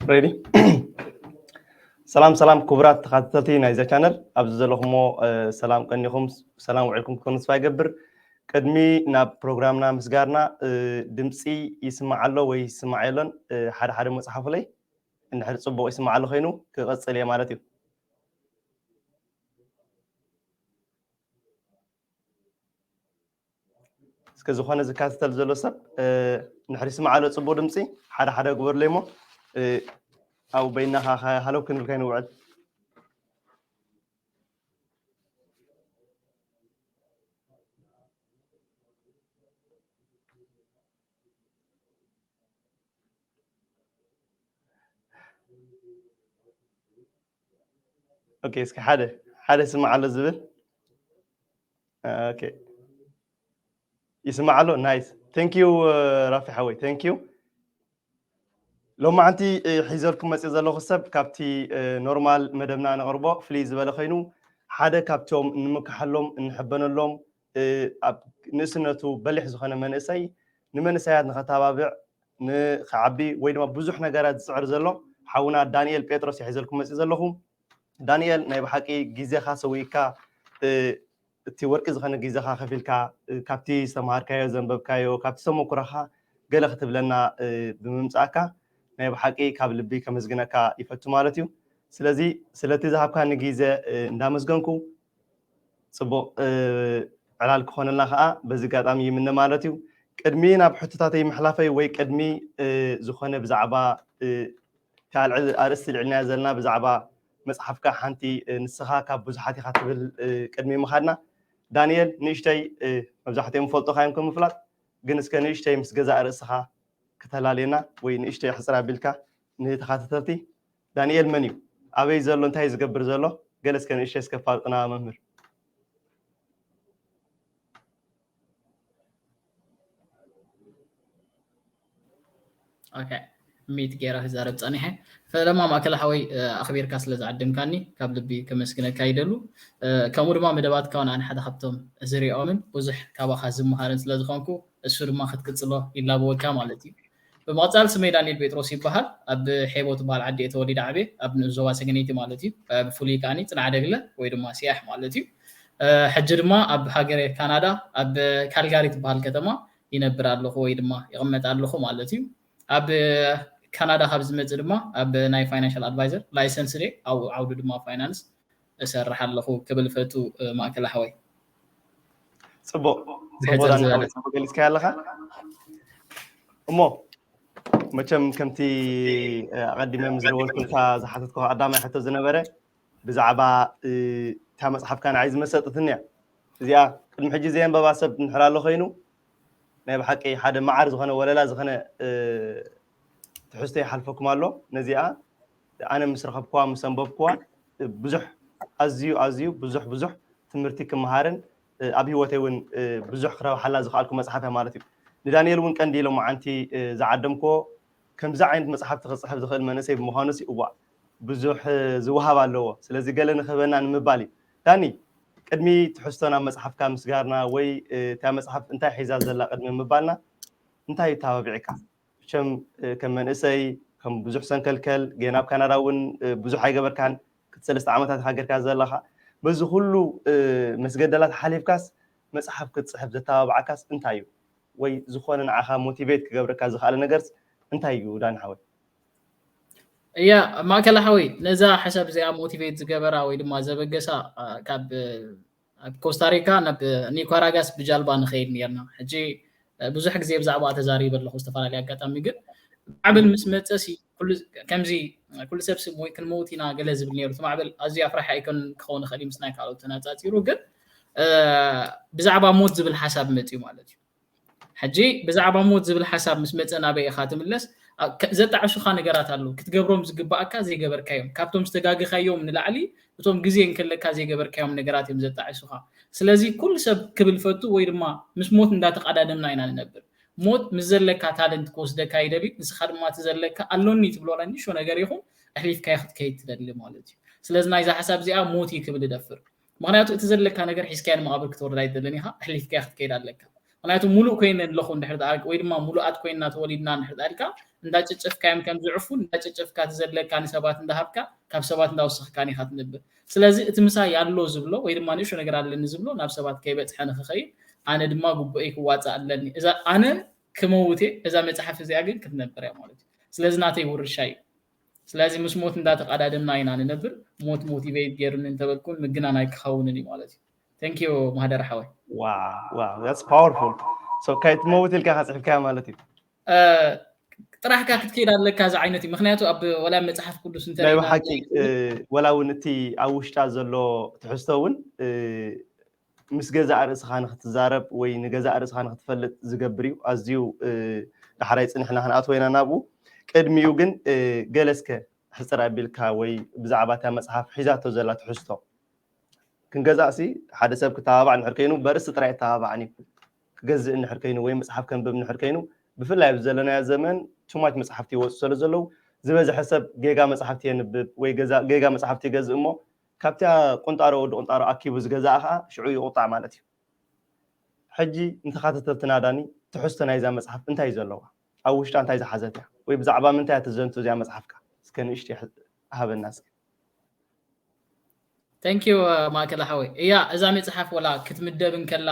Ready? ሰላም ሰላም፣ ክቡራት ተኸታተልቲ ናይዛ ቻነል፣ ኣብዚ ዘለኹሞ ሰላም ቀኒኹም፣ ሰላም ውዒልኩም ክትኮኑ ተስፋ ይገብር። ቅድሚ ናብ ፕሮግራምና ምስጋርና፣ ድምፂ ይስማዕ ኣሎ ወይ ይስማዕ የሎን? ሓደ ሓደ መፅሓፉለይ፣ እንድሕር ፅቡቕ ይስማዕ ኣሎ ኮይኑ ክቐፅል እየ ማለት እዩ። እስከ ዝኾነ ዝከታተል ዘሎ ሰብ፣ እንድሕር ይስማዕ ኣሎ ፅቡቕ ድምፂ ሓደ ሓደ ግበሩለይ እሞ፣ ኣብኡ በይንና ሃለው ክንብል ከይንውዕል። ኦኬ፣ እስኪ ሓደ ሓደ ይስማዕ ኣሎ ዝብል። ኦኬ፣ ይስማዕ ኣሎ። ናይስ፣ ቴንክ ዩ ራፊ ሓወይ፣ ቴንክ ዩ። ሎማዓንቲ ሒዘልኩም መፅእ ዘለኹ ሰብ ካብቲ ኖርማል መደብና ነቕርቦ ፍልይ ዝበለ ኮይኑ፣ ሓደ ካብቶም ንምክሓሎም እንሕበነሎም፣ ኣብ ንእስነቱ በሊሕ ዝኾነ መንእሰይ፣ ንመንእሰያት ንኸተባብዕ፣ ንኽዓቢ ወይ ድማ ብዙሕ ነገራት ዝፅዕር ዘሎ ሓውና ዳንኤል ጴጥሮስ እየ ሒዘልኩም መፅእ ዘለኹ። ዳንኤል፣ ናይ ብሓቂ ግዜኻ ሰዊእካ፣ እቲ ወርቂ ዝኾነ ግዜኻ ከፊልካ፣ ካብቲ ዝተምሃርካዮ፣ ዘንበብካዮ፣ ካብቲ ተመኩሮኻ ገለ ክትብለና ብምምፃእካ ናይ ብሓቂ ካብ ልቢ ከመስግነካ ይፈቱ ማለት እዩ። ስለዚ ስለቲ ዝሃብካኒ ግዜ እንዳመስገንኩ፣ ፅቡቕ ዕላል ክኾነልና ከዓ በዚ ኣጋጣሚ ይምነ ማለት እዩ። ቅድሚ ናብ ሕቶታተይ ምሕላፈይ ወይ ቅድሚ ዝኾነ ብዛዕባ እቲ ኣርእስቲ ልዕልናዮ ዘለና ብዛዕባ መፅሓፍካ ሓንቲ ንስኻ ካብ ብዙሓት ኢኻ ትብል ቅድሚ ምኻድና፣ ዳንኤል ንእሽተይ መብዛሕትኦም ፈልጦኻ እዮም ከምፍላጥ፣ ግን እስከ ንእሽተይ ምስ ገዛእ ርእስኻ ክተላልየና ወይ ንእሽተይ ሕፅር ኣቢልካ ንተኸታተልቲ ዳንኤል መን እዩ? ኣበይ ዘሎ? እንታይ እዩ ዝገብር ዘሎ? ገለ እስከ ንእሽተይ እስከ ፋልጥና መምህር። ኦኬ፣ ሚት ገይረ ክዛረብ ጸኒሐ። ፈለማ ማእከል ሓወይ ኣኽቢርካ ስለ ዝዓደምካኒ ካብ ልቢ ከመስግነካ ይደሉ። ከምኡ ድማ መደባትካ እውን ኣነ ሓደ ካብቶም ዝሪኦምን ብዙሕ ካባኻ ዝመሃርን ስለ ዝኾንኩ እሱ ድማ ክትቅጽሎ ይላበወካ ማለት እዩ። ብምቕጻል ስመይ ዳንኤል ጴጥሮስ ይበሃል። ኣብ ሔቦ ትበሃል ዓዲ እየ ተወሊደ ዓብየ፣ ኣብ ንኡስ ዞባ ሰገነይቲ ማለት እዩ። ብፍሉይ ከዓኒ ጽንዓደግለ ወይ ድማ ሲያሕ ማለት እዩ። ሕጂ ድማ ኣብ ሃገረ ካናዳ ኣብ ካልጋሪ ትበሃል ከተማ ይነብር ኣለኹ ወይ ድማ ይቕመጥ ኣለኹ ማለት እዩ። ኣብ ካናዳ ካብ ዝመፅእ ድማ ኣብ ናይ ፋይናንሻል ኣድቫይዘር ላይሰንስ ደ ኣብ ዓውዲ ድማ ፋይናንስ እሰርሕ ኣለኹ ክብል ፈቱ። ማእከል ሓወይ ፅቡቅ ገሊፅካዮ ኣለካ። እሞ መቸም ከምቲ ኣቐዲመ ምስ ደወልኩልካ ዝሓተትኩ ቀዳማይ ሕቶ ዝነበረ ብዛዕባ እታ መፅሓፍካ ንዓይ ዝመሰጠትኒ እያ። እዚኣ ቅድሚ ሕጂ ዘየንበባ ሰብ እንድሕር ኣሎ ኮይኑ ናይ ብሓቂ ሓደ መዓር ዝኾነ ወለላ ዝኾነ ትሕዝቶ ይሓልፈኩም ኣሎ። ነዚኣ ኣነ ምስ ረኸብኩዋ ምስ ኣንበብኩዋ ብዙሕ ኣዝዩ ኣዝዩ ብዙሕ ብዙሕ ትምህርቲ ክመሃርን ኣብ ህይወተይ እውን ብዙሕ ክረብሓላ ዝኽኣልኩ መፅሓፍ እያ ማለት እዩ። ንዳንኤል እውን ቀንዲ ኢሎም መዓንቲ ዝዓደምክዎ ከምዚ ዓይነት መፅሓፍቲ ክፅሕፍ ዝኽእል መንእሰይ ብምዃኑ ሲ እዋእ ብዙሕ ዝወሃብ ኣለዎ። ስለዚ ገለ ንክህበና ንምባል እዩ። ዳኒ፣ ቅድሚ ትሕዝቶ ናብ መፅሓፍካ ምስጋርና ወይ እታ መፅሓፍ እንታይ ሒዛ ዘላ ቅድሚ ምባልና እንታይ እዩ ተባቢዕካ? መቸም ከም መንእሰይ ከም ብዙሕ ሰንከልከል ጌና ኣብ ካናዳ እውን ብዙሕ ኣይገበርካን ክልተ ሰለስተ ዓመታት ኢኻ ጌርካ ዘለኻ። በዚ ኩሉ መስገደላት ሓሊፍካስ መፅሓፍ ክትፅሕፍ ዘተባብዓካስ እንታይ እዩ? ወይ ዝኾነ ንዓኻ ሞቲቬት ክገብረካ ዝኽኣለ ነገርስ እንታይ እዩ ዳኒ ሓወይ? እያ ማእከል ሓወይ ነዛ ሓሳብ እዚኣ ሞቲቬት ዝገበራ ወይ ድማ ዘበገሳ ካብ ኣብ ኮስታሪካ ናብ ኒኳራጋስ ብጃልባ ንኸይድ ነርና። ሕጂ ብዙሕ ግዜ ብዛዕባ ተዛሪበ ኣለኹ ዝተፈላለየ ኣጋጣሚ ግን ማዕበል ምስ መፀ ከምዚ ኩሉ ሰብ ስም ወይ ክንመውት ኢና ገለ ዝብል ነሩ። እቲ ማዕበል ኣዝዩ ኣፍራሒ ኣይኮን ክኸውን ይኽእል እዩ ምስ ናይ ካልኦት ተነፃፂሩ ግን ብዛዕባ ሞት ዝብል ሓሳብ መፅዩ ማለት እዩ። ሕጂ ብዛዕባ ሞት ዝብል ሓሳብ ምስ መፀ ናበይ ኢኻ ትምለስ? ዘጣዕሱኻ ነገራት ኣለዉ ክትገብሮም ዝግባኣካ ዘይገበርካዮም ካብቶም ዝተጋግኻዮም ንላዕሊ እቶም ግዜ እንከለካ ዘይገበርካዮም ነገራት እዮም ዘጣዕሱኻ። ስለዚ ኩሉ ሰብ ክብል ፈቱ ወይ ድማ ምስ ሞት እንዳተቓዳደምና ኢና ንነብር። ሞት ምስ ዘለካ ታለንት ክወስደካ ይደሊ ንስኻ ድማ እቲ ዘለካ ኣሎኒ ትብሎ ናይ ንሾ ነገር ይኹን ኣሕሊፍካዮ ክትከይድ ትደሊ ማለት እዩ። ስለዚ ናይዛ ሓሳብ እዚኣ ሞት እዩ ክብል እደፍር። ምክንያቱ እቲ ዘለካ ነገር ሒዝካዮ ንመቓብር ክትወርድ ኣይትደልን ኢኻ ኣሕሊፍካዮ ክትከይድ ኣለካ። ምክንያቱ ሙሉእ ኮይነ ኣለኹ እንድሕር ደኣ ወይ ድማ ሙሉኣት ኮይና ተወሊድና እንድሕር ደኣ ኢልካ እንዳጨጨፍካዮም ከም ዝዕፉ እንዳጨጨፍካ እቲ ዘለካ ንሰባት እንዳሃብካ ካብ ሰባት እንዳወሰኽካን ኢኻ ትነብር። ስለዚ እቲ ምሳይ ኣሎ ዝብሎ ወይ ድማ ንእሽቶ ነገር ኣለኒ ዝብሎ ናብ ሰባት ከይበፅሐ ንክኸይድ ኣነ ድማ ግቡኤይ ክዋፃእ ኣለኒ። እዛ ኣነ ክመውት እየ፣ እዛ መፅሓፍ እዚኣ ግን ክትነብር እያ ማለት እዩ። ስለዚ ናተይ ውርሻ እዩ። ስለዚ ምስ ሞት እንዳተቃዳደምና ኢና ንነብር። ሞት ሞቲቬት ገይሩኒ እንተበልኩን ምግናን ኣይክኸውንን እዩ ማለት እዩ። Thank you ማህደር ሓወይ። Wow, wow, that's powerful. So ከይትመውት ኢልካ ኢኻ ፅሒፍካያ ማለት እዩ። ጥራሕካ ክትከይድ ኣለካ እዚ ዓይነት እዩ። ምክንያቱ ኣብ ወላ መፅሓፍ ቅዱስ እንተ ናይ ብሓቂ ወላ እውን እቲ ኣብ ውሽጣ ዘሎ ትሕዝቶ እውን ምስ ገዛእ ርእስኻ ንክትዛረብ ወይ ንገዛእ ርእስኻ ንክትፈልጥ ዝገብር እዩ። ኣዝዩ ዳሕራይ ፅንሕና ክንኣትዎ ኢና ናብኡ። ቅድሚኡ ግን ገለ እስከ ሕፅር ኣቢልካ ወይ ብዛዕባ እታ መፅሓፍ ሒዛቶ ዘላ ትሕዝቶ ክንገዛእሲ ሓደ ሰብ ክተባባዕ እንድሕር ኮይኑ በርእሲ ጥራይ ኣይተባባዕን እዩ። ክገዝእ እንድሕር ኮይኑ ወይ መፅሓፍ ከንብብ እንድሕር ኮይኑ ብፍላይ ኣብዚ ዘለናዮ ዘመን too much መፅሓፍቲ ይወፁ ስለ ዘለዉ ዝበዝሐ ሰብ ጌጋ መፅሓፍቲ የንብብ ወይ ጌጋ መፅሓፍቲ ይገዝእ እሞ ካብታ ቁንጣሮ ወዲ ቁንጣሮ ኣኪቡ ዝገዛእ ከዓ ሽዑ ይቁጣዕ ማለት እዩ። ሕጂ ንተኻተተልትና ዳኒ ትሕዝቶ ናይዛ መፅሓፍ እንታይ እዩ ዘለዋ? ኣብ ውሽጣ እንታይ ዝሓዘት እያ? ወይ ብዛዕባ ምንታይ እያ ትዘንቱ እዚኣ መፅሓፍካ? እስከ ንእሽተይ ሃበና እስከ። Thank you ማእከል ሓወይ። እያ እዛ መፅሓፍ ወላ ክትምደብ እንከላ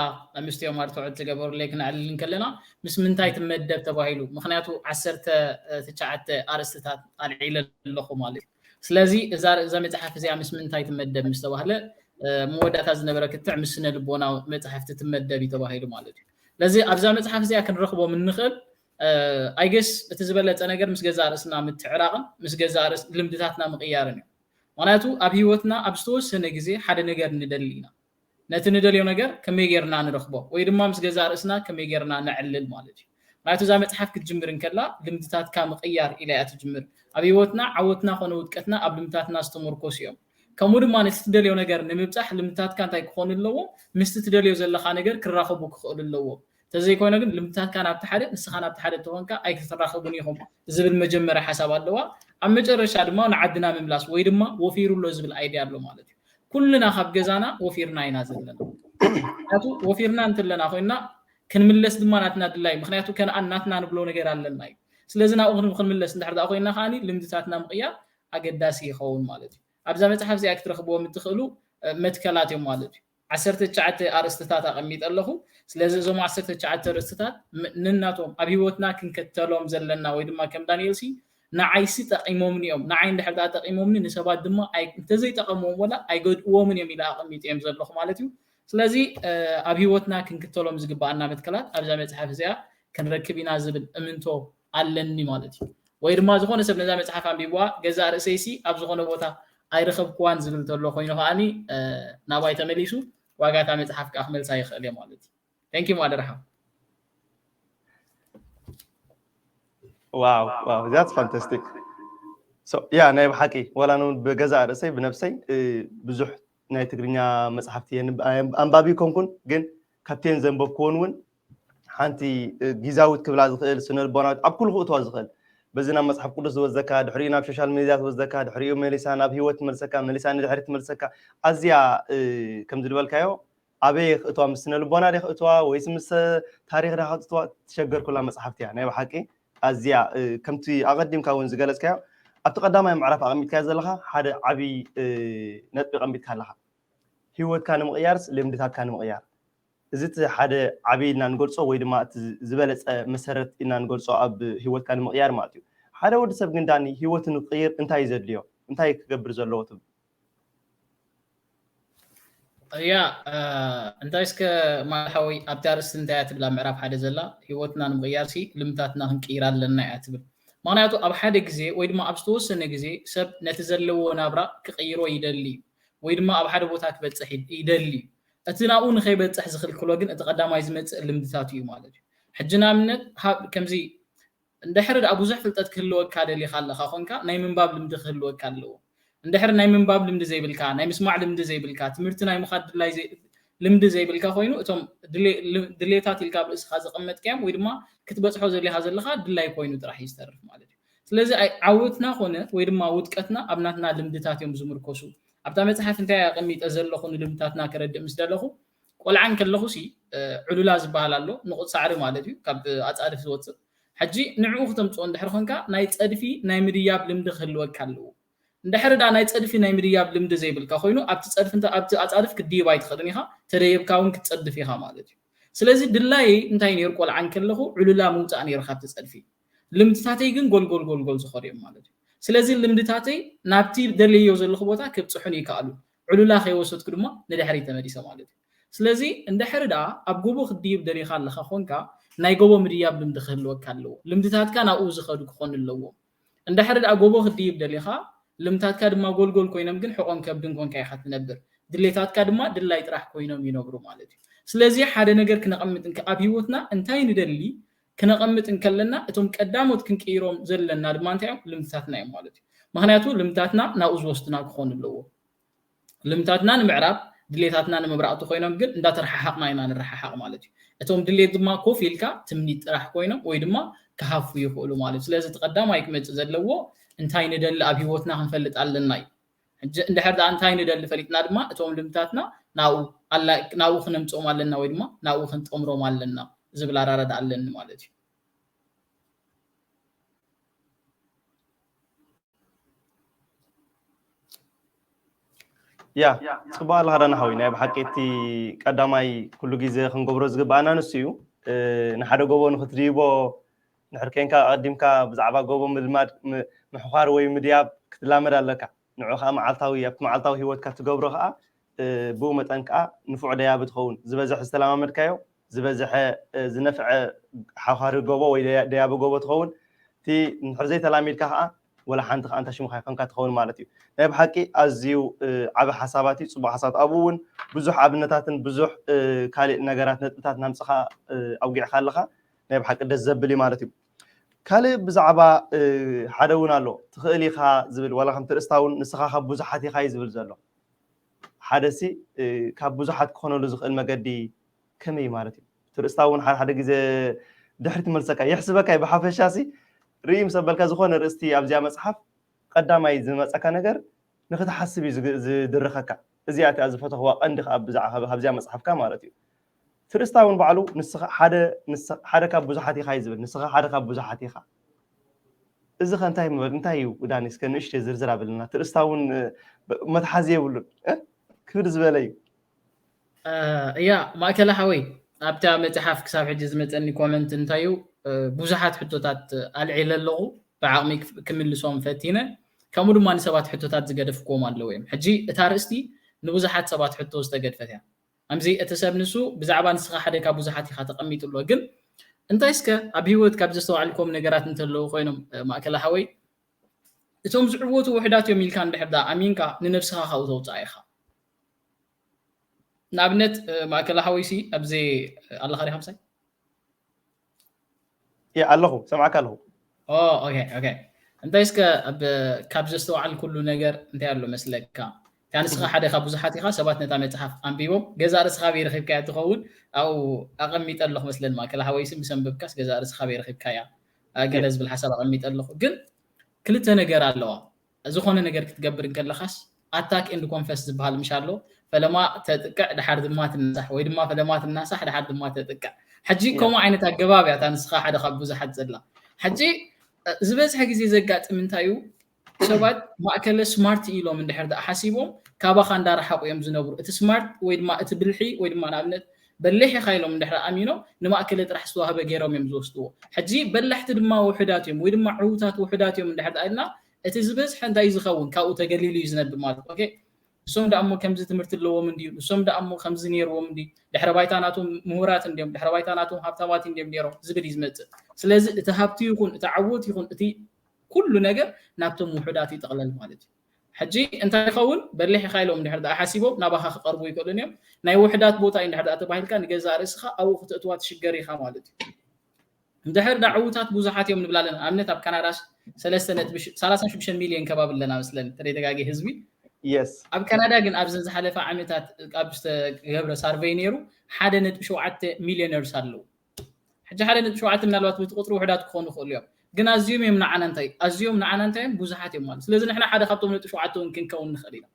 ምስቲኦም ኣርትዖት ዝገበሩለይ ክነዕልል እንከለና ምስ ምንታይ ትመደብ ተባሂሉ። ምክንያቱ ዓሰርተ ትሽዓተ ኣርእስትታት ኣልዒለ ኣለኹ ማለት እዩ። ስለዚ እዛ እዛ መፅሓፍ እዚኣ ምስ ምንታይ ትመደብ ምስ ተባህለ መወዳእታ ዝነበረ ክትዕ ምስ ስነ ልቦና መፅሓፍቲ ትመደብ እዩ ተባሂሉ ማለት እዩ። ስለዚ ኣብዛ መፅሓፍ እዚኣ ክንረኽቦም እንኽእል ኣይገስ እቲ ዝበለፀ ነገር ምስ ገዛእ ርእስና ምትዕራቕን ምስ ገዛእ ርእስ ልምድታትና ምቕያርን እዩ። ምክንያቱ ኣብ ህይወትና ኣብ ዝተወሰነ ግዜ ሓደ ነገር ንደሊ ኢና። ነቲ ንደልዮ ነገር ከመይ ጌርና ንረኽቦ ወይ ድማ ምስ ገዛእ ርእስና ከመይ ጌርና ነዕልል ማለት እዩ። ምክንያቱ እዛ መፅሓፍ ክትጅምር እንከላ ልምድታትካ ምቕያር ኢላ እያ ትጅምር። ኣብ ህይወትና ዓወትና ኮነ ውድቀትና ኣብ ልምድታትና ዝተመርኮሱ እዮም። ከምኡ ድማ ነቲ ትደልዮ ነገር ንምብፃሕ ልምድታትካ እንታይ ክኾኑ ኣለዎም? ምስቲ ትደልዮ ዘለኻ ነገር ክራኸቡ ክኽእሉ ኣለዎም። ተዘይኮይነ ግን ልምድታትካ ናብቲ ሓደ ንስኻ ናብቲ ሓደ እንተኾንካ ኣይክትራኸቡን ኢኹም ዝብል መጀመርያ ሓሳብ ኣለዋ። ኣብ መጨረሻ ድማ ንዓድና ምምላስ ወይ ድማ ወፊሩ ኣሎ ዝብል ኣይድያ ኣሎ ማለት እዩ። ኩልና ካብ ገዛና ወፊርና ኢና ዘለና። ምክንያቱ ወፊርና እንትለና ኮይና ክንምለስ ድማ ናትና ድላይ፣ ምክንያቱ ከነኣን ናትና ንብሎ ነገር ኣለና እዩ። ስለዚ ናብኡ ክንምለስ እንድሕር ደኣ ኮይና ከዓኒ ልምድታትና ምቕያር ኣገዳሲ ይኸውን ማለት እዩ። ኣብዛ መፅሓፍ እዚኣ ክትረኽብዎም እትኽእሉ መትከላት እዮም ማለት እዩ። ዓሰርተ ትሽዓተ ኣርእስትታት ኣቐሚጠ ኣለኹ። ስለዚ እዞም ዓሰርተ ትሽዓተ ኣርእስትታት ንናቶም ኣብ ህይወትና ክንከተሎም ዘለና ወይ ድማ ከም ዳንኤል ሲ ንዓይሲ ጠቒሞምኒ እዮም፣ ንዓይ እንድሕር ደኣ ጠቒሞምኒ ንሰባት ድማ እንተዘይጠቐምዎም ወላ ኣይገድእዎምን እዮም ኢለ ኣቐሚጠ እዮም ዘለኹ ማለት እዩ። ስለዚ ኣብ ህይወትና ክንክተሎም ዝግባኣና መትከላት ኣብዛ መፅሓፍ እዚኣ ክንረክብ ኢና ዝብል እምንቶ ኣለኒ ማለት እዩ። ወይ ድማ ዝኾነ ሰብ ነዛ መፅሓፍ ኣንቢብዋ ገዛእ ርእሰይሲ ኣብ ዝኾነ ቦታ ኣይረኸብክዋን ዝብል ተሎ ኮይኑ ከዓኒ ናባይ ተመሊሱ ዋጋታ መፅሓፍ ከዓ ክመልሳ ይኽእል እየ ማለት እዩ። Thank you ማደርሓ። Wow, wow, that's fantastic. So yeah, ናይ ብሓቂ ወላ ን ብገዛእ ርእሰይ ብነብሰይ ብዙሕ ናይ ትግርኛ መፅሓፍቲ ኣንባቢ ኮንኩን ግን ካብተን ዘንበብክዎን እውን ሓንቲ ጊዛዊት ክብላ ዝኽእል ስነ ልቦናዊት ኣብ ኩሉ ክእትዋ ዝኽእል በዚ ናብ መፅሓፍ ቅዱስ ዝወስደካ ድሕሪኡ ናብ ሶሻል ሚድያ ትወስደካ ድሕሪኡ መሊሳ ናብ ህይወት ትመልሰካ መሊሳ ንድሕሪ ትመልሰካ ኣዝያ ከም ዝድበልካዮ ኣበይ ክእትዋ ምስ ስነ ልቦና ደ ክእትዋ ወይስ ምስ ታሪክ ዳ ክእትዋ ትሸገር ኩላ መፅሓፍቲ እያ ናይ ብሓቂ ኣዝያ ከምቲ ኣቐዲምካ እውን ዝገለፅካዮ ኣብቲ ቀዳማይ ምዕራፍ ኣቐሚጥካዮ ዘለካ ሓደ ዓብዪ ነጥቢ ቀሚጥካ ኣለካ ህይወትካ ንምቕያርስ ልምድታትካ ንምቕያር እዚ እቲ ሓደ ዓብዪ ኢልና ንገልፆ ወይ ድማ እቲ ዝበለፀ መሰረት ኢልና ንገልፆ ኣብ ህይወትካ ንምቕያር ማለት እዩ ሓደ ወዲ ሰብ ግን ዳኒ ህይወቱ ንክቕይር እንታይ እዩ ዘድልዮ እንታይ ክገብር ዘለዎ ትብል እያ እንታይ እስከ ማልሓወይ ኣብቲ ኣርእስቲ እንታይ እያ ትብል ኣብ ምዕራፍ ሓደ ዘላ ህይወትና ንምቕያር ሲ ልምታትና ክንቅይር ኣለና እያ ትብል ምክንያቱ ኣብ ሓደ ግዜ ወይ ድማ ኣብ ዝተወሰነ ግዜ ሰብ ነቲ ዘለዎ ናብራ ክቕይሮ ይደሊ ወይ ድማ ኣብ ሓደ ቦታ ክበፅሕ ይደሊ እቲ ናብኡ ንኸይበፅሕ ዝኽልክሎ ግን እቲ ቀዳማይ ዝመፅእ ልምድታቱ እዩ ማለት እዩ ሕጂ ንኣብነት ከምዚ እንድሕር ደኣ ብዙሕ ፍልጠት ክህልወካ ደሊኻ ኣለኻ ኮንካ ናይ ምንባብ ልምዲ ክህልወካ ኣለዎ እንድሕር ናይ ምንባብ ልምዲ ዘይብልካ ናይ ምስማዕ ልምዲ ዘይብልካ ትምህርቲ ናይ ምኻድ ድላይ ልምዲ ዘይብልካ ኮይኑ እቶም ድሌታት ኢልካ ኣብ ርእስኻ ዘቐመጥካዮም ወይ ድማ ክትበፅሖ ዘሊኻ ዘለኻ ድላይ ኮይኑ ጥራሕ እዩ ዝተርፍ ማለት እዩ ስለዚ ዓወትና ኮነ ወይ ድማ ውድቀትና ኣብ ናትና ልምድታት እዮም ዝምርኮሱ ኣብታ መፅሓፍ እንታይ ኣቐሚጠ ዘለኹ ንልምድታትና ከረድእ ምስ ደለኹ ቆልዓ እንከለኹ ሲ ዕሉላ ዝበሃል ኣሎ፣ ንቑፅ ሳዕሪ ማለት እዩ፣ ካብ ኣፃድፍ ዝወፅእ። ሕጂ ንዕኡ ክተምፅኦ እንድሕር ኮንካ ናይ ፀድፊ ናይ ምድያብ ልምዲ ክህልወካ ኣለዎ። እንድሕር ዳ ናይ ፀድፊ ናይ ምድያብ ልምዲ ዘይብልካ ኮይኑ ኣብቲ ፀድፊ ኣብቲ ኣፃድፍ ክትድይብ ኣይትኽእልን ኢኻ፣ ተደየብካ እውን ክትፀድፍ ኢኻ ማለት እዩ። ስለዚ ድላየይ እንታይ ነይሩ? ቆልዓ እንከለኹ ዕሉላ ምውፃእ ነይሩ ካብቲ ፀድፊ። ልምድታተይ ግን ጎልጎል ጎልጎል ዝኸዱ እዮም ማለት እዩ። ስለዚ ልምድታተይ ናብቲ ደለዮ ዘለኹ ቦታ ክብፅሑን ይከኣሉ። ዕሉላ ከይወሰድኩ ድማ ንድሕሪት ተመሊሰ ማለት እዩ። ስለዚ እንድሕር ደኣ ኣብ ጎቦ ክትድይብ ደሊኻ ኣለኻ ኮንካ ናይ ጎቦ ምድያብ ልምዲ ክህልወካ ኣለዎ። ልምድታትካ ናብኡ ዝኸዱ ክኾኑ ኣለዎም። እንድሕር ደኣ ጎቦ ክትድይብ ደሊኻ ልምታትካ ድማ ጎልጎል ኮይኖም ግን ሕቖን ከብድን ኮንካ ኢኻ ትነብር። ድሌታትካ ድማ ድላይ ጥራሕ ኮይኖም ይነብሩ ማለት እዩ። ስለዚ ሓደ ነገር ክነቐምጥ እንከ ኣብ ህይወትና እንታይ ንደሊ ክነቐምጥ እንከለና እቶም ቀዳሞት ክንቅይሮም ዘለና ድማ እንታይ እዮም? ልምድታትና እዮም ማለት እዩ። ምክንያቱ ልምድታትና ናብኡ ዝወስዱና ክኾኑ ኣለዎ። ልምድታትና ንምዕራብ ድሌታትና ንምብራቕቲ ኮይኖም ግን እንዳተረሓሓቕና ኢና ንረሓሓቕ ማለት እዩ። እቶም ድሌት ድማ ኮፍ ኢልካ ትምኒት ጥራሕ ኮይኖም ወይ ድማ ክሃፉ ይኽእሉ ማለት እዩ። ስለዚ እቲ ቀዳማይ ክመፅእ ዘለዎ እንታይ ንደሊ ኣብ ህይወትና ክንፈልጥ ኣለና እዩ። ሕጂ እንድሕር ደኣ እንታይ ንደሊ ፈሊጥና ድማ እቶም ልምድታትና ናብኡ ኣላ- ናብኡ ክነምፅኦም ኣለና ወይ ድማ ናብኡ ክንጠምሮም ኣለና ዝብል ኣራረዳ ኣለኒ ማለት እዩ። ያ ጽቡቅ ኣለኻ ዳና ሓወይ። ናይ ብሓቂ እቲ ቀዳማይ ኩሉ ግዜ ክንገብሮ ዝግባኣና ንሱ እዩ። እ፣ ንሓደ ጎቦ ንክትድይቦ ንድሕር ኬንካ ኣቐዲምካ ብዛዕባ ጎቦ ምልማድ ም- ምሕዃር ወይ ምድያብ ክትላመድ ኣለካ። ንዑ ከዓ መዓልታዊ ኣብቲ መዓልታዊ ህይወትካ ትገብሮ ከዓ እ፣ ብኡ መጠን ከዓ ንፉዕ ደያቢ ትኸውን። ዝበዝሐ ዝተለማመድካዮ ዝበዝሐ እ፣ ዝነፍዐ ሓዃሪ ጎቦ ወይ ደያ- ደያቢ ጎቦ ትኸውን። እቲ እንድሕር ዘይተላሚድካ ከዓ ወላ ሓንቲ ከዓ እንታይ ሽምካ ይኮንካ ትኸውን ማለት እዩ። ናይ ብሓቂ ኣዝዩ እ፣ ዓቢ ሓሳባት እዩ፣ ጽቡቅ ሓሳባት። ኣብኡ እውን ብዙሕ ኣብነታትን ብዙሕ እ፣ ካልእ ነገራት ነጥብታት ናምጽኻ እ፣ ኣውጊዕካ ኣለኻ። ናይ ብሓቂ ደስ ዘብል እዩ ማለት እዩ። ካልእ ብዛዕባ እ፣ ሓደ እውን ኣሎ ትኽእል ኢኻ ዝብል ዋላ ከም ትርእስታ እውን ንስኻ ካብ ብዙሓት ኢኻ እዩ ዝብል ዘሎ። ሓደ ሲ እ፣ ካብ ብዙሓት ክኾነሉ ዝኽእል መገዲ ከመይ ማለት እዩ? ትርእስታ እውን ሓደ ሓደ ግዜ ድሕሪ ትመልሰካ የሕስበካ እዩ። ብሓፈሻ ሲ ርኢ ምስ ኣበልካ ዝኾነ ርእስቲ ኣብዚኣ መጽሓፍ ቀዳማይ ዝመጸካ ነገር ንክትሓስብ እዩ ዝግ- ዝድርኸካ። እዚኣ እቲኣ ዝፈተኽዋ ቀንዲ ከዓ ብዛዕባ ካብዚኣ መጽሓፍካ ማለት እዩ። ትርእስታ እውን ባዕሉ ንስኻ ሓደ ንስ- ሓደ ካብ ብዙሓት ኢኻ እዩ ዝብል። ንስኻ ሓደ ካብ ብዙሓት ኢኻ። እዚ ከ እንታይ ምበል እንታይ እዩ ዳኒ? እስከ ንእሽተይ ዝርዝር ኣብልና። ትርእስታ እውን እ፣ መትሓዚ የብሉን እ? ክብድ ዝበለ እዩ። እ፣ እያ ማእከለ ሓወይ ኣብታ መጽሓፍ ክሳብ ሕጂ ዝመጸኒ ኮመንት እንታይ እዩ? እ፣ ብዙሓት ሕቶታት ኣልዒለ ኣለኹ፣ ብዓቕሚ ክፍ- ክምልሶም ፈቲነ። ከምኡ ድማ ንሰባት ሕቶታት ዝገደፍክዎም ኣለዉ እዮም። ሕጂ እታ ርእስቲ ንብዙሓት ሰባት ሕቶ ዝተገድፈት እያ። ከምዚ እቲ ሰብ ንሱ ብዛዕባ ንስኻ ሓደ ካብ ብዙሓት ኢኻ ተቐሚጡ ኣሎ። ግን እንታይ እስከ ኣብ ህይወት ካብ ዘስተውዓልኩም ነገራት እንተለዉ ኮይኖም እ፣ ማእከለ ሓወይ እቶም ዝዕወቱ ውሕዳት እዮም ኢልካ እንድሕር ደኣ ኣሚንካ ንነብስኻ ካብኡ ተውፅኣ ኢኻ። ንኣብነት እ፣ ማእከለ ሓወይሲ ኣብዚ ኣለኻ ዲኻ ምሳይ? የ ኣለኹ ሰምዓካ ኣለኹ። ኦ ኦኬ ኦኬ። እንታይ እስከ ኣብ ካብ ዘስተውዓልኩሉ ነገር እንታይ ኣሎ መስለካ? እታ ንስኻ ሓደ ካብ ብዙሓት ኢኻ። ሰባት ነታ መጽሓፍ ኣንቢቦም ገዛ ርእስኻ ኣበይ ረኺብካያ ትኸውን ኣብኡ ኣቐሚጠ ኣለኹ መስለኒ። ማእከለ ሓወይሲ ምስ ኣንበብካስ ገዛ ርእስኻ ኣበይ ረኺብካያ እ፣ ገለ ዝብል ሓሳብ ኣቐሚጠ ኣለኹ። ግን ክልተ ነገር ኣለዋ። ዝኾነ ነገር ክትገብር እንከለኻስ ኣታክ ኤንድ ኮንፈስ ዝበሃል ምሽ ኣሎ። ፈለማ ተጥቅዕ ድሓር ድማ ትናሳሕ ወይ ድማ ፈለማ ትናሳሕ ድሓር ድማ ተጥቅዕ። ሕጂ ከምኡ ዓይነት ኣገባብ እያ እታ ንስኻ ሓደ ካብ ብዙሓት ዘላ። ሕጂ እ፣ ዝበዝሐ ግዜ ዘጋጥም እንታይ እዩ? ሰባት ማእከለ ስማርት ኢሎም እንድሕር ደኣ ሓሲቦም ካባኻ እንዳረሓቑ እዮም ዝነብሩ። እቲ ስማርት ወይ ድማ እቲ ብልሒ ወይ ድማ ንኣብነት በሊሕ ኢኻ ኢሎም እንድሕር ኣሚኖም ንማእከለ ጥራሕ ዝተዋህበ ገይሮም እዮም ዝወስድዎ። ሕጂ በላሕቲ ድማ ውሑዳት እዮም ወይ ድማ ዕዉታት ውሑዳት እዮም እንድሕር ደኣ ኢልና እቲ ዝበዝሐ እንታይ እዩ ዝኸውን? ካብኡ ተገሊሉ እዩ ዝነብር ማለት እዩ። ኦኬ፣ ንሶም ደኣ እሞ ከምዚ ትምህርቲ ኣለዎም እንድዩ፣ ንሶም ደኣ እሞ ከምዚ ነይርዎም እንድዩ፣ ድሕረ ባይታ ናቶም ምሁራት እንድዮም፣ ድሕረ ባይታ ናቶም ሃብታማት እንድዮም ነይሮም ዝብል እዩ ዝመጽእ። ስለዚ እቲ ሃብቲ ይኹን እቲ ዓወት ይኹን እቲ ኩሉ ነገር ናብቶም ውሑዳት ይጥቕለል ማለት እዩ። ሕጂ እንታይ ይኸውን? በሊሕ ኢኻ ኢሎም እንድሕር ደኣ ሓሲቦም ናባኻ ክቐርቡ ይኽእሉን እዮም። ናይ ውሕዳት ቦታ እዩ እንድሕር ደኣ ተባሂልካ ንገዛእ ርእስኻ ኣብኡ ክተእትዋ ትሽገር ኢኻ ማለት እዩ። እንድሕር ደኣ ዕዉታት ብዙሓት እዮም ንብል ኣለና። ኣብነት ኣብ ካናዳ ሰለስተ ነጥቢ ሰላሳ ሽዱሽተ ሚልዮን ከባቢ ኣለና መስለኒ ተደጋጊ ህዝቢ። የስ ኣብ ካናዳ ግን ኣብዘን ዝሓለፈ ዓመታት ኣብ ዝተገብረ ሳርቨይ ነይሩ ሓደ ነጥቢ ሸውዓተ ሚልዮነርስ ኣለዉ። ሕጂ ሓደ ነጥቢ ሸውዓተ ምናልባት ብቲ ቁፅሪ ውሕዳት ክኾኑ ይኽእሉ እዮም፣ ግን ኣዝዮም እዮም ንዓና እንታይ ኣዝዮም ንዓና እንታይ እዮም ብዙሓት እዮም ማለት። ስለዚ ንሕና ሓደ ካብቶም ነጥቢ ሸውዓተ እውን ክንከውን ንኽእል ኢና።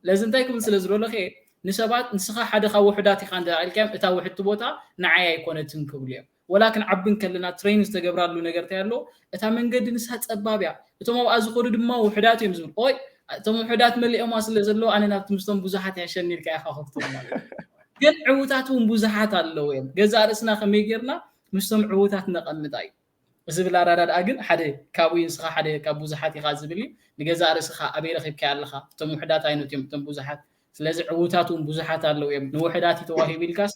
ለዚ እንታይ ክብል ስለ ዝደለኹ እየ፣ ንሰባት ንስኻ ሓደ ካብ ውሑዳት ኢኻ እንተ ኢልካዮም እታ ውሕድቲ ቦታ ንዓይ ኣይኮነትን ክብሉ እዮም። ወላክን ዓቢ እንከለና ትሬን ዝተገብራሉ ነገር እንታይ ኣሎ? እታ መንገዲ ንሳ ጸባብ እያ። እቶም ኣብኣ ዝኸዱ ድማ ውሑዳት እዮም ዝብሉ። ኦይ እቶም ውሑዳት መሊኦማ ስለ ዘለዉ ኣነ ናብቲ ምስቶም ብዙሓት ይሕሸኒ ኢልካ ኢኻ ከፍትም ማለት እዩ። ግን ዕዉታት እውን ብዙሓት ኣለዉ እዮም። ገዛእ ርእስና ከመይ ጌርና ምስቶም ዕዉታት ነቐምጣ እዩ ዝብል ኣረዳድኣ ግን ሓደ ካብኡ እዩ። ንስኻ ሓደ ካብ ብዙሓት ኢኻ ዝብል እዩ። ንገዛእ ርእስኻ ኣበይ ረኺብካዮ ኣለኻ? እቶም ውሑዳት ኣይነት እዮም እቶም ብዙሓት። ስለዚ ዕዉታት እውን ብዙሓት ኣለዉ እዮም። ንውሑዳት እዩ ተዋሂቡ ኢልካስ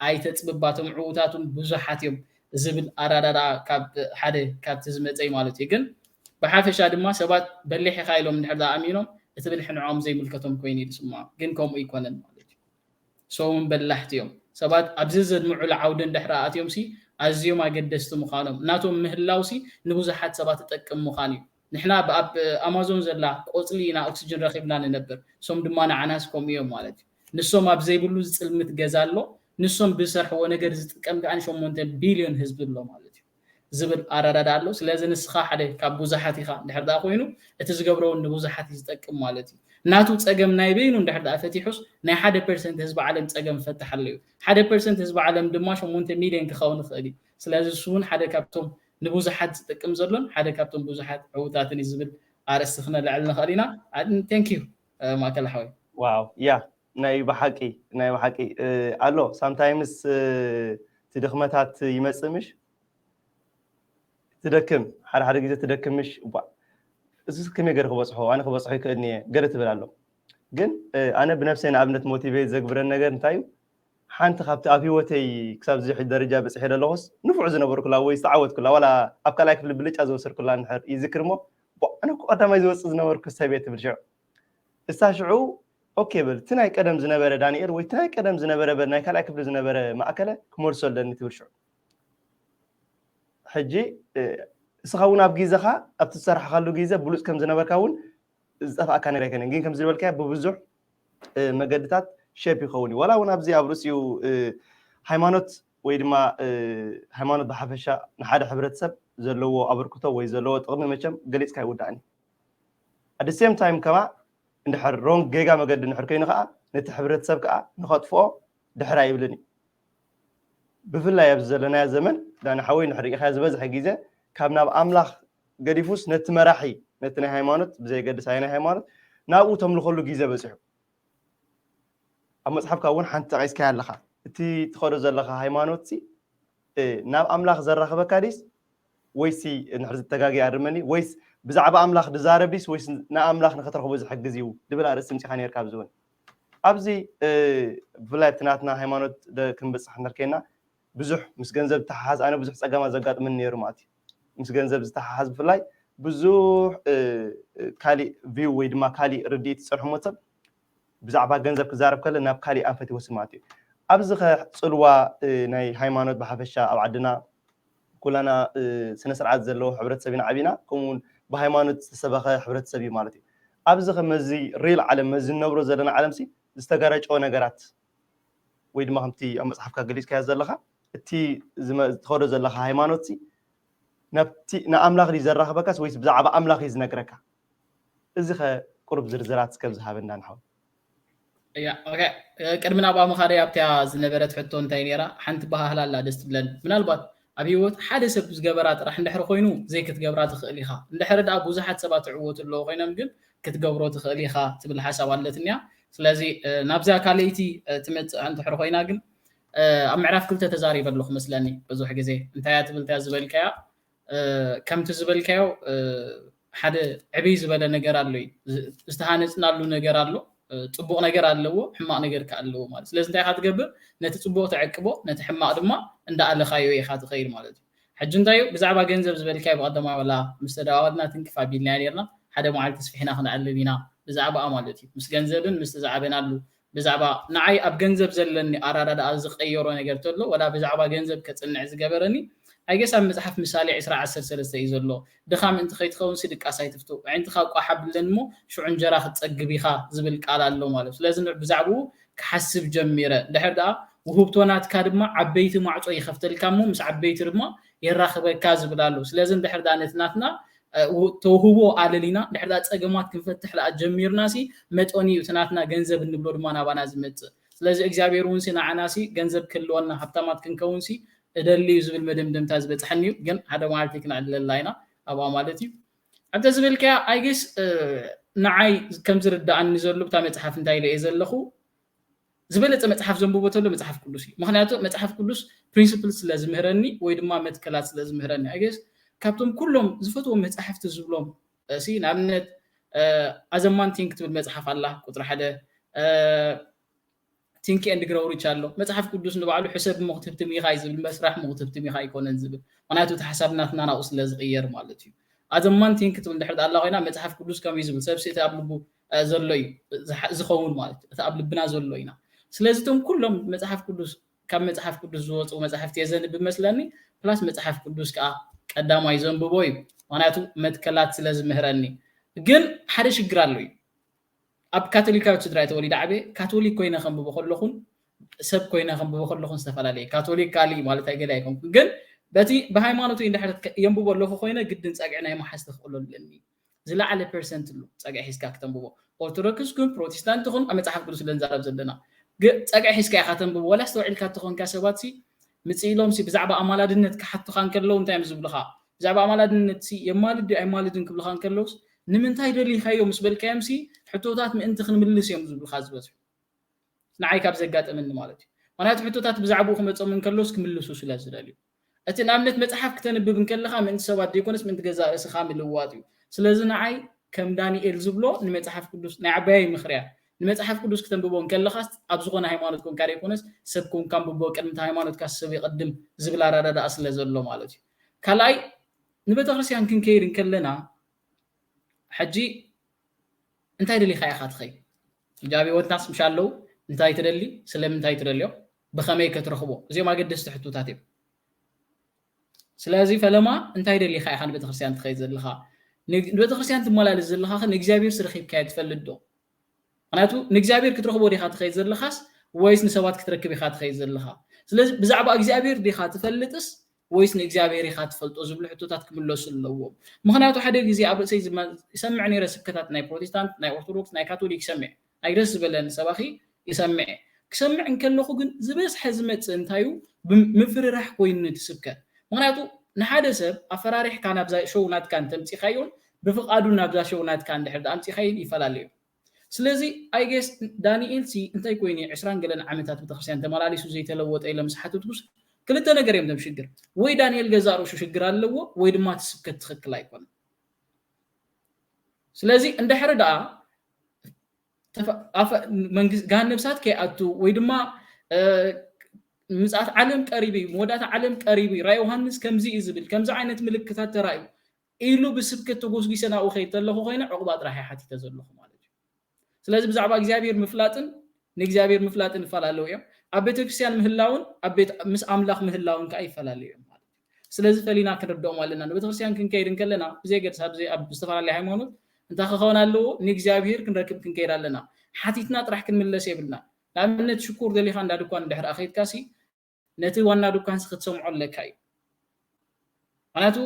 ኣይተጽብባ፣ እቶም ዕዉታት እውን ብዙሓት እዮም ዝብል ኣረዳድኣ ካብ ሓደ ካብቲ ዝመጸ እዩ ማለት እዩ። ግን ብሓፈሻ ድማ ሰባት በሊሕ ኢኻ ኢሎም እንድሕር ደኣ ኣሚኖም እቲ ብልሒ ንዕኦም ዘይምልከቶም ኮይኑ እዩ ዝስምዖም። ግን ከምኡ ኣይኮነን ማለት እዩ። ሰውን በላሕቲ እዮም። ሰባት ኣብዚ ዘድምዑሉ ዓውዲ እንድሕር ኣትዮም ሲ ኣዝዮም ኣገደስቲ ምዃኖም ናቶም ምህላው ሲ ንብዙሓት ሰባት ትጠቅም ምዃን እዩ። ንሕና ብ- ኣብ ኣማዞን ዘላ ቆጽሊ ኢና ኦክስጅን ረኺብና ንነብር፣ እሶም ድማ ንዓናስ ከምኡ እዮም ማለት እዩ። ንሶም ኣብ ዘይብሉ ዝጽልምት ገዛ ኣሎ፣ ንሶም ብዝሰርሕዎ ነገር ዝጥቀም ከኣ ሸሞንተ ቢልዮን ህዝቢ ኣሎ ማለት እዩ ዝብል ኣረዳድኣ ኣሎ። ስለዚ ንስኻ ሓደ ካብ ብዙሓት ኢኻ እንድሕር ደኣ ኮይኑ እቲ ዝገብሮ እውን ንብዙሓት እዩ ዝጠቅም ማለት እዩ። ናቱ ጸገም ናይ በይኑ እንድሕር ደኣ ፈቲሑስ ናይ ሓደ ፐርሰንት ህዝቢ ዓለም ጸገም ይፈትሕ ኣሎ እዩ። ሓደ ፐርሰንት ህዝቢ ዓለም ድማ ሸሞንተ ሚልዮን ክኸውን ይኽእል እዩ። ስለዚ እሱ እውን ሓደ ካብቶም ንብዙሓት ዝጠቅም ዘሎን ሓደ ካብቶም ብዙሓት ዕውታትን እዩ ዝብል ኣርእስቲ ክነልዕል ንኽእል ኢና። ቴንክ ዩ ማእከል ሓወይ። ዋው ያ ናይ ብሓቂ ናይ ብሓቂ ኣሎ ሳምታይምስ እቲ ድኽመታት ይመጽእ ምሽ ትደክም ሓደ ሓደ ግዜ ትደክም ምሽ ባ እሱስ ከመይ ገይረ ክበፅሖ ኣነ ክበፅሖ ይክእልኒ እየ ገለ ትብል ኣሎ ግን ኣነ ብነብሰይ ንኣብነት ሞቲቬት ዘግብረን ነገር እንታይ እዩ ሓንቲ ካብቲ ኣብ ሂወተይ ክሳብ ዝሕጅ ደረጃ በፅሐ ዘለኹስ ንፉዕ ዝነበርኩላ ወይ ዝተዓወትኩላ ዋላ ኣብ ካልኣይ ክፍሊ ብልጫ ዝወሰድኩላ እንድሕር ይዝክር እሞ ኣነ እኮ ቀዳማይ ዝወፅእ ዝነበርኩ ሰብ እየ ትብል ሽዑ እሳ ሽዑ ኦኬ በል እቲ ናይ ቀደም ዝነበረ ዳንኤል ወይ እቲ ናይ ቀደም ዝነበረ በል ናይ ካልኣይ ክፍሊ ዝነበረ ማእከለ ክመልሶ ኣለኒ ትብል ሽዑ ሕጂ እስኻ እውን ኣብ ግዜኻ ኣብቲ ዝሰራሕካሉ ግዜ ብሉፅ ከም ዝነበርካ እውን ዝጠፍኣካ ነገር ኣይኮነን ግን ከም ዝበልካዮ ብብዙሕ መገድታት ሸፕ ይኸውን እዩ ዋላ እውን ኣብዚ ኣብ ርእሲኡ ሃይማኖት ወይ ድማ ሃይማኖት ብሓፈሻ ንሓደ ሕብረተሰብ ዘለዎ ኣበርክቶ ወይ ዘለዎ ጥቕሚ መቸም ገሊፅካ ይውዳእኒ ኣደ ሴም ታይም ከማ እንድሕር ሮንግ ጌጋ መገዲ እንድሕር ኮይኑ ከዓ ነቲ ሕብረተሰብ ከዓ ንኸጥፍኦ ድሕር ኣይብልን እዩ ብፍላይ ኣብዚ ዘለናዮ ዘመን ዳኒ ሓወይ ንሕርኢኻዮ ዝበዝሐ ግዜ ካብ ናብ ኣምላኽ ገዲፉስ ነቲ መራሒ ነቲ ናይ ሃይማኖት ብዘየገድስ ኣየናይ ሃይማኖት ናብኡ ተምልኸሉ ግዜ በፂሑ ኣብ መፅሓፍካ እውን ሓንቲ ጠቂስካያ ኣለካ እቲ ትኸዶ ዘለካ ሃይማኖት ናብ ኣምላኽ ዘራኽበካ ዲስ ወይሲ ንድሕር ዝተጋጊ ኣርመኒ ወይስ ብዛዕባ ኣምላኽ ድዛረብ ዲስ ወይስ ንኣምላኽ ንኸትረኽቦ ዝሕግዝ እዩ ድብል ኣርእስቲ ምፂኻ ነርካ ኣብዚ እውን ኣብዚ ብፍላይ እቲ ናትና ሃይማኖት ክንበፅሕ እንተርኬና ብዙሕ ምስ ገንዘብ ዝተሓሓዝ ኣነ ብዙሕ ፀገማት ዘጋጥመኒ ነይሩ ማለት እዩ ምስ ገንዘብ ዝተሓሓዝ ብፍላይ ብዙሕ ካሊእ ቪው ወይ ድማ ካሊእ ርድኢት ዝፀንሖሞ ሰብ ብዛዕባ ገንዘብ ክዛረብ ከለ ናብ ካሊእ ኣንፈት ይወስድ ማለት እዩ ኣብዚ ከ ፅልዋ ናይ ሃይማኖት ብሓፈሻ ኣብ ዓድና ኩላና ስነ ስርዓት ዘለዎ ሕብረተሰብ ኢና ዓቢና ከምኡውን ብሃይማኖት ዝተሰበኸ ሕብረተሰብ እዩ ማለት እዩ ኣብዚ ከ መዚ ሪል ዓለም መዚ ንነብሮ ዘለና ዓለም ሲ ዝተገረጨወ ነገራት ወይ ድማ ከምቲ ኣብ መፅሓፍካ ገሊፅካዮ ዘለካ እቲ ዝትኸዶ ዘለካ ሃይማኖት ሲ ናብቲ ንኣምላኽ ድዩ ዘራኽበካስ ወይስ ብዛዕባ ኣምላኽ እዩ ዝነግረካ እዚ ከ ቁሩብ ዝርዝራት እስከ ዝሃበና ንሓው ቅድሚ ናብኣ ምኻደይ ኣብቲያ ዝነበረት ሕቶ እንታይ ነራ ሓንቲ ባህህላ ኣላ ደስ ትብለኒ ምናልባት ኣብ ህይወት ሓደ ሰብ ዝገበራ ጥራሕ እንድሕር ኮይኑ ዘይክትገብራ ትኽእል ኢኻ እንድሕር ደኣ ብዙሓት ሰባት ትዕወቱ ኣለዎ ኮይኖም ግን ክትገብሮ ትኽእል ኢኻ ትብል ሓሳብ ኣለትንያ ስለዚ ናብዚኣ ካልኣይቲ ትመፅእ እንድሕር ኮይና ግን ኣብ ምዕራፍ ክልተ ተዛሪበ ኣለኹ መስለኒ ብዙሕ ግዜ እንታይ እያ ትብል እንታይ ዝበልካያ ከምቲ ዝበልካዮ ሓደ ዕብይ ዝበለ ነገር ኣሎ ዝተሃነፅናሉ ነገር ኣሎ ፅቡቕ ነገር ኣለዎ ሕማቕ ነገር ከ ኣለዎ ማለት ስለዚ እንታይ ኢኻ ትገብር ነቲ ፅቡቕ ተዕቅቦ ነቲ ሕማቕ ድማ እንዳኣለኻዮ ኢኻ ትኸይድ ማለት እዩ ሕጂ እንታይ እዩ ብዛዕባ ገንዘብ ዝበልካዮ ብቐደማ ወላ ምስ ተደዋወልና ትንክፍ ኣቢልናዮ ነርና ሓደ መዓልቲ ስፊሕና ክነዕልል ኢና ብዛዕባኣ ማለት እዩ ምስ ገንዘብን ምስ ተዛዕበናሉ ብዛዕባ ንዓይ ኣብ ገንዘብ ዘለኒ ኣራዳድኣ ዝቀየሮ ነገር ተሎ ወላ ብዛዕባ ገንዘብ ከጽንዕ ዝገበረኒ ኣይገስ ኣብ መጽሓፍ ምሳሌ ዕስራ ዓሰርተ ሰለስተ እዩ ዘሎ ድኻ ምእንቲ ከይትኸውን ሲ ድቃስ ኣይትፍቱ ኣዒንትኻ ቋሕ ኣብለን እሞ ሽዑ እንጀራ ክትጸግብ ኢኻ ዝብል ቃል ኣሎ ማለት ስለዚ ብዛዕባኡ ክሓስብ ጀሚረ ድሕር ደኣ ውህብቶ ናትካ ድማ ዓበይቲ ማዕጾ ይኸፍተልካ እሞ ምስ ዓበይቲ ድማ የራኽበካ ዝብል ኣሎ ስለዚ ድሕር ደኣ ነቲ ናትና ተውህቦ ኣለሊና ድሕር ዳኣ ጸገማት ክንፈትሕ ዳኣ ጀሚርና ሲ መጠኑ እዩ እቲ ናትና ገንዘብ እንብሎ ድማ ናባና ዝመጽእ። ስለዚ እግዚኣብሔር እውን ሲ ንዓና ሲ ገንዘብ ክህልወና ሃብታማት ክንከውን ሲ እደሊ እዩ ዝብል መደምደምታ ዝበጽሐኒ እዩ። ግን ሓደ መዓልቲ ክነዕልለላ ኢና ኣብኣ ማለት እዩ። ኣብታ ዝበልካያ ኣይ ጌስ ንዓይ ከም ዝርዳኣኒ ዘሎ ብታ መጽሓፍ እንታይ ኢለ እየ ዘለኹ ዝበለጸ መጽሓፍ ዘንብቦ ተሎ መጽሓፍ ቅዱስ እዩ። ምክንያቱ መጽሓፍ ቅዱስ ፕሪንስፕል ስለ ዝምህረኒ ወይ ድማ መትከላት ስለ ዝምህረኒ ኣይ ጌስ ካብቶም ኩሎም ዝፈትዎም መጽሓፍቲ ዝብሎም ሲ ንኣብነት ኣዘማን ቲንክ ትብል መጽሓፍ ኣላ ቁፅሪ ሓደ ቲንክ ኤንድ ግሮው ሪች ኣሎ። መጽሓፍ ቅዱስ ንባዕሉ ሕሰብ እሞ ክትህብትም ኢኻ እዩ ዝብል መስራሕ እሞ ክትህብትም ኢኻ ኣይኮነን ዝብል ምክንያቱ እቲ ሓሳብ ናትና ናብኡ ስለ ዝቕየር ማለት እዩ። ኣዘማን ቲንክ ትብል ድሕር ኣላ ኮይና መጽሓፍ ቅዱስ ከምዩ ዝብል ሰብ እቲ ኣብ ልቡ ዘሎ እዩ ዝኸውን ማለት እዩ እቲ ኣብ ልብና ዘሎ ኢና። ስለዚ እቶም ኩሎም መጽሓፍ ቅዱስ ካብ መጽሓፍ ቅዱስ ዝወፁ መጽሕፍቲ የዘንብ መስለኒ ፕላስ መጽሓፍ ቅዱስ ከዓ ቀዳማይ ዘንብቦ እዩ። ምክንያቱ መትከላት ስለ ዝምህረኒ። ግን ሓደ ሽግር ኣሎ እዩ። ኣብ ካቶሊካዊት ስድራ ተወሊደ ዓበ ካቶሊክ ኮይነ ከንብቦ ከለኹን ሰብ ኮይነ ከንብቦ ከለኹን ዝተፈላለየ ካቶሊክ ካሊ ማለት ኣይገለ ኣይኮንኩን ግን በቲ ብሃይማኖት እንድሕር የንብቦ ኣለኹ ኮይነ ግድን ጸግዒ ናይ መሓዝ ተኽእሎ ኣለኒ። ዝለዓለ ፐርሰንት ኣሎ ጸግዒ ሒዝካ ክተንብቦ ኦርቶዶክስ ኩን ፕሮቴስታንት ኩን ኣብ መጽሓፍ ቅዱስ ለንዛረብ ዘለና ጸግዒ ሒዝካ ኢኻ ተንብቦ ወላ ኣስተውዒልካ ተኾንካ ሰባት ሲ ምጽኢሎም ሲ ብዛዕባ ኣማላድነት ክሓቱኻ እንከለዉ እንታይ እዮም ዝብሉኻ ብዛዕባ ኣማላድነት ሲ የማልድ ኣይማልድን ክብሉኻ እንከለውስ ንምንታይ ደሊኻዮ ምስ በልካዮም ሲ ሕቶታት ምእንቲ ክንምልስ እዮም ዝብሉኻ ዝበዝሑ ንዓይ ካብ ዘጋጠመኒ ማለት እዩ። ምክንያቱ ሕቶታት ብዛዕባኡ ክመጾም እንከሎስ ክምልሱ ስለ ዝደልዩ። እቲ ንኣብነት መጽሓፍ ክተንብብ እንከለኻ ምእንቲ ሰባት ዘይኮነስ ምእንቲ ገዛእ ርእስኻ ምልዋጥ እዩ። ስለዚ ንዓይ ከም ዳንኤል ዝብሎ ንመጽሓፍ ቅዱስ ናይ ዓባየይ ምኽርያ ንመጽሓፍ ቅዱስ ክተንብቦ እንከለኻስ ኣብ ዝኾነ ሃይማኖት ኮንካ ዘይኮነስ ሰብ ኮንካ ኣንብቦ ቅድሚ እቲ ሃይማኖትካ ሰብ ይቐድም ዝብል ኣረዳድኣ ስለ ዘሎ ማለት እዩ። ካልኣይ ንቤተክርስትያን ክንከይድ እንከለና ሕጂ እንታይ ደሊኻ ኢኻ ትኸይ? ሕጂ ኣብ ህይወትናስ ምሽ ኣለዉ እንታይ ትደሊ? ስለምንታይ ትደልዮ? ብኸመይ ከትረኽቦ? እዚኦም ኣገደስቲ ሕቶታት እዮም። ስለዚ ፈለማ እንታይ ደሊኻ ኢኻ ንቤተክርስትያን ትኸይድ ዘለኻ? ንቤተክርስትያን ትመላለስ ዘለኻ ንእግዚኣብሔር ስረኺብካዮ ትፈልጥ ዶ? ምክንያቱ ንእግዚኣብሔር ክትረኽቦ ዲኻ ትኸይድ ዘለኻስ ወይስ ንሰባት ክትረክብ ኢኻ ትኸይድ ዘለኻ? ስለዚ ብዛዕባ እግዚኣብሔር ዲኻ ትፈልጥስ ወይስ ንእግዚኣብሔር ኢኻ ትፈልጦ ዝብሉ ሕቶታት ክምለሱ ኣለዎም። ምክንያቱ ሓደ ግዜ ኣብ ርእሰይ ይሰምዕ ነይረ ስብከታት ናይ ፕሮቴስታንት፣ ናይ ኦርቶዶክስ፣ ናይ ካቶሊክ ይሰምዕ ናይ ደስ ዝበለኒ ሰባኺ ይሰምዕ ክሰምዕ እንከለኹ ግን ዝበዝሐ ዝመፅእ እንታዩ ብምፍርራሕ ኮይኑ እቲ ስብከት ምክንያቱ ንሓደ ሰብ ኣፈራሪሕካ ናብዛ ሾው ናትካ እንተምፂኻዮን ብፍቓዱ ናብዛ ሾው ናትካ እንድሕር ኣምፂኻዮን ይፈላለዩ። ስለዚ ኣይ ጌስ ዳንኤል ሲ እንታይ ኮይኑ ዕስራን ገለን ዓመታት ቤተክርስትያን ተመላሊሱ ዘይተለወጠ ኢለ ምስ ሓተትኩስ ክልተ ነገር እዮም ቶም ሽግር ወይ ዳንኤል ገዛ ርእሱ ሽግር ኣለዎ ወይ ድማ እቲ ስብከት ትኽክል ኣይኮነን። ስለዚ እንድሕር ደኣ መንግስት ገሃነብ እሳት ከይኣቱ ወይ ድማ ምፅኣት ዓለም ቀሪቡ እዩ፣ መወዳእታ ዓለም ቀሪቡ እዩ፣ ራእይ ዮሃንስ ከምዚ እዩ ዝብል ከምዚ ዓይነት ምልክታት ተራእዩ ኢሉ ብስብከት ተጎስጒሰ ናብኡ ከይድ ተለኹ ኮይነ ዕቑባ ጥራሕ ይሓቲተ ዘለኹ ማለት እዩ። ስለዚ ብዛዕባ እግዚኣብሔር ምፍላጥን ንእግዚኣብሔር ምፍላጥን ይፈላለው እዮም። ኣብ ቤተክርስትያን ምህላውን ኣብ ቤት ምስ ኣምላኽ ምህላውን ከዓ ይፈላለዩ እዮም ማለት እዩ። ስለዚ ፈሊና ክንርድኦም ኣለና። ንቤተክርስትያን ክንከይድ እንከለና ብዘይ ገድስ ኣብዚ ኣብ ዝተፈላለየ ሃይማኖት እንታይ ክኸውን ኣለዎ ንእግዚኣብሔር ክንረክብ ክንከይድ ኣለና። ሓቲትና ጥራሕ ክንምለስ የብልና። ንኣብነት ሽኩር ደሊኻ እንዳ ድኳን እንድሕር ኣኸይድካ ሲ ነቲ ዋና ድኳንሲ ክትሰምዖ ኣለካ እዩ። ምክንያቱ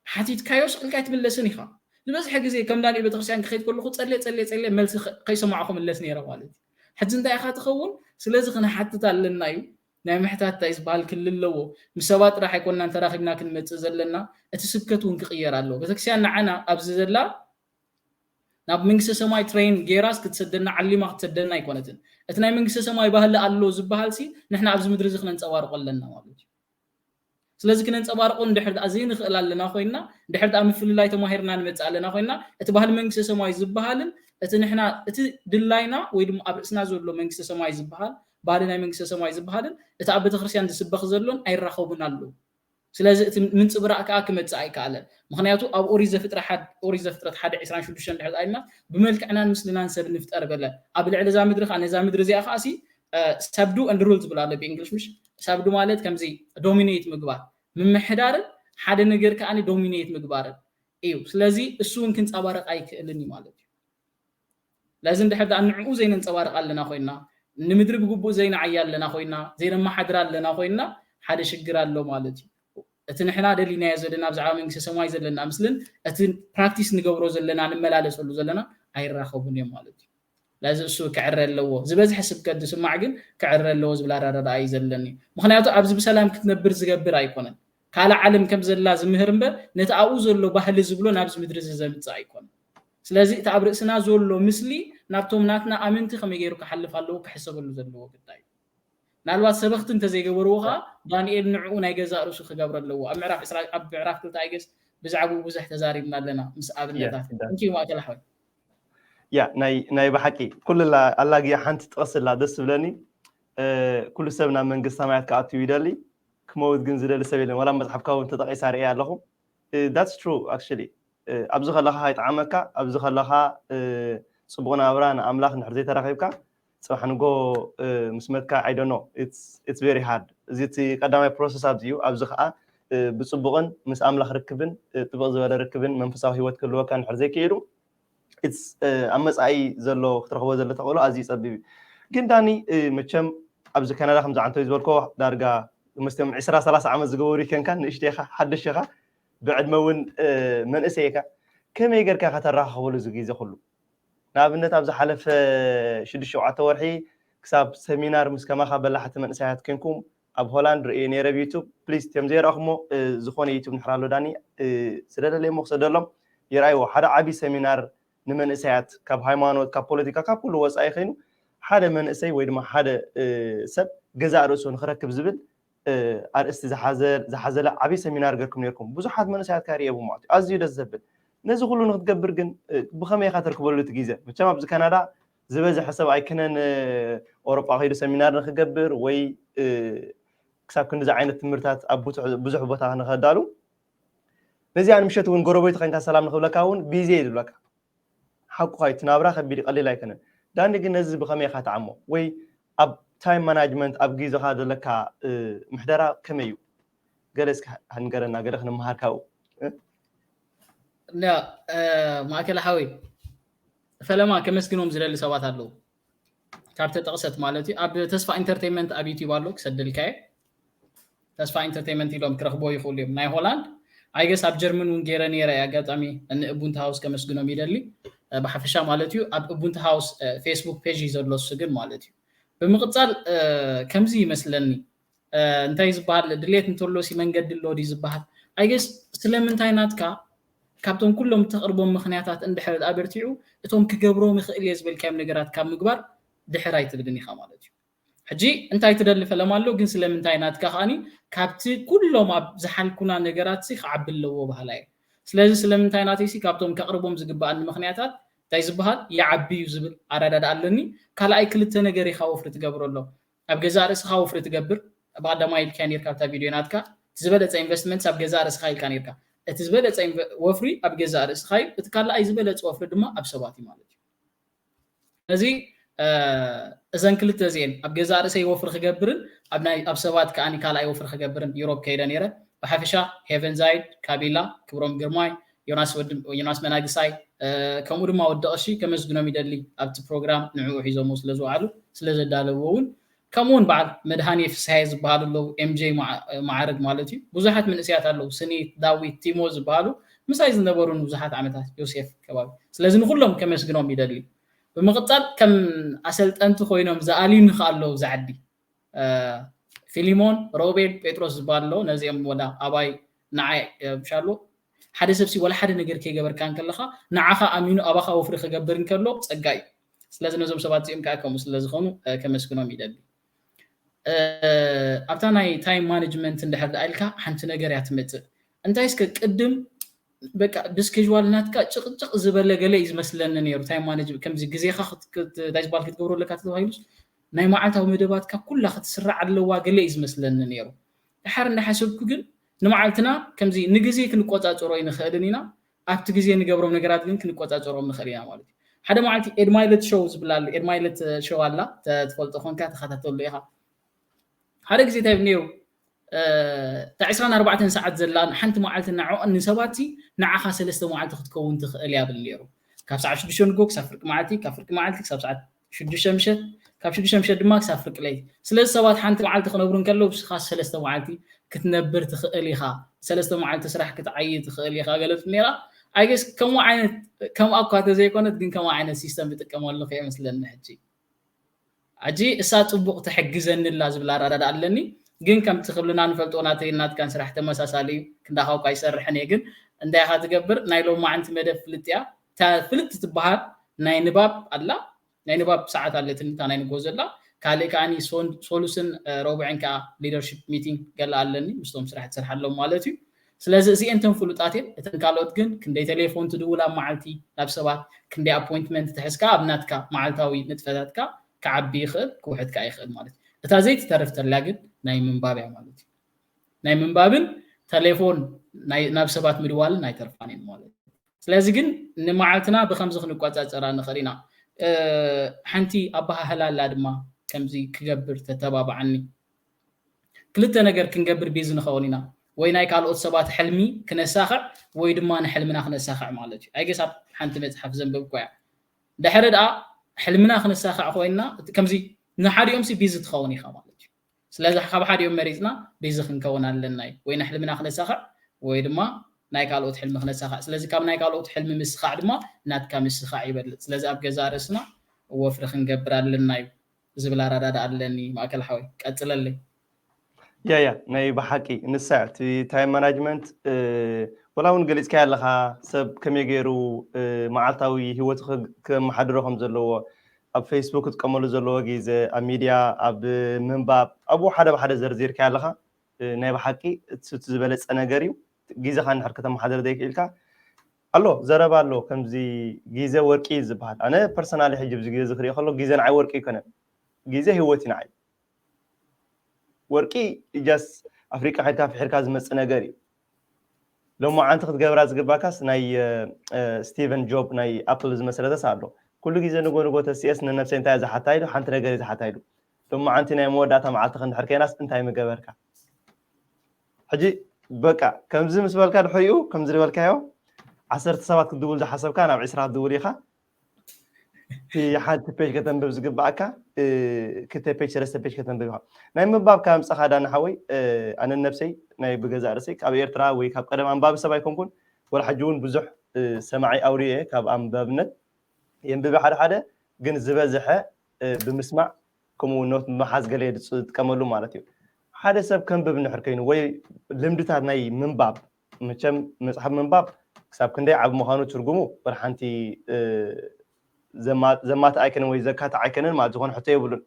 ሓቲትካዮ ስቕልካ ኣይትምለስን ኢኻ። ዝበዝሐ ግዜ ከም ዳንኤል ቤተክርስትያን ክኸይድ ከለኹ ጸልየ ጸልየ ጸልየ መልሲ ከይሰማዕኹ ምለስ ነይረ ማለት እዩ። ሕጂ እንታይ ኢኻ ትኸውን? ስለዚ ክንሓትት ኣለና እዩ። ናይ ምሕታት እንታይ ዝበሃል ክልል ኣለዎ? ምስ ሰባት ጥራሕ ኣይኮንናን ተራኺብና ክንመጽእ ዘለና። እቲ ስብከት እውን ክቕየር ኣለዎ። ቤተክርስትያን ንዓና ኣብዚ ዘላ ናብ መንግስተ ሰማይ ትሬን ጌራስ ክትሰደና ዓሊማ ክትሰደና ኣይኮነትን። እቲ ናይ መንግስተ ሰማይ ባህሊ ኣሎ ዝበሃል ሲ ንሕና ኣብዚ ምድሪ እዚ ክነንጸባርቆ ኣለና ማለት እዩ። ስለዚ ክነንጸባርቆ እንድሕር ደኣ ዘይንኽእል ኣለና ኮይና እንድሕር ደኣ ምፍልላይ ተማሂርና ንመጽእ ኣለና ኮይና እቲ ባህሊ መንግስተ ሰማይ ዝበሃልን እቲ ንሕና እቲ ድላይና ወይ ድማ ኣብ ርእስና ዘሎ መንግስተ ሰማይ ዝበሃል ባህሊ ናይ መንግስተ ሰማይ ዝበሃልን እቲ ኣብ ቤተክርስትያን ዝስበኽ ዘሎን ኣይራኸቡን ኣለዉ። ስለዚ እቲ ምንፅብራቕ ከዓ ክመፅእ ኣይከኣለን። ምክንያቱ ኣብ ኦሪት ዘፍጥረት ሓደ ዕስራን ሽዱሽተን ድሕር ጣይልና ብመልክዕናን ምስልናን ሰብ ንፍጠር በለ። ኣብ ልዕሊ እዛ ምድሪ ከዓ ነዛ ምድሪ እዚኣ ከዓ ሲ ሳብዱ and rule ዝብል ኣሎ ብእንግሊሽ ምሽ ሳብዱ ማለት ከምዚ ዶሚኔት ምግባር ምምሕዳርን ሓደ ነገር ከዓ ዶሚኔት ምግባርን እዩ። ስለዚ እሱ እውን ክንፀባረቕ ኣይክእልን እዩ ማለት እዩ። ለዚ እንድሕር ደኣ ንዕኡ ዘይነንፀባርቕ ኣለና ኮይና ንምድሪ ብግቡእ ዘይንዓያ ኣለና ኮይና ዘይነመሓድራ ኣለና ኮይና ሓደ ሽግር ኣሎ ማለት እዩ። እቲ ንሕና ደሊናዮ ዘለና ብዛዕባ መንግስቲ ሰማይ ዘለና ምስልን እቲ ፕራክቲስ ንገብሮ ዘለና ንመላለሰሉ ዘለና ኣይራኸቡን እዮም ማለት እዩ። ስለዚ እሱ ክዕረ ኣለዎ። ዝበዝሐ ስብከት ዝስማዕ ግን ክዕረ ኣለዎ ዝብል ኣረዳድኣ እዩ ዘለኒ። ምክንያቱ ኣብዚ ብሰላም ክትነብር ዝገብር ኣይኮነን። ካልእ ዓለም ከም ዘላ ዝምህር እምበር ነቲ ኣብኡ ዘሎ ባህሊ ዝብሎ ናብዚ ምድሪ እዚ ዘምጽእ ኣይኮነን። ስለዚ እቲ ኣብ ርእስና ዘሎ ምስሊ ናብቶም ናትና ኣመንቲ ከመይ ገይሩ ክሓልፍ ኣለዎ ክሕሰበሉ ዘለዎ ጉዳይ እዩ። ምናልባት ሰበኽቲ እንተዘይገበርዎ ከዓ ዳንኤል ንዕኡ ናይ ገዛእ ርእሱ ክገብሮ ኣለዎ። ኣብ ምዕራፍ ዕስራ ኣብ ምዕራፍ ክልተ ኣይገስ ብዛዕባኡ ብዙሕ ተዛሪብና ኣለና ምስ ኣብነታት። እንኪ ማእከል ሓወይ። ያ ናይ ናይ ብሓቂ ኩሉ ኣላግያ ሓንቲ ጥቕስላ ደስ ትብለኒ። ኩሉ ሰብ ናብ መንግስቲ ሰማያት ክኣትው ይደሊ፣ ክመውት ግን ዝደሊ ሰብ የለን። ዋላ መጽሓፍካ እውን ተጠቒሳ ርእየ ኣለኹ። That's true actually። ኣብዚ ከለኻ ከይጠዓመካ፣ ኣብዚ ከለኻ ጽቡቕ ናብራ ንኣምላኽ እንድሕር ዘይተራኺብካ፣ ጽባሕ ንጎ ምስ መትካ I don't know, it's very hard። እዚ እቲ ቀዳማይ ፕሮሰስ ኣብዚ እዩ። ኣብዚ ከዓ ብጽቡቕን ምስ ኣምላኽ ርክብን ጥብቕ ዝበለ ርክብን መንፈሳዊ ህይወት ክህልወካ እንድሕር ዘይክኢሉ፣ ኣብ መጻኢ ዘሎ ክትረኽቦ ዘሎ ተኽእሎ ኣዝዩ ጸቢብ እዩ። ግን ዳኒ፣ መቸም ኣብዚ ካናዳ ከምዚ ዓንተዊ ዝበልኮ ዳርጋ መስትዮም ዕስራ ሰላሳ ዓመት ዝገበሩ ይከንካ፣ ንእሽተይ ኢኻ፣ ሓደሽ ኢኻ፣ ብዕድመ እውን መንእሰይ ኢኻ። ከመይ ጌርካ ከተራኻኽበሉ እዚ ግዜ ኩሉ? ንኣብነት ኣብ ዝሓለፈ ሽዱሽተ ሸውዓተ ወርሒ ክሳብ ሰሚናር ምስ ከማኻ በላሕቲ መንእሰያት ኮንኩም ኣብ ሆላንድ ርእየ ነይረ ብዩቱብ። ፕሊዝ፣ እቶም ዘይረኣኹሞ ዝኾነ ዩቱብ ንሕር ኣሎ ዳኒ፣ ስደደለይ እሞ ክሰደሎም ይርኣይዎ። ሓደ ዓቢ ሰሚናር ንመንእሰያት ካብ ሃይማኖት፣ ካብ ፖለቲካ፣ ካብ ኩሉ ወጻኢ ኮይኑ ሓደ መንእሰይ ወይ ድማ ሓደ ሰብ ገዛእ ርእሱ ንክረክብ ዝብል ኣርእስቲ ዝሓዘለ ዓብዪ ሰሚናር ገርኩም ነርኩም። ብዙሓት መንእሰያት ካርእየቡ ማለት እዩ። ኣዝዩ ደስ ዘብል። ነዚ ኩሉ ንክትገብር ግን ብኸመይ ኢኻ ተርክበሉ እቲ ግዜ? መቸም ኣብዚ ካናዳ ዝበዝሐ ሰብ ኣይክነን ኣውሮጳ ከይዱ ሰሚናር ንክገብር ወይ ክሳብ ክንዲዚ ዓይነት ትምህርታት ኣብ ብዙሕ ቦታ ንኸዳሉ። ነዚኣ ንምሸት እውን ጎረቤት ኮይንካ ሰላም ንክብለካ እውን ቢዚ እየ ዝብለካ። ሓቁኻ እዩ፣ እቲ ናብራ ከቢድ ቀሊል ኣይኮነን። ዳኒ ግን ነዚ ብኸመይ ኢኻ ትዓሞ? ወይ ኣብ ታይም ማናጅመንት ኣብ ግዜኻ ዘለካ ምሕደራ ከመይ እዩ? ገለ እስኪ ንገረና፣ ገለ ክንመሃር ካብኡ። ማእከል ሓወይ ፈለማ ከመስግኖም ዝደሊ ሰባት ኣለዉ። ካብ ተጠቕሰት ማለት እዩ። ኣብ ተስፋ ኢንተርቴይንመንት ኣብ ዩቲዩብ ኣሎ፣ ክሰደልካየ። ተስፋ ኢንተርቴይንመንት ኢሎም ክረኽቦ ይኽእሉ እዮም። ናይ ሆላንድ ኣይገስ ኣብ ጀርመን እውን ገይረ ነይረ። ኣጋጣሚ ንእቡንት ሃውስ ከመስግኖም ይደሊ። ብሓፈሻ ማለት እዩ ኣብ እቡንት ሃውስ ፌስቡክ ፔጅ እዩ ዘሎ እሱ ግን ማለት እዩ። ብምቕፃል ከምዚ ይመስለኒ፣ እንታይ ዝበሃል ድሌት እንተሎ ሲ መንገዲ ኣሎ ድዩ ዝበሃል? ኣይገስ ስለምንታይ ናትካ ካብቶም ኩሎም እተቕርቦም ምኽንያታት እንድሕር ኣበርቲዑ እቶም ክገብሮም ይኽእል እየ ዝበልካዮም ነገራት ካብ ምግባር ድሕር ኣይትብልን ኢኻ ማለት እዩ። ሕጂ እንታይ ትደሊ ፈለማ ኣሎ ግን ስለምንታይ ናትካ ከዓኒ ካብቲ ኩሎም ኣብ ዝሓልኩና ነገራት ሲ ክዓቢ ኣለዎ ባህላ እየ። ስለዚ ስለምንታይ ናተይ ሲ ካብቶም ከቕርቦም ዝግበኣኒ ምኽንያታት እንታይ ዝበሃል ይዓቢ እዩ ዝብል ኣረዳድኣ ኣለኒ። ካልኣይ ክልተ ነገር ኢኻ ወፍሪ ትገብረሎም። ኣብ ገዛእ ርእስኻ ወፍሪ ትገብር ብቐዳማይ ኢልካ ነርካ ኣብታ ቪድዮ ናትካ ዝበለፀ ኢንቨስትመንት ኣብ ገዛእ ርእስኻ ኢልካ ነርካ። እቲ ዝበለፀ ወፍሪ ኣብ ገዛእ ርእስኻ እዩ። እቲ ካልኣይ ዝበለፀ ወፍሪ ድማ ኣብ ሰባት እዩ ማለት እዩ። ስለዚ እዘን ክልተ እዚኤን ኣብ ገዛእ ርእሰይ ወፍሪ ክገብርን ኣብ ናይ ኣብ ሰባት ከዓኒ ካልኣይ ወፍሪ ክገብርን ዩሮፕ ከይደ ነይረ። ብሓፈሻ ሄቨን ዛይድ፣ ካቢላ፣ ክብሮም ግርማይ፣ ዮናስ መናግሳይ ከምኡ ድማ ወዲ ቀሺ ከመስግኖም ይደሊ ኣብቲ ፕሮግራም ንዕኡ ሒዞሞ ስለ ዝወዓሉ ስለ ዘዳለውዎ እውን ከምኡ እውን በዓል መድሃኔ ፍስሃየ ዝበሃሉ ኣለዉ ኤምጄ ማዕርግ ማለት እዩ። ብዙሓት መንእሰያት ኣለዉ ስኒት፣ ዳዊት፣ ቲሞ ዝበሃሉ ምሳይ ዝነበሩን ብዙሓት ዓመታት ዮሴፍ ከባቢ። ስለዚ ንኩሎም ከመስግኖም ይደሊ። ብምቕፃል ከም ኣሰልጠንቲ ኮይኖም ዝኣልዩኒ ከዓ ኣለዉ እዚ ዓዲ ፊሊሞን፣ ሮቤል፣ ጴጥሮስ ዝበሃል ኣሎ። ነዚኦም ወላ ኣባይ ንዓይ ምሻሉ ሓደ ሰብሲ ወላ ሓደ ነገር ከይገበርካ እንከለኻ ንዓኻ ኣሚኑ ኣባኻ ወፍሪ ክገብር እንከሎ ፀጋ እዩ። ስለዚ ነዞም ሰባት እዚኦም ከዓ ከምኡ ስለዝኾኑ ከመስግኖም ይደሊ። ኣብታ ናይ ታይም ማኔጅመንት እንድሕር ደኣ ኢልካ ሓንቲ ነገር እያ ትመፅእ። እንታይ እስከ ቅድም በቃ ብስኬጅዋል ናትካ ጭቕጭቕ ዝበለ ገለ እዩ ዝመስለኒ ነይሩ። ታይም ማኔጅ ከምዚ ግዜኻ እንታይ ዝበሃል ክትገብሮ ኣለካ ተባሂሉስ ናይ መዓልታዊ መደባትካ ኩላ ክትስራዕ ኣለዋ ገለ እዩ ዝመስለኒ ነይሩ። ድሓር እንዳሓሰብኩ ግን ንመዓልትና ከምዚ ንግዜ ክንቆፃፀሮ ኣይንኽእልን ኢና። ኣብቲ ግዜ ንገብሮም ነገራት ግን ክንቆፃፀሮም ንኽእል ኢና ማለት እዩ። ሓደ መዓልቲ ኤድማይለት ሾው ዝብል ኣሎ። ኤድማይለት ሾው ኣላ፣ ትፈልጦ ኮንካ ተኸታተሎ ኢኻ። ሓደ ግዜ እንታይ ነይሩ፣ እታ ዕስራን ኣርባዕተን ሰዓት ዘላ ሓንቲ መዓልቲ ንዕኦን ንሰባት ንዓኻ ሰለስተ መዓልቲ ክትከውን ትኽእል እያ ብል ነይሩ። ካብ ሰዓት ሽዱሽተ ንጎ ክሳብ ፍርቂ መዓልቲ፣ ካብ ፍርቂ መዓልቲ ክሳብ ሰዓት ሽዱሽተ ምሸት፣ ካብ ሽዱሽተ ምሸት ድማ ክሳብ ፍርቂ ለይቲ። ስለዚ ሰባት ሓንቲ መዓልቲ ክነብሩ እንከለዉ ብስኻ ሰለስተ መዓልቲ ክትነብር ትኽእል ኢኻ፣ ሰለስተ መዓልቲ ስራሕ ክትዓይ ትኽእል ኢኻ ገለቱ ነይራ። ኣይገስ ከምኡ ዓይነት ከምኣ እኳ ተዘይኮነት ግን ከምኡ ዓይነት ሲስተም ይጥቀመሉ ከይመስለኒ ሕጂ። ሕጂ እሳ ጽቡቕ ትሕግዘኒ ኣላ ዝብል ኣረዳድኣ ኣለኒ። ግን ከምቲ ክብልና ንፈልጦ ናተይ ናትካን ስራሕ ተመሳሳሊ እዩ። ክንዳኻ እኳ ይሰርሕን እየ ግን እንታይ ኢኻ ትገብር ናይ ሎማዓንቲ መደብ ፍልጥ እያ። እታ ፍልጥ ትበሃል ናይ ንባብ ኣላ ናይ ንባብ ሰዓት ኣለትኒ እታ ናይ ንጎ ዘላ ካልእ ከዓኒ ሶሉስን ረቡዕን ከዓ ሊደርሽፕ ሚቲንግ ገላ ኣለኒ ምስቶም ስራሕ ትሰርሓሎም ማለት እዩ። ስለዚ እዚኤን እተን ፍሉጣት እየን። እተን ካልኦት ግን ክንደይ ቴሌፎን ትድውል ኣብ መዓልቲ ናብ ሰባት ክንደይ ኣፖይንትመንት ትሕዝካ ኣብ ናትካ መዓልታዊ ንጥፈታትካ ክዓቢ ይኽእል ክውሕድ ከዓ ይኽእል ማለት እዩ። እታ ዘይትተርፍ ተላ ግን ናይ ምንባብ እያ ማለት እዩ። ናይ ምንባብን ቴሌፎን ናብ ሰባት ምድዋልን ኣይተርፋን እየን ማለት እዩ። ስለዚ ግን ንመዓልትና ብከምዚ ክንቆፃፀራ ንኽእል ኢና። ሓንቲ ኣበሃህላ ኣላ ድማ ከምዚ ክገብር ተተባብዓኒ። ክልተ ነገር ክንገብር ቢዚ ንኸውን ኢና። ወይ ናይ ካልኦት ሰባት ሕልሚ ክነሳኽዕ ወይ ድማ ንሕልምና ክነሳኽዕ ማለት እዩ። ኣይገስ ኣብ ሓንቲ መፅሓፍ ዘንበብኳ እያ። ድሕሪ ደኣ ሕልምና ክነሳኽዕ ኮይንና ከምዚ ንሓዲኦም ሲ ቢዚ ትኸውን ኢኻ ማለት እዩ። ስለዚ ካብ ሓዲኦም መሪፅና ቢዚ ክንከውን ኣለና እዩ። ወይ ንሕልምና ክነሳኽዕ ወይ ድማ ናይ ካልኦት ሕልሚ ክነሳኽዕ። ስለዚ ካብ ናይ ካልኦት ሕልሚ ምስኻዕ ድማ ናትካ ምስኻዕ ይበልፅ። ስለዚ ኣብ ገዛእ ርእስና ወፍሪ ክንገብር ኣለና እዩ ዝብል ኣረዳድኣ ኣለኒ። ማእከል ሓወይ ቀፅለለይ። ያ ያ ናይ ብሓቂ ንሳ እቲ ታይም ማናጅመንት ወላ እውን ገሊፅካዮ ኣለኻ ሰብ ከመይ ገይሩ መዓልታዊ ሂወቱ ከመሓድሮ ከም ዘለዎ ኣብ ፌስቡክ ክጥቀመሉ ዘለዎ ግዜ ኣብ ሚድያ ኣብ ምንባብ ኣብኡ ሓደ ብሓደ ዘርዚርካዮ ኣለኻ። ናይ ብሓቂ እቲ ዝበለፀ ነገር እዩ። ግዜኻ እንድሕር ከተመሓድር ዘይክኢልካ ኣሎ ዘረባ ኣሎ ከምዚ ግዜ ወርቂ እዩ ዝበሃል። ኣነ ፐርሰናሊ ሕጂ ብዚ ግዜ ዝክሪኦ ከሎ ግዜ ንዓይ ወርቂ ኣይኮነን። ግዜ ሂወት እዩ ንዓይ። ወርቂ ጃስ ኣፍሪቃ ከድካ ፍሒርካ ዝመፅእ ነገር እዩ። ሎማዓንቲ ክትገብራ ዝግባካስ ናይ ስቲቨን ጆብ ናይ ኣፕል ዝመስረተስ ኣሎ። ኩሉ ግዜ ንጎ ንጎ ተሲኤስ ንነብሰይ እንታይ ዝሓታ ኢሉ ሓንቲ ነገር እዩ ዝሓታ ኢሉ። ሎማዓንቲ ናይ መወዳእታ መዓልቲ ክንድሕር ከይናስ እንታይ ምገበርካ? ሕጂ በቃ ከምዚ ምስ በልካ ድሕሪኡ ከምዚ ዝበልካዮ ዓሰርተ ሰባት ክትድውል ዝሓሰብካ ናብ ዕስራ ክትድውል ኢኻ። እቲ ሓንቲ ፔጅ ከተንብብ ዝግባኣካ ክልተ ፔጅ ሰለስተ ፔጅ ከተንብብ ኢኻ። ናይ ምንባብ ካብ ምጻኻ ዳና ሓወይ ኣነ ነብሰይ ናይ ብገዛእ ርእሰይ ካብ ኤርትራ ወይ ካብ ቀደም ኣንባቢ ሰብ ኣይኮንኩን። ወላ ሕጂ እውን ብዙሕ ሰማዒ ኣውርየ ካብ ኣንባብነት የንብበ ሓደ ሓደ ግን ዝበዝሐ ብምስማዕ ከምኡ ኖት ብምሓዝ ገለ ዝጥቀመሉ ማለት እዩ። ሓደ ሰብ ከንብብ እንድሕር ኮይኑ ወይ ልምድታት ናይ ምንባብ መቸም መፅሓፍ ምንባብ ክሳብ ክንደይ ዓብ ምዃኑ ትርጉሙ ወላ ሓንቲ ዘማትእ ኣይኮነን ወይ ዘካትዕ ኣይኮነን ማለት ዝኾነ ሕቶ የብሉን።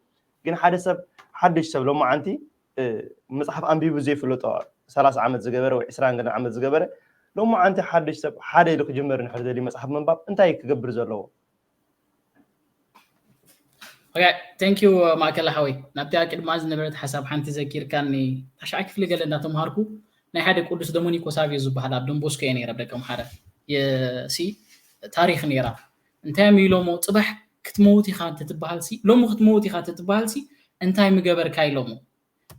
ግን ሓደ ሰብ ሓድሽ ሰብ ሎማዓንቲ መፅሓፍ ኣንቢቡ ዘይፍለጦ ሰላሳ ዓመት ዝገበረ ወይ ዕስራን ገለን ዓመት ዝገበረ ሎማዓንቲ ሓድሽ ሰብ ሓደ ኢሉ ክጅምር እንድሕር ደልዩ መፅሓፍ ምንባብ እንታይ ክገብር ዘለዎ? ቴንክ ዩ ማእከል ሓወይ ናብቲ ቅድማ ዝነበረት ሓሳብ ሓንቲ ዘኪርካኒ ታሽዓይ ክፍሊ ገለ እንዳተምሃርኩ ናይ ሓደ ቅዱስ ዶሚኒኮ ሳቪዮ ዝበሃል ኣብ ደንቦስኮ እየ ነይረ ደቂ ኣምሓረ ሲ ታሪክ ነይራ እንታይ እዮም ኢሎሞ ፅባሕ ክትመውት ኢኻ እንትትበሃል ሲ ሎሚ ክትመውት ኢኻ እንትትበሃል ሲ እንታይ ምገበርካ ኢሎሞ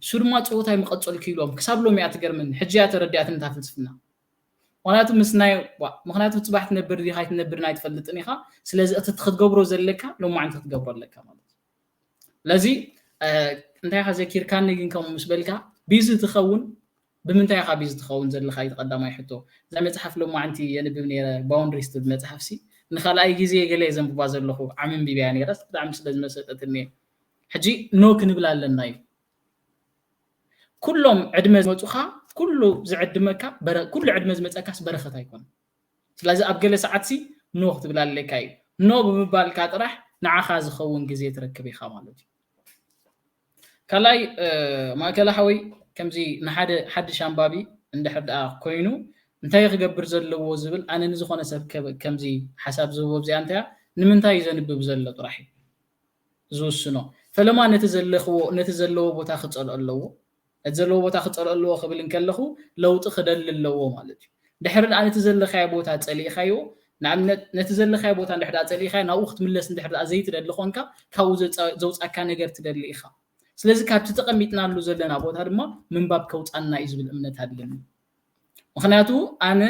እሱ ድማ ፀወታይ ምቐፀልኩ ኢሎም ክሳብ ሎም እያ ትገርመኒ ሕጂ እያ ተረዲኣትኒ እታ ፍልስፍና ምክንያቱ ምስ ናይ ምክንያቱ ፅባሕ ትነብር ዲኻ ኣይትነብርን ኣይትፈልጥን ኢኻ ስለዚ እቲ ክትገብሮ ዘለካ ሎማዓንቲ ክትገብሮ ኣለካ ማለት እዩ ለዚ እንታይ ኢኻ ዘኪርካኒ ግን ከምኡ ምስ በልካ ቢዚ ትኸውን ብምንታይ ኢኻ ቢዚ ትኸውን ዘለኻ እዩ ቀዳማይ ሕቶ እዛ መፅሓፍ ሎማዓንቲ የንብብ ነይረ ባውንድሪስ ትብል መፅሓፍ ሲ ንካልኣይ ግዜ ገለ ዘንብባ ዘለኹ ዓመንቢብያ ነይረ ብጣዕሚ ስለ ዝመሰጠትኒ ሕጂ ኖ ክንብል ኣለና እዩ ኩሎም ዕድመ ዝመፁኻ ኩሉ ዝዕድመካ ኩሉ ዕድመ ዝመፀካስ በረኸት ኣይኮነ ስለዚ ኣብ ገለ ሰዓት ሲ ኖ ክትብል ኣለካ እዩ ኖ ብምባልካ ጥራሕ ንዓኻ ዝኸውን ግዜ ትረክብ ኢኻ ማለት እዩ ካልኣይ ማእከላ ሓወይ ከምዚ ንሓደ ሓድሽ ኣንባቢ እንድሕር ደኣ ኮይኑ እንታይ ክገብር ዘለዎ ዝብል ኣነ ንዝኾነ ሰብ ከምዚ ሓሳብ ዝህቦ ኣብዚኣ እንታይ ንምንታይ እዩ ዘንብብ ዘሎ ጥራሕ እዩ ዝውስኖ ፈለማ ነቲ ዘለኽዎ ነቲ ዘለዎ ቦታ ክፀልኦ ኣለዎ ነቲ ዘለዎ ቦታ ክፀልኦ ኣለዎ ክብል እንከለኹ ለውጢ ክደሊ ኣለዎ ማለት እዩ ድሕሪ ደኣ ነቲ ዘለኻዮ ቦታ ፀሊእኻዮ ንኣብነት ነቲ ዘለኻዮ ቦታ እንድሕር ደኣ ፀሊእኻዮ ናብኡ ክትምለስ እንድሕር ደኣ ዘይትደሊ ኮንካ ካብኡ ዘውፃካ ነገር ትደሊ ኢኻ ስለዚ ካብቲ ተቐሚጥናሉ ዘለና ቦታ ድማ ምንባብ ከውፃና እዩ ዝብል እምነት ኣለኒ ምክንያቱ ኣነ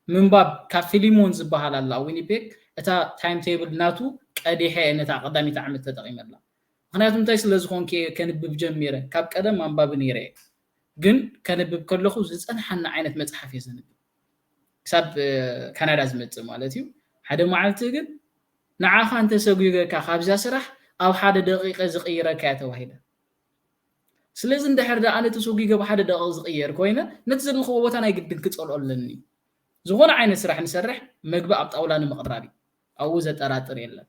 ምንባብ ካብ ፊሊሞን ዝበሃል ኣላ ዊኒፔግ እታ ታይም ቴብል ናቱ ቀዲሐ ነታ ቀዳሚት ዓመት ተጠቒመላ። ምክንያቱ እንታይ ስለ ዝኾንኩ እየ ከንብብ ጀሚረ። ካብ ቀደም ኣንባቢ ነይረ እየ፣ ግን ከንብብ ከለኹ ዝጸንሓኒ ዓይነት መጽሓፍ እየ ዘንብብ። ክሳብ ካናዳ ዝመጽእ ማለት እዩ። ሓደ መዓልቲ ግን ንዓኻ እንተሰጒገካ ካብዛ ስራሕ ኣብ ሓደ ደቂቀ ዝቕይረካ እያ ተባሂለ። ስለዚ እንድሕር ደኣ ኣነ ተሰጒገ ብሓደ ደቂቕ ዝቕየር ኮይነ፣ ነቲ ዘለኽዎ ቦታ ናይ ግድን ክጸልኦ ኣለኒ። ዝኾነ ዓይነት ስራሕ ንሰርሕ፣ መግቢ ኣብ ጣውላ ንምቕራብ እዩ። ኣብኡ ዘጠራጥር የለን።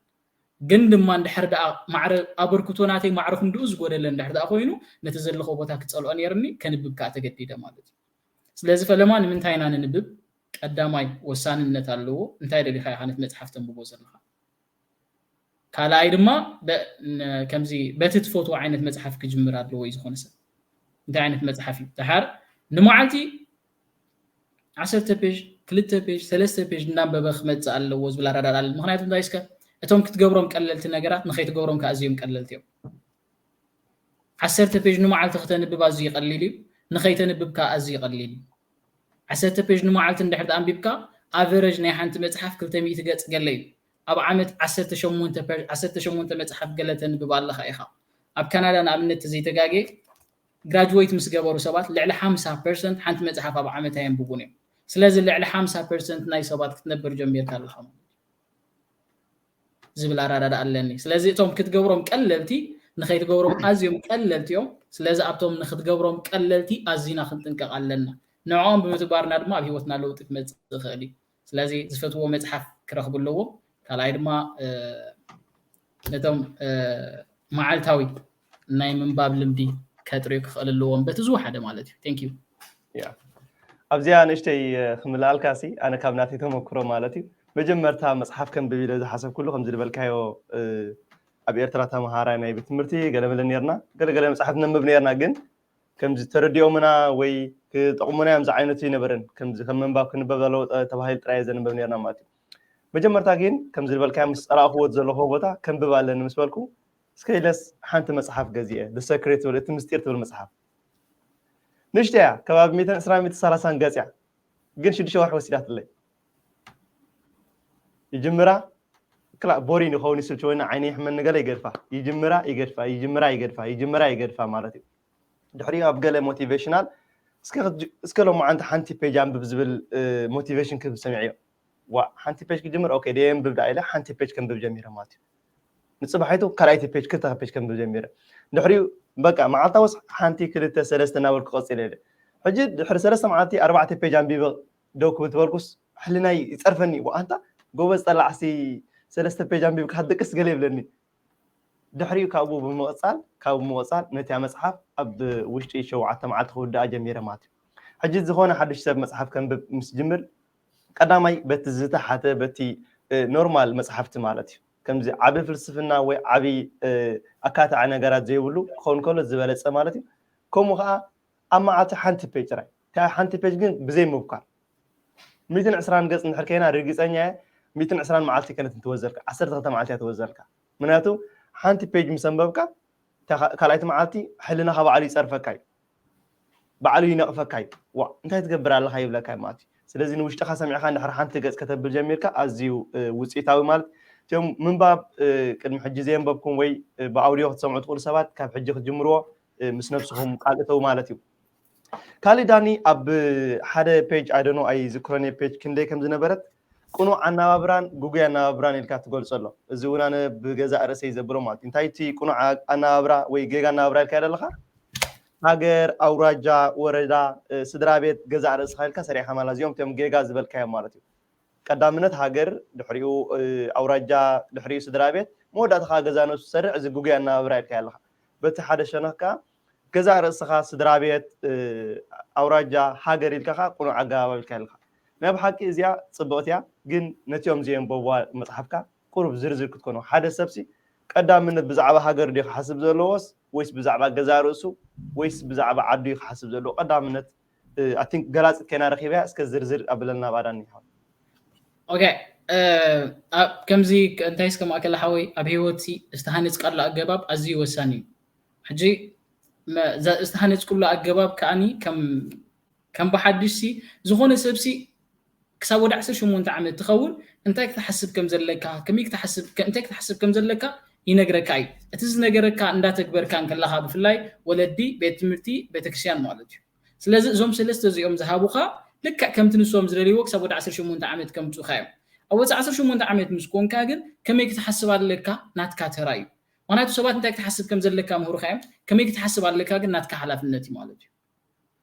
ግን ድማ እንድሕር ደኣ ማዕረ ኣበርክቶ ናተይ ማዕረ ክንድኡ ዝጎደለ እንድሕር ደኣ ኮይኑ፣ ነቲ ዘለኽዎ ቦታ ክጸልኦ ነይርኒ፣ ከንብብ ከኣ ተገዲደ ማለት እዩ። ስለዚ ፈለማ ንምንታይ ኢና ንንብብ? ቀዳማይ ወሳንነት ኣለዎ። እንታይ ደሊኻ ኢኻ ነቲ መጽሓፍ ተንብቦ ዘለኻ? ካልኣይ ድማ በ-፣ ን-፣ ከምዚ በቲ ትፈትዎ ዓይነት መጽሓፍ ክጅምር ኣለዎ እዩ ዝኾነ ሰብ። እንታይ ዓይነት መጽሓፍ እዩ? ደሓር ንመዓልቲ ዓሰርተ ፔጅ፣ ክልተ ፔጅ፣ ሰለስተ ፔጅ እናንበበ ክመጽእ ኣለዎ ዝብል ኣረዳድኣ ኣለኒ። ምኽንያቱ እንታይ እስከ እቶም ክትገብሮም ቀለልቲ ነገራት ንኸይትገብሮም ከኣ ኣዝዮም ቀለልቲ እዮም። ዓሰርተ ፔጅ ንመዓልቲ ክተንብብ ኣዝዩ ቀሊል እዩ፣ ንኸይተንብብ ከኣ ኣዝዩ ቀሊል እዩ። ዓሰርተ ፔጅ ንመዓልቲ እንድሕር ኣንቢብካ ኣቨረጅ ናይ ሓንቲ መጽሓፍ ክልተ ሚእቲ ገጽ ገለ እዩ። ኣብ ዓመት ዓሰርተ ሸሞንተ ፐ-፣ ዓሰርተ ሸሞንተ መጽሓፍ ገለ ተንብብ ኣለኻ ኢኻ። ኣብ ካናዳ ንኣብነት ተዘይተጋጌ ግራጅዌት ምስ ገበሩ ሰባት ልዕሊ ሓምሳ ፐርሰንት ሓንቲ መጽሓፍ ኣብ ዓመት ኣየንብቡን እዮም። ስለዚ ልዕሊ ሓምሳ ፐርሰንት ናይ ሰባት ክትነብር ጀሚርካ ኣለኻ ማለት እዩ ዝብል ኣረዳድኣ ኣለኒ። ስለዚ እቶም ክትገብሮም ቀለልቲ ንኸይትገብሮም ኣዝዮም ቀለልቲ እዮም። ስለዚ ኣብቶም ንክትገብሮም ቀለልቲ ኣዚና ክንጥንቀቕ ኣለና። ንዕኦም ብምትግባርና ድማ ኣብ ህይወትና ለውጢ ክመጽእ ይኽእል እዩ። ስለዚ ዝፈትዎ መጽሓፍ ክረኽቡ ኣለዎም። ካልኣይ ድማ፣ እ፣ ነቶም፣ እ፣ መዓልታዊ ናይ ምንባብ ልምዲ ከጥርዩ ክኽእል ኣለዎም። በቲ ዝወሓደ ማለት እዩ። Thank you። ያ። ኣብዚኣ ንእሽተይ፣ እ፣ ክምልኣልካ ሲ፣ ኣነ ካብ ናተይ ተመክሮ ማለት እዩ። መጀመርታ መጽሓፍ ከንብብ ኢለ ዝሓሰብኩሉ ከምዚ ዝበልካዮ፣ እ፣ ኣብ ኤርትራ ተምሃራይ ናይ ቤት ትምህርቲ ገለመለ ነርና። ገለገለ መጽሓፍ ነንብብ ነርና፣ ግን ከምዚ ተረዲኦምና ወይ ክጠቕሙና እዮም ዝዓይነቱ ይነበረን። ከምዚ ከም ምንባብ ክንበብ ኣለዎ ተ-፣ ተባሂሉ ጥራይ ዘንበብ ነርና ማለት እዩ። መጀመርታ ግን ከምዚ ዝበልካዮ ምስ ጸራእኽዎ ዘለኹዎ ቦታ ከንብብ ኣለኒ ምስ በልኩ፣ እስከ ኢለስ ሓንቲ መጽሓፍ ገዚኤ፣ The Secret ትብል፣ እቲ ምስጢር ትብል መጽሓፍ። ንእሽቶ እያ፣ ከባቢ ሚእትን ዕስራን ሚእትን ሰላሳን ገጽ እያ። ግን ሽዱሽተ ወርሒ ወሲዳትለይ። ይጅምራ፣ ክላ-፣ ቦሪን ይኸውን ይስልችወኒ፣ ዓይነይ ይሕመኒ ገለ ይገድፋ። ይጅምራ፣ ይገድፋ፣ ይጅምራ፣ ይገድፋ፣ ይጅምራ፣ ይገድፋ ማለት እዩ። ድሕሪኡ ኣብ ገለ ሞቲቬሽናል፣ እስከ ክትጅ-፣ እስከ ሎማዓንቲ ሓንቲ ፔጅ ኣንብብ ዝብል፣ እ፣ ሞቲቬሽን ክህብ ሰሚዐዮ። ዋ፣ ሓንቲ ፔጅ ክጅምር፣ ኦኬ፣ ደየንብብ ደኣ ኢለ ሓንቲ ፔጅ ከንብብ ጀሚረ ማለት እዩ። ንጽባሒቱ ካልኣይቲ ፔጅ፣ ክልተ ፔጅ ከንብብ ጀሚረ። ድሕሪኡ በቃ መዓልታውስ ሓንቲ፣ ክልተ፣ ሰለስተ እናበልኩ ቀጺለ ኢለ። ሕጂ ድሕሪ ሰለስተ መዓልቲ ኣርባዕተ ፔጅ ኣንቢበ ደው ክብል ትበልኩስ፣ ሕልናይ ይጸርፈኒ። ዋ፣ ኣንታ ጎበዝ ጠላዕሲ፣ ሰለስተ ፔጅ ኣንቢብካ ክትድቅስ ገለ ይብለኒ። ድሕሪኡ ካብኡ ብምቕጻል፣ ካብኡ ብምቕጻል ነቲኣ መጽሓፍ ኣብ ውሽጢ ሸውዓተ መዓልቲ ክውድኣ ጀሚረ ማለት እዩ። ሕጂ ዝኾነ ሓድሽ ሰብ መጽሓፍ ከንብብ ምስ ጅምር፣ ቀዳማይ በቲ ዝተሓተ፣ በቲ፣ እ፣ ኖርማል መጽሓፍቲ ማለት እዩ። ከምዚ ዓቢ ፍልስፍና ወይ ዓቢ፣ እ፣ ኣካታዒ ነገራት ዘይብሉ ክኸውን ከሎ ዝበለጸ ማለት እዩ። ከምኡ ኸኣ ኣብ መዓልቲ ሓንቲ ፔጅ ጥራይ። እታ ሓንቲ ፔጅ ግን ብዘይ ምብኳር። ሚእትን ዕስራን ገጽ እንድሕር ከይና ርግጸኛ እየ፣ ሚእትን ዕስራን መዓልቲ ከነት እንትወዘልካ፣ ዓሰርተ ክልተ መዓልቲ እያ ትወዘልካ። ምክንያቱ ሓንቲ ፔጅ ምስ ኣንበብካ፣ እታ ካ-፣ ካልኣይቲ መዓልቲ ሕልናኻ ባዕሉ ይጸርፈካ እዩ። ባዕሉ ይነቕፈካ እዩ። ዋ፣ እንታይ ትገብር ኣለኻ ይብለካ እዩ ማለት እዩ። ስለዚ ንውሽጥኻ ሰሚዕኻ እንድሕር ሓንቲ ገጽ ከተብል ጀሚርካ ኣዝዩ፣ እ፣ ውጽኢታዊ ማለት እቶም ምንባብ፣ እ፣ ቅድሚ ሕጂ ዘየንበብኩም ወይ፣ እ፣ ብኣውድዮ ክትሰምዑ ትኽእሉ ሰባት ካብ ሕጂ ክትጅምርዎ፣ እ፣ ምስ ነብስኹም ቃል እተው ማለት እዩ። ካልእ ዳኒ ኣብ ሓደ ፔጅ፣ I don't know፣ ኣይዝክሮን እየ ፔጅ ክንደይ ከም ዝነበረት፣ ቅኑዕ ኣነባብራን ግጉይ ኣነባብራን ኢልካ ትገልጾ ኣሎ። እዚ እውን ኣነ ብገዛእ ርእሰይ ዘብሎ ማለት እዩ። እንታይ እቲ ቅኑዕ ኣ-፣ ኣነባብራ ወይ ጌጋ ኣነባብራ ኢልካዮ ዘለኻ? ሃገር፣ ኣውራጃ፣ ወረዳ፣ እ፣ ስድራ ቤት፣ ገዛእ ርእስኻ ኢልካ ሰሪዕካ ማለት እዚኦም እቶም ጌጋ ዝበልካዮም ማለት እዩ። ቀዳምነት ሃገር፣ ድሕሪኡ፣ እ፣ ኣውራጃ፣ ድሕሪኡ ስድራ ቤት፣ መወዳእታ ከኣ ገዛ ነብሱ ትሰርሕ፣ እዚ ግጉይ ኣነባብራ ኢልካዮ ኣለኻ። በቲ ሓደ ሸነኽ ከኣ ገዛእ ርእስኻ ስድራ ቤት፣ እ፣ ኣውራጃ፣ ሃገር ኢልካ ከኣ ቅኑዕ ኣገባብ ኢልካዮ ኣለኻ። ናይ ብሓቂ እዚኣ ጽብቕቲ እያ፣ ግን ነቲኦም ዘየንበብዋ መጽሓፍካ ቁሩብ ዝርዝር ክትኮኖ። ሓደ ሰብሲ ቀዳምነት ብዛዕባ ሃገር ድዩ ክሓስብ ዘለዎስ ወይስ ብዛዕባ ገዛእ ርእሱ ወይስ ብዛዕባ ዓዱ እዩ ክሓስብ ዘለዎ? ቀዳምነት፣ እ፣ I think ገላጺት ኮይና ረኺበያ፣ እስከ ዝርዝር ኣብለና ባዳኒ ይሓው። ኦኬ፣ እ፣ ኣብ ከምዚ ክ-፣ እንታይ እስከ ማእከል ሓወይ፣ ኣብ ህይወትሲ ዝተሃነጽካሉ ኣገባብ ኣዝዩ ወሳኒ እዩ። ሕጂ መ-፣ ዘ-፣ ዝተሃነጽኩሉ ኣገባብ ከኣኒ ከም፣ ከም ብሓድሽሲ ዝኾነ ሰብሲ ክሳብ ወደ ዓሰርተ ሸሞንተ ዓመት ትኸውን እንታይ ክትሓስብ ከም ዘለካ፣ ከመይ ክትሓስብ፣ ከ-፣ እንታይ ክትሓስብ ከም ዘለካ ይነግረካ እዩ። እቲ ዝነገረካ እንዳተግበርካ እንከለኻ ብፍላይ ወለዲ፣ ቤት ትምህርቲ፣ ቤተክርስትያን ማለት እዩ። ስለዚ እዞም ሰለስተ እዚኦም ዝሃቡኻ ልክዕ ከምቲ ንሶም ዝደልይዎ ክሳብ ወደ ዓሰርተ ሸሞንተ ዓመት ከምጽኡኻ እዮም። ኣብ ወደ ዓሰርተ ሸሞንተ ዓመት ምስ ኮንካ ግን ከመይ ክትሓስብ ኣለካ ናትካ ተራ እዩ። ምኽንያቱ ሰባት እንታይ ክትሓስብ ከም ዘለካ ምህሩኻ እዮም። ከመይ ክትሓስብ ኣለካ ግን ናትካ ሓላፍነት እዩ ማለት እዩ።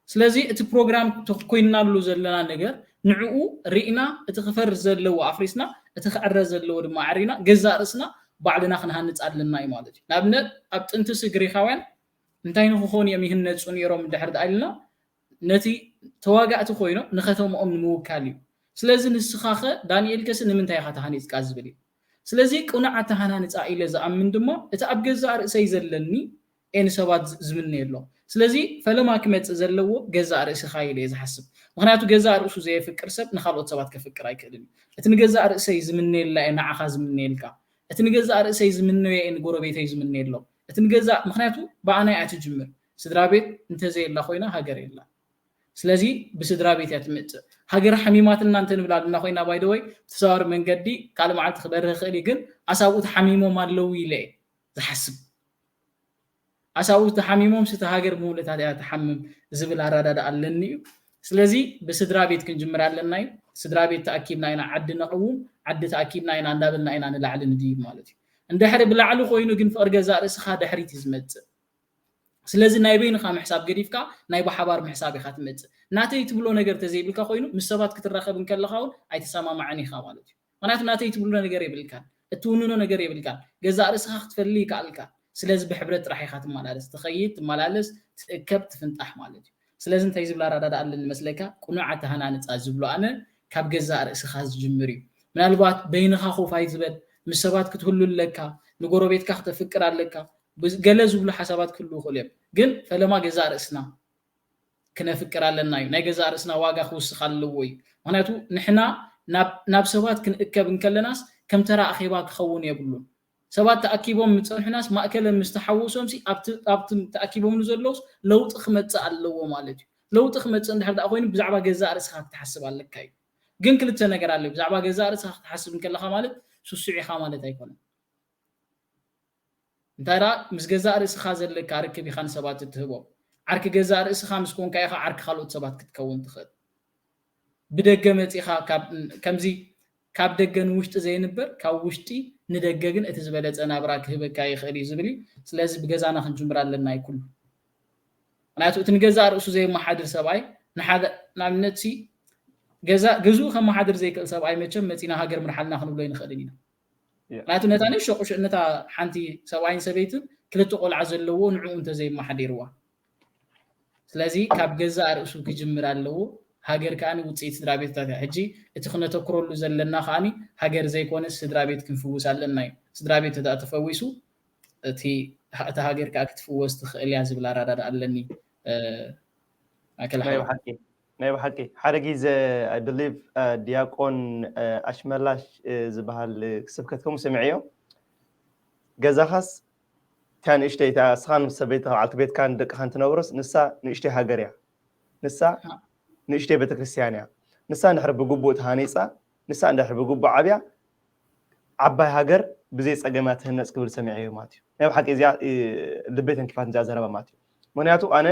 ስለዚ እቲ ፕሮግራም ተ-፣ ኮይንናሉ ዘለና ነገር ንዕኡ ርኢና እቲ ክፈርስ ዘለዎ ኣፍሪስና እቲ ክዕረ ዘለዎ ድማ ኣዕሪና ገዛእ ርእስና ባዕልና ክንሃንጽ ኣለና እዩ ማለት እዩ። ንኣብነት ኣብ ጥንትሲ ግሪኻውያን እንታይ ንክኾኑ እዮም ይህነጹ ነይሮም እንድሕር ደኣ ኢልና ነቲ ተዋጋእቲ ኮይኖም ንከተምኦም ንምውካል እዩ። ስለዚ ንስኻ ኸ ዳንኤል ከሲ ንምንታይ ኢኻ ተሃኒጽካ ዝብል እዩ። ስለዚ ቅኑዕ ኣተሃናንጻ ኢለ ዝኣምን ድማ እቲ ኣብ ገዛእ ርእሰይ ዘለኒ እየ ንሰባት ዝ-፣ ዝምነየሎም። ስለዚ ፈለማ ክመጽእ ዘለዎ ገዛእ ርእስኻ ኢለ እየ ዝሓስብ። ምኽንያቱ ገዛእ ርእሱ ዘየፍቅር ሰብ ንኻልኦት ሰባት ከፍቅር ኣይክእልን እዩ። እቲ ንገዛእ ርእሰይ ዝምነየላ እየ ንዓኻ ዝምነየልካ። እቲ ንገዛእ ርእሰይ ዝምነዮ እየ ንጎረቤተይ ዝምነየሎም። እቲ ንገዛእ፣ ምኽንያቱ ብኣና እያ ትጅምር። ስድራ ቤት እንተዘየላ ኮይና ሃገር የላ። ስለዚ ብስድራ ቤት እያ ትመጽእ። ሃገር ሓሚማትና እንተ ንብል ኣለና ኮይና፣ ባይ ዘ ወይ ብተዘዋዋሪ መንገዲ ካልእ መዓልቲ ክበርህ ይኽእል እዩ፣ ግን ኣሳብኡት ሓሚሞም ኣለዉ ኢለ እየ ዝሓስብ። ኣሳብኡት ተሓሚሞም ስቲ ሃገር ብምሉእታት እያ ትሓምም ዝብል ኣረዳድኣ ኣለኒ እዩ። ስለዚ ብስድራ ቤት ክንጅምር ኣለና እዩ። ስድራ ቤት ተኣኪብና ኢና ዓዲ ነቕውም፣ ዓዲ ተኣኪብና ኢና እንዳበልና ኢና ንላዕሊ ንድይብ ማለት እዩ። እንድሕሪ ብላዕሊ ኮይኑ ግን ፍቕሪ ገዛእ ርእስኻ ድሕሪት እዩ ዝመጽእ። ስለዚ ናይ በይንኻ ምሕሳብ ገዲፍካ ናይ ብሓባር ምሕሳብ ኢኻ ትመጽእ። ናተይ ትብሎ ነገር ተዘይብልካ ኮይኑ ምስ ሰባት ክትራኸብ እንከለኻ እውን ኣይተሰማማዕን ኢኻ ማለት እዩ። ምኽንያቱ ናተይ ትብሎ ነገር የብልካን፣ እትውንኖ ነገር የብልካን። ገዛእ ርእስኻ ክትፈሊ ይከኣልካ። ስለዚ ብሕብረት ጥራሕ ኢኻ ትመላለስ፣ ትኸይድ፣ ትመላለስ፣ ትእከብ፣ ትፍንጣሕ ማለት እዩ። ስለዚ እንታይ ዝብል ኣረዳድኣ ኣለኒ መስለካ? ቅኑዕ ኣተሃናንጻ ዝብሎ ኣነ ካብ ገዛእ ርእስኻ ዝጅምር እዩ። ምናልባት በይንኻ ኮፍ ኣይትበል፣ ምስ ሰባት ክትህሉ ኣለካ፣ ንጎረቤትካ ክተፍቅር ኣለካ፣ ብዝ-፣ ገለ ዝብሉ ሓሳባት ክህልዉ ይኽእሉ እዮም። ግን ፈለማ ገዛእ ርእስና ክነፍቅር ኣለና እዩ። ናይ ገዛእ ርእስና ዋጋ ክውስኽ ኣለዎ እዩ። ምኽንያቱ ንሕና ናብ፣ ናብ ሰባት ክንእከብ እንከለናስ ከም ተራ ኣኼባ ክኸውን የብሉን። ሰባት ተኣኪቦም ምጸንሑናስ ማእከለን ምስ ተሓወሶምሲ ኣብቲ፣ ኣብቲ ተኣኪቦምሉ ዘለውስ ለውጢ ክመጽእ ኣለዎ ማለት እዩ። ለውጢ ክመጽእ እንድሕር ደኣ ኮይኑ ብዛዕባ ገዛእ ርእስኻ ክትሓስብ ኣለካ እዩ። ግን ክልተ ነገር ኣሎ። ብዛዕባ ገዛእ ርእስኻ ክትሓስብ እንከለኻ ማለት ስሱዕ ኢኻ ማለት ኣይኮነን። እንታይ ደኣ ምስ ገዛእ ርእስኻ ዘለካ ርክብ ኢኻ ንሰባት እትህቦ። ዓርኪ ገዛእ ርእስኻ ምስ ኮንካ ኢኻ ዓርኪ ካልኦት ሰባት ክትከውን ትኽእል። ብደገ መጺኻ ካብ፣ ከምዚ ካብ ደገ ንውሽጢ ዘይንበር፣ ካብ ውሽጢ ንደገ ግን እቲ ዝበለጸ ናብራ ክህበካ ይኽእል እዩ ዝብል እዩ። ስለዚ ብገዛና ክንጅምር ኣለና እዩ ኩሉ። ምኽንያቱ እቲ ንገዛእ ርእሱ ዘየመሓድር ሰብኣይ ንሓደ፣ ንኣብነት ሲ ገዛ፣ ገዝኡ ከመሓድር ዘይክእል ሰብኣይ መቸም መጺና ሃገር ምርሓልና ክንብሎ ኣይንኽእልን ኢና። ያ። ምኽንያቱ ነታ ንእሽቶ ቁሽ-፣ ነታ ሓንቲ ሰብኣይን ሰበይትን ክልተ ቆልዓ ዘለዎ ንዕኡ እንተዘይመሓዲርዋ። ስለዚ ካብ ገዛእ ርእሱ ክጅምር ኣለዎ። ሃገር ከኣ ውጽኢት ስድራ ቤትታት እያ። ሕጂ እቲ ክነተኩረሉ ዘለና ከኣ ሃገር ዘይኮነስ ስድራ ቤት ክንፍውስ ኣለና እዩ። ስድራ ቤት እንተ ተፈዊሱ እቲ፣ እታ ሃገር ከኣ ክትፍወስ ትኽእል እያ ዝብል ኣረዳድኣ ኣለኒ። እ፣ ማእከል ናይ ሓወይ። ብሓቂ፣ ናይ ብሓቂ። ሓደ ግዜ፣ I believe፣ እ፣ ዲያቆን፣ እ፣ ኣሽመላሽ፣ እ፣ ዝበሃል፣ እ፣ ስብከት ከምኡ ሰሚዐዮ። ገዛኻስ እታ ንእሽተይ፣ እታ እስኻን ምስ ሰበይትኻ፣ በዓልቲ ቤትካን ደቅኻን ትነብሮስ፣ ንሳ ንእሽተይ ሃገር እያ። ንሳ ንእሽተይ ቤተክርስትያን እያ። ንሳ እንድሕር ብግቡእ ተሃኒጻ፣ ንሳ እንድሕር ብግቡእ ዓብያ፣ ዓባይ ሃገር ብዘይ ጸገም እያ ትህነጽ ክብል ሰሚዐዮ ማለት እዩ። ናይ ብሓቂ እዚኣ፣ እ፣ ልበይ ተንኪፋትኒ እዚኣ ዘረባ ማለት እዩ። ምኽንያቱ ኣነ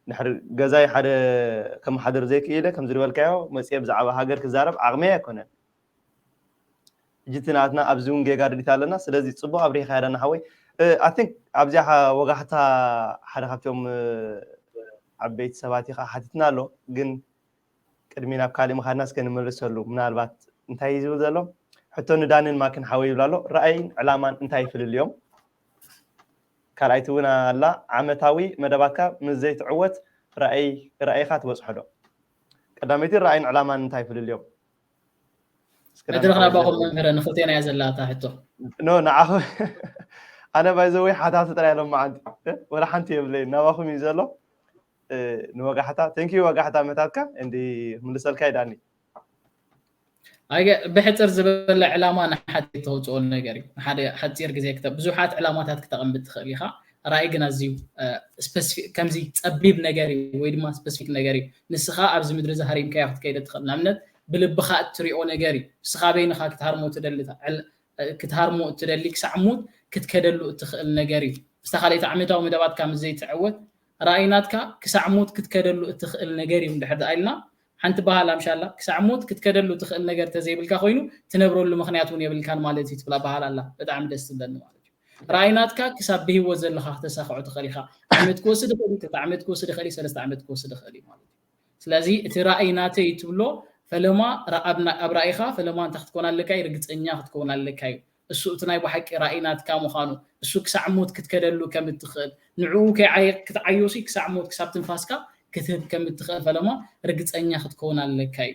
እንድሕር ገዛይ ሓደ ከመሓድር ዘይክኢለ፣ ከምዚ ዝበልካዮ መጽየ ብዛዕባ ሃገር ክዛረብ ዓቕመይ ኣይኮነን። ሕጂ እቲ ናትና ኣብዚ እውን ጌጋ ርዲት ኣለና። ስለዚ ጽቡቕ ኣብሪኻ ያዳና ሓወይ። እ፣ I think ኣብዚኣ ወጋሕታ ሓደ ካብቶም፣ እ፣ ዓበይቲ ሰባት ኢኻ ሓቲትና ኣሎ፣ ግን ቅድሚ ናብ ካሊእ ምኻድና እስከ ንመልሰሉ። ምናልባት እንታይ እዩ ዝብል ዘሎ? ሕቶ ንዳንን ማክን ሓወይ ይብል ኣሎ። ራእይን ዕላማን እንታይ ይፍልልዮም? ካልኣይቲ እውን ኣላ፣ ዓመታዊ መደባትካ ምስ ዘይትዕወት ራእይ፣ ራእይኻ ትበጽሖ ዶ? ቀዳመይቲ ራእይን ዕላማን እንታይ ይፍልልዮም? እስከ መድረኽ ዳን ናባኹም ሓወይ መምህረ፣ ንኽልቴና እያ ዘላ እታ ሕቶ። ኖ፣ ንዓኹም። ኣነ ባይ ዘ ወይ ሓታቲ ጥራይ ሎማዓንቲ፣ እ? ወላ ሓንቲ የብለይን፣ ናባኹም እዩ ዘሎ። እ፣ ንወጋሕታ፣ thank you ወጋሕታ መታትካ፣ እንዲ ምልሰልካ ይዳኒ። ኣይገ-፣ ብሕጽር ዝበለ ዕላማ ንሓደ ተውጽኦ ነገር እዩ። ንሓደ ሓጺር ግዜ ክተ-፣ ብዙሓት ዕላማታት ክተቐምጥ ትኽእል ኢኻ። ራእይ ግን ኣዝዩ፣ እ፣ ስፐሲፊክ፣ ከምዚ ጸቢብ ነገር እዩ ወይ ድማ ስፐሲፊክ ነገር እዩ። ንስኻ ኣብዚ ምድሪ እዚ ሃሪምካዮ ክትከይደ ትኽእል። ንኣብነት፣ ብልብኻ እትሪኦ ነገር እዩ። ንስኻ በይንኻ ክትሃርሞ ትደሊ ክትሃርሞ እትደሊ ክሳዕ ሞት ክትከደሉ እትኽእል ነገር እዩ። ምስታ ካልኣይቲ ዓመታዊ መደባትካ ምስ ዘይትዕወት ራእይ ናትካ ክሳዕ ሞት ክትከደሉ እትኽእል ነገር እዩ። እንድሕር ደኣ ኢልና ሓንቲ ባህል ኣምሻላ ክሳዕ ሞት ክትከደሉ ትኽእል ነገር ተዘይብልካ ኮይኑ ትነብረሉ ምኽንያት እውን የብልካን ማለት እዩ ትብላ ባህል ኣላ። ብጣዕሚ ደስ ትብለኒ ማለት እዩ። ራእይ ናትካ ክሳብ ብህይወት ዘለኻ ክተሳኽዖ ትኽእል ኢኻ። ዓመት ክወስድ ይኽእል እዩ፣ ክልተ ዓመት ክወስድ ይኽእል እዩ፣ ሰለስተ ዓመት ክወስድ ይኽእል እዩ ማለት እዩ። ስለዚ እቲ ራእይ ናተይ ትብሎ ፈለማ ኣብ ራእይኻ ፈለማ እንታይ ክትኮን ኣለካ እዩ ርግፀኛ ክትኮን ኣለካ እዩ። እሱ እቲ ናይ ብሓቂ ራእይ ናትካ ምዃኑ እሱ ክሳዕ ሞት ክትከደሉ ከም እትኽእል ንዕኡ ክትዓዮሲ ክሳዕ ሞት ክሳብ ትንፋስካ ክትህብ ከም እትኽእል ፈለማ ርግፀኛ ክትከውን ኣለካ እዩ።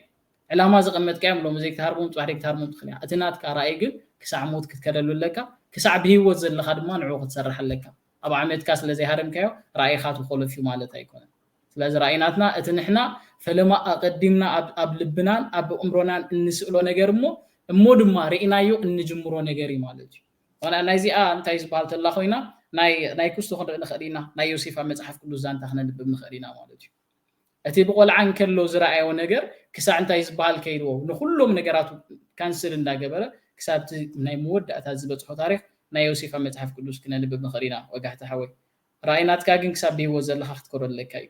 ዕላማ ዘቐመጥካዮም ሎሚ ዘይክትሃርቦም ፅባሕ ዘይክትሃርቦም ትኽእል እቲ ናትካ ራእይ ግን ክሳዕ ሞት ክትከደሉ ኣለካ። ክሳዕ ብህይወት ዘለኻ ድማ ንዕኡ ክትሰርሕ ኣለካ። ኣብ ዓመትካ ስለ ዘይሃረምካዮ ራእይኻ ትኾለፍ እዩ ማለት ኣይኮነን። ስለዚ ራእይ ናትና እቲ ንሕና ፈለማ ኣቐዲምና ኣብ ልብናን ኣብ እምሮናን እንስእሎ ነገር እሞ እሞ ድማ ርኢናዮ እንጅምሮ ነገር እዩ ማለት እዩ። ናይዚኣ እንታይ ዝበሃል ተላ ኮይና ናይ ክስቶ ክንርኢ ንኽእል ኢና። ናይ ዮሴፍ ኣብ መፅሓፍ ቅዱስ ዛንታ ክነንብብ ንኽእል ኢና ማለት እዩ። እቲ ብቆልዓ እንከሎ ዝረኣዮ ነገር ክሳዕ እንታይ ዝበሃል ከይድዎ ንኩሎም ነገራቱ ካንስል እንዳገበረ ክሳብ ናይ መወዳእታ ዝበፅሖ ታሪክ ናይ ዮሴፍ ኣብ መፅሓፍ ቅዱስ ክነንብብ ንኽእል ኢና። ወጋሕቲ ሓወይ ራእይ ናትካ ግን ክሳብ ብህይወት ዘለካ ክትከዶ ኣለካ እዩ።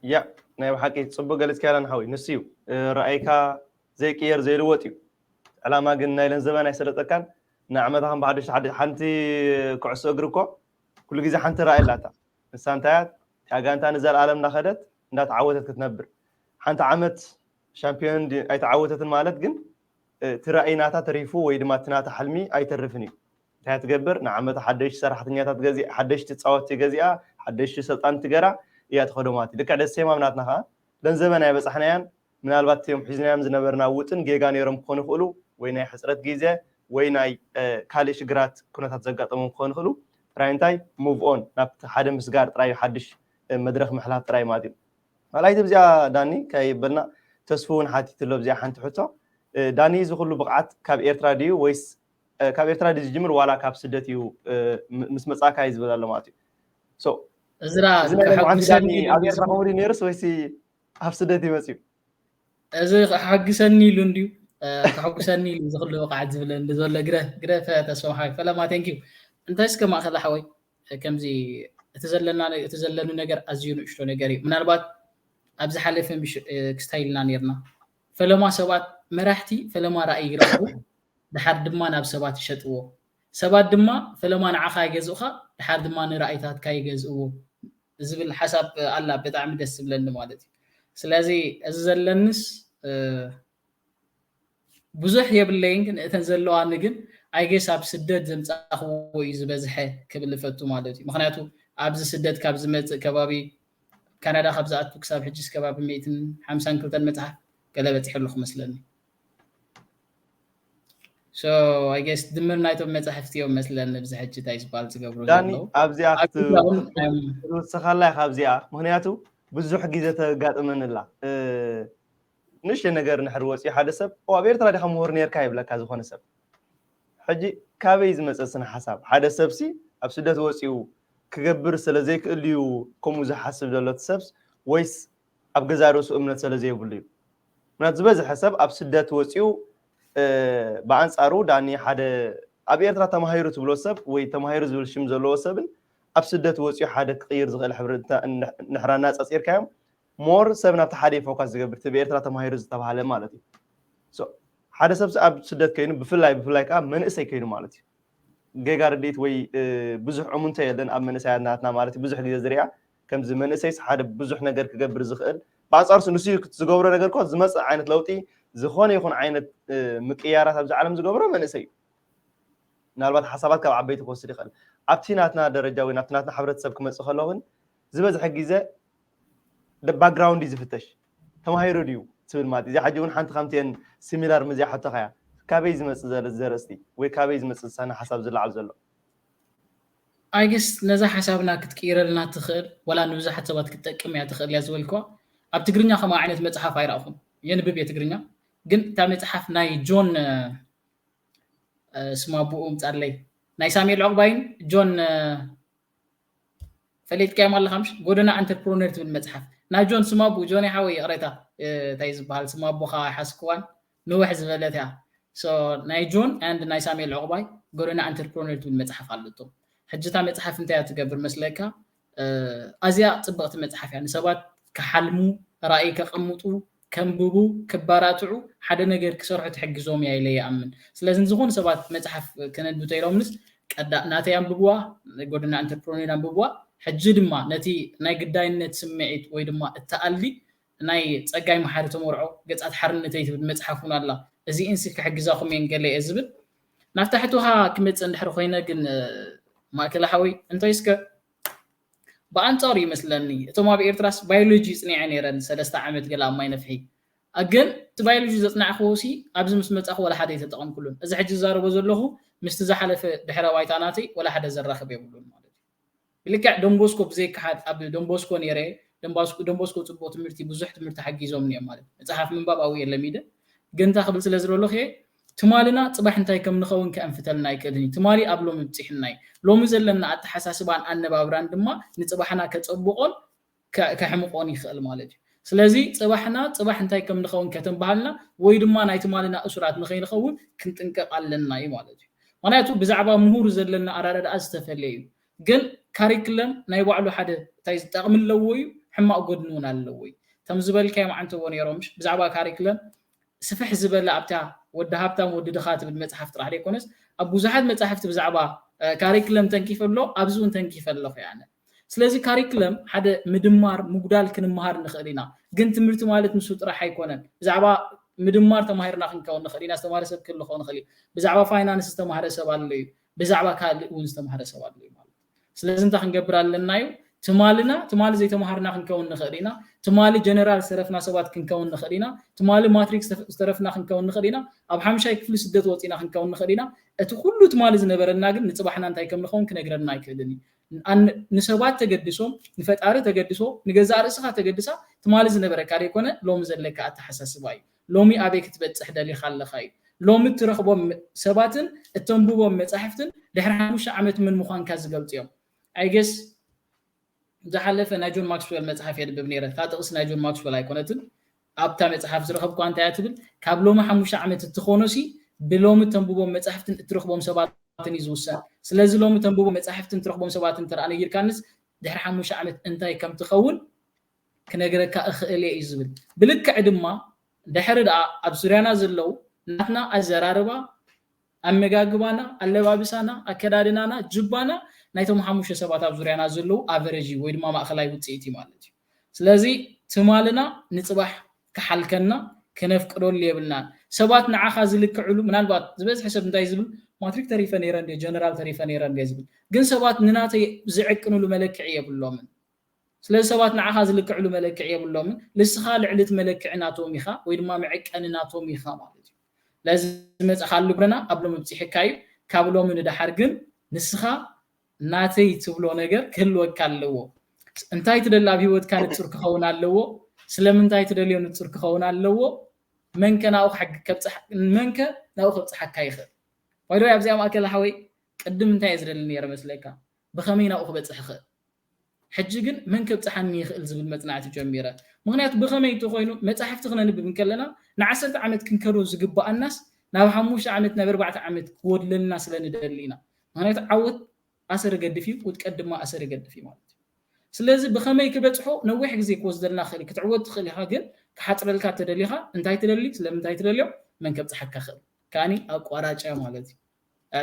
ያ ናይ ብሓቂ ፅቡቅ ገሊፅካዮ ሓወይ። ንሱ እዩ ራእይካ ዘይቅየር ዘይልወጥ እዩ። ዕላማ ግን ናይ ለንዘበን ኣይሰለጠካን። ንዓመታ ከም ብሓደሽ ሓንቲ ኩዕሶ እግሪ እኮ ኩሉ ግዜ ሓንቲ ራእይ ኣላታ። ንሳ እንታይ እያ? እታ ጋንታ ንዘለኣለም እንዳኸደት እንዳተዓወተት ክትነብር። ሓንቲ ዓመት ሻምፒዮን ኣይተዓወተትን ማለት ግን እቲ ራእይ ናታ ተሪፉ ወይ ድማ እቲ ናታ ሕልሚ ኣይተርፍን እዩ። እንታይ ትገብር? ንዓመታ ሓደሽቲ ሰራሕተኛታት ገዚኣ፣ ሓደሽቲ ፃወቲ ገዚኣ፣ ሓደሽቲ ሰልጣን ትገራ እያ ትኸዶ ማለት እዩ። ልክዕ ደሴማም ናትና ከዓ ለንዘበን ኣይበፃሕናያን። ምናልባት እቲኦም ሒዝናዮም ዝነበርና ውጥን ጌጋ ነይሮም ክኾኑ ይኽእሉ ወይ ናይ ሕፅረት ግዜ ወይ ናይ ካልእ ሽግራት ኩነታት ዘጋጠሞም ክኾኑ ይኽእሉ። ጥራይ እንታይ ሙቭ ኦን ናብቲ ሓደ ምስጋር ጥራይ ሓድሽ መድረክ ምሕላፍ ጥራይ ማለት እዩ። ካልኣይቲ ብዚኣ ዳኒ ከይበልና ተስፉ እውን ሓቲትሎ ብዚኣ ሓንቲ ሕቶ። ዳኒ እዚ ኩሉ ብቕዓት ካብ ኤርትራ ድዩ ወይስ ካብ ኤርትራ ድዩ ዝጅምር ዋላ ካብ ስደት እዩ ምስ መጻእካ እዩ ዝብል ኣሎ ማለት እዩ። እዝራ ኣብ ኤርትራ ከምኡ ድዩ ነይሩስ ወይሲ ኣብ ስደት እዩ መፅዩ? እዚ ከሐጉሰኒ ኢሉ እንድዩ ከሐጉሰኒ ኢሉ እዚ ኩሉ ብቕዓት ዝብለኒ ዘሎ ግረ ግረ ተስፋ ሓወይ ፈለማ ቴንኪዩ። እንታይ እስከ ማእኸል ሓወይ ከምዚ እቲ ዘለና እቲ ዘለኒ ነገር ኣዝዩ ንእሽቶ ነገር እዩ። ምናልባት ኣብ ዝሓለፈ ክስታይ ኢልና ነርና። ፈለማ ሰባት መራሕቲ ፈለማ ራእይ ይረኽቡ፣ ድሓር ድማ ናብ ሰባት ይሸጥዎ። ሰባት ድማ ፈለማ ንዓኻ ይገዝኡኻ፣ ድሓር ድማ ንራእይታትካ ይገዝእዎ ዝብል ሓሳብ ኣላ። ብጣዕሚ ደስ ዝብለኒ ማለት እዩ። ስለዚ እዚ ዘለንስ ብዙሕ የብለይን፣ ግን እተን ዘለዋኒ ግን ኣይጌስ ኣብ ስደት ዘምፃእኽዎ እዩ ዝበዝሐ ክብል እፈቱ ማለት እዩ። ምክንያቱ ኣብዚ ስደት ካብ ዝመፅእ ከባቢ ካናዳ ካብ ዝኣቱ ክሳብ ሕጂስ ከባቢ ሚእትን ሓምሳን ክልተን መፅሓፍ ገለ በፂሐ ኣለኹ መስለኒ። ሶ ኣይጌስ ድምር ናይቶም መፃሕፍቲ እዮም መስለኒ ብዚ ሕጂ እንታይ ዝበሃል ዝገብሩ ዳኒ ኣብዚኣ ክትውስኻላ ኢኻ ኣብዚኣ ምክንያቱ ብዙሕ ግዜ ተጋጥመንላ ንእሽተ ነገር ንሕር ወፂኡ ሓደ ሰብ ኣብ ኤርትራ ዲኻ ምሁር ነርካ ይብለካ ዝኾነ ሰብ ሕጂ ካበይ ዝመፀ ስነ ሓሳብ ሓደ ሰብሲ ኣብ ስደት ወፂኡ ክገብር ስለ ዘይክእል እዩ ከምኡ ዝሓስብ ዘሎ እቲ ሰብስ ወይስ ኣብ ገዛ ርእሱ እምነት ስለ ዘይብሉ እዩ ምክንያቱ ዝበዝሐ ሰብ ኣብ ስደት ወፂኡ ብኣንፃሩ ዳኒ ሓደ ኣብ ኤርትራ ተማሂሩ ትብሎ ሰብ ወይ ተማሂሩ ዝብል ሽም ዘለዎ ሰብን ኣብ ስደት ወፂኡ ሓደ ክቕይር ዝኽእል ሕብሪ ንሕር ኣናፃፂርካዮም more ሰብ ናብቲ ሓደ ፎካስ ዝገብር እቲ ብኤርትራ ተማሂሩ ዝተባሃለ ማለት እዩ ሓደ ሰብ ኣብ ስደት ከይኑ ብፍላይ ብፍላይ ከዓ መንእሰይ ከይኑ ማለት እዩ ጌጋ ርድኢት ወይ ብዙሕ እሙንተ የለን ኣብ መንእሰያት ናትና ማለት ብዙሕ ግዜ ዝሪኣ ከምዚ መንእሰይስ ሓደ ብዙሕ ነገር ክገብር ዝኽእል ብኣንፃርሱ ንሱ ዝገብሮ ነገር ኮ ዝመፅእ ዓይነት ለውጢ ዝኾነ ይኹን ዓይነት ምቅያራት ኣብዚ ዓለም ዝገብሮ መንእሰይ እዩ ምናልባት ሓሳባት ካብ ዓበይቲ ክወስድ ይኽእል ኣብቲ ናትና ደረጃ ወይ ናብቲ ናትና ሕብረተሰብ ክመፅእ ከሎ ግን ዝበዝሐ ግዜ ባክግራውንድ እዩ ዝፍተሽ ተማሂሩ ድዩ ትብል ማለት እዚ ሕጂ እውን ሓንቲ ከምቲየን ሲሚላር ምዚኣ ሕቶኻያ ካበይ ዝመፅእ ዘርእስቲ ወይ ካበይ ዝመፅእ ዝሳነ ሓሳብ ዝለዓል ዘሎ ኣይገስ ነዛ ሓሳብና ክትቅይረልና ትኽእል ወላ ንብዙሓት ሰባት ክትጠቅም እያ ትኽእል እያ ዝበልክዋ ኣብ ትግርኛ ከማ ዓይነት መፅሓፍ ኣይረእኹም የንብብ እየ ትግርኛ ግን እታ መፅሓፍ ናይ ጆን ስማ ብኡ ምፃለይ ናይ ሳሙኤል ዕቑባይን ጆን ፈለጥካዮም ኣለኻ ምሽ ጎደና ኣንተርፕሮነር ትብል መፅሓፍ ናይ ጆን ስማቡ፣ ጆኒ ሓወይ፣ ይቕሬታ፣ እ፣ እንታይ ዝበሃል ስማቡኻ ኣይሓዝክዋን፣ ንውሕ ዝበለት እያ። So፣ ናይ ጆን and ናይ ሳሙኤል ዕቑባይ ጎደና ኢንተርፕረነር ትብል መጽሓፍ ኣለቶ። ሕጂ እታ መጽሓፍ እንታይ እያ ትገብር መስለካ? እ፣ ኣዝያ ጽብቕቲ መጽሓፍ እያ። ንሰባት ክሓልሙ፣ ራእይ ከቐምጡ፣ ከንብቡ፣ ክበራትዑ፣ ሓደ ነገር ክሰርሑ ትሕግዞም እያ ኢለ ይኣምን። ስለዚ ንዝኾኑ ሰባት መጽሓፍ ከነንብብ ተኢሎምንስ ቀዳ-፣ ናተይ ኣንብብዋ፣ ጎደና ኢንተርፕረነር ኣንብብዋ። ሕጂ ድማ ነቲ ናይ ግዳይነት ስምዒት ወይ ድማ እተኣሊ ናይ ጸጋይ መሓሪ ተመርዖ ገጻት ሓርነተይ ትብል መጽሓፍ እውን ኣላ። እዚእንሲ ክሕግዛኹም እየን ገለ እየ ዝብል። ናብታ ሕቶኻ ክመጽእ እንድሕር ኮይነ ግን፣ እ፣ ማእከለ ሓወይ፣ እንተይስከ ብኣንጻሩ ይመስለኒ፣ እቶም ኣብ ኤርትራስ ባዮሎጂ ጽኒዐ ነይረን ሰለስተ ዓመት ገለ ኣብ ማይ ነፍሒ። እ፣ ግን እቲ ባዮሎጂ ዘጽናዕክዎ ሲ ኣብዚ ምስ መጻኹ ወላ ሓደ ኣይተጠቐምኩሉን። እዚ ሕጂ ዝዛረቦ ዘለኹ ምስቲ ዝሓለፈ ድሕረ ባይታ ናተይ ወላ ሓደ ዘራኽብ የብሉን ማለት እዩ። ብልክዕ ዶንቦስኮ ብዘይካ ሓደ ኣብ ዶንቦስኮ ነይረ፣ ዶንቦስኮ፣ ዶንቦስኮ ጽቡቕ ትምህርቲ፣ ብዙሕ ትምህርቲ ሓጊዞምኒ እዮም ማለት እዩ። መጽሓፍ ምንባብ ኣብኡ የለሚደ፣ ግን እንታይ ክብል ስለ ዝደለኹ እየ፣ ትማልና ጽባሕ እንታይ ከም ንኸውን ከንፍተልና ኣይክእልን እዩ። ትማሊ ኣብ ሎሚ ብጺሕና እዩ። ሎሚ ዘለና ኣተሓሳስባን ኣነባብራን ድማ ንጽባሕና ከጸብቖን ከ-፣ ከሕምቖን ይኽእል ማለት እዩ። ስለዚ ጽባሕና፣ ጽባሕ እንታይ ከም ንኸውን ከተንብሃልና ወይ ድማ ናይ ትማልና እሱራት ንኸይንኸውን ክንጥንቀቕ ኣለና እዩ ማለት እዩ። ምኽንያቱ ብዛዕባ ምሁር ዘለና ኣረዳድኣ ዝተፈለየ እዩ። ግን ካሪክለም ናይ ባዕሉ ሓደ እንታይ ጠቕሚ ኣለዎ እዩ፣ ሕማቕ ጎድኒ እውን ኣለዎ እዩ። ከም ዝበልካዮም ዓንተቦ ነይሮም፣ ምሽ? ብዛዕባ ካሪክለም ስፍሕ ዝበለ ኣብታ ወዲ ሃብታም ወዲ ድኻ ትብል መጽሓፍ ጥራሕ ዘይኮነስ፣ ኣብ ብዙሓት መጻሕፍቲ ብዛዕባ፣ እ፣ ካሪክለም ተንኪፈ ኣሎ፣ ኣብዚ እውን ተንኪፈ ኣለኹ እየ ኣነ። ስለዚ ካሪክለም ሓደ ምድማር፣ ምጉዳል ክንመሃር ንኽእል ኢና። ግን ትምህርቲ ማለት ንሱ ጥራሕ ኣይኮነን። ብዛዕባ ምድማር ተማሂርና ክንከውን ንኽእል ኢና፣ ዝተማህረ ሰብ ክህሉ ክኸውን ይኽእል እዩ። ብዛዕባ ፋይናንስ ዝተማህረ ሰብ ኣሎ እዩ፣ ብዛዕባ ካልእ እውን ዝተማህረ ሰብ ኣሎ እዩ ማለት እዩ። ስለዚ እንታይ ክንገብር ኣለና እዩ? ትማልና፣ ትማሊ ዘይተማሃርና ክንከውን ንኽእል ኢና። ትማሊ ጀነራል ዝተረፍና ሰባት ክንከውን ንኽእል ኢና። ትማሊ ማትሪክ ዝተፍ-፣ ዝተረፍና ክንከውን ንኽእል ኢና። ኣብ ሓምሻይ ክፍሊ ስደት ወፂና ክንከውን ንኽእል ኢና። እቲ ኩሉ ትማሊ ዝነበረና ግን ንጽባሕና እንታይ ከም ንኸውን ክነግረና ኣይክእልን እዩ። ኣን-፣ ንሰባት ተገድሶም፣ ንፈጣሪ ተገድሶ፣ ንገዛእ ርእስኻ ተገድሳ፣ ትማሊ ዝነበረካ ዘይኮነ ሎሚ ዘለካ ኣተሓሳስባ እዩ። ሎሚ ኣበይ ክትበጽሕ ደሊኻ ኣለኻ እዩ። ሎሚ እትረኽቦም ሰባትን እተንብቦም መጻሕፍትን ድሕሪ ሓሙሽተ ዓመት መን ምዃንካ ዝገልጹ እዮም። I guess ዝሓለፈ ናይ ጆን ማክስዌል መጽሓፍ የንብብ ነይረ። እታ ጥቕሲ ናይ ጆን ማክስዌል ኣይኮነትን። ኣብታ መጽሓፍ ዝረኸብኳ እንታይ እያ ትብል? ካብ ሎሚ ሓሙሽተ ዓመት እትኾኖሲ ብሎሚ ተንብቦም መጻሕፍትን እትረኽቦም ሰባትን እዩ ዝውሰን። ስለዚ ሎሚ ተንብቦም መጻሕፍትን ትረኽቦም ሰባትን እንተ ደኣ ነጊርካንስ ድሕሪ ሓሙሽተ ዓመት እንታይ ከም ትኸውን ክነግረካ እኽእል እየ እዩ ዝብል። ብልክዕ ድማ ድሕሪ ደኣ ኣብ ዙርያና ዘለዉ ናትና ኣዘራርባ፣ ኣመጋግባና፣ ኣለባብሳና፣ ኣከዳድናና፣ ጅባና ናይቶም ሓሙሽተ ሰባት ኣብ ዙርያና ዘለዉ ኣቨረጅ እዩ ወይ ድማ ማእኸላይ ውፅኢት እዩ ማለት እዩ። ስለዚ ትማልና ንፅባሕ ክሓልከና ክነፍቅደሉ የብልናን። ሰባት ንዓኻ ዝልክዕሉ፣ ምናልባት ዝበዝሐ ሰብ እንታይ ዝብል፣ ማትሪክ ተሪፈ ነይረ እንደ፣ ጀነራል ተሪፈ ነይረ እንደ ዝብል፣ ግን ሰባት ንናተይ ዝዕቅንሉ መለክዒ የብሎምን። ስለዚ ሰባት ንዓኻ ዝልክዕሉ መለክዒ የብሎምን። ንስኻ ልዕሊ እቲ መለክዒ ናቶም ኢኻ ወይ ድማ መዐቀኒ ናቶም ኢኻ ማለት እዩ። ለዚ ዝመፅእካሉ ጎደና ኣብ ሎሚ ኣብፂሕካ እዩ። ካብ ሎሚ ንደሓር ግን ንስኻ ናተይ ትብሎ ነገር ክህልወካ ኣለዎ። እንታይ ትደሊ ኣብ ህይወትካ ንጹር ክኸውን ኣለዎ። ስለምንታይ ትደልዮ ንጹር ክኸውን ኣለዎ። መንከ ናብኡ ክሓግ-፣ ከብጽሕ-፣ መንከ ናብኡ ከብጽሓካ ይኽእል። ባይደወይ ኣብዚኣ ማእከል ሓወይ ቅድም እንታይ እየ ዝደሊ ነይረ መስለካ? ብኸመይ ናብኡ ክበጽሕ ይኽእል? ሕጂ ግን መን ከብጽሓኒ ይኽእል ዝብል መጽናዕቲ ጀሚረ። ምኽንያቱ ብኸመይ እንተኾይኑ መጻሕፍቲ ክነንብብ እንከለና ንዓሰርተ ዓመት ክንከዶ ዝግብኣናስ ናብ ሓሙሽተ ዓመት ናብ ኣርባዕተ ዓመት ክወድለልና ስለ ንደሊ ኢና። ምኽንያቱ ዓወት ኣሰር ይገድፍ እዩ፣ ውድቀት ድማ ኣሰር ይገድፍ እዩ ማለት እዩ። ስለዚ ብኸመይ ክበጽሖ ነዊሕ ግዜ ክወስደልና ይኽእል እዩ። ክትዕወት ትኽእል ኢኻ፣ ግን ክሓጽረልካ ተደሊኻ እንታይ ትደሊ፣ ስለምንታይ ትደልዮ፣ መን ከብጽሓካ ይኽእል ከኣኒ ኣቋራጭ እያ ማለት እዩ።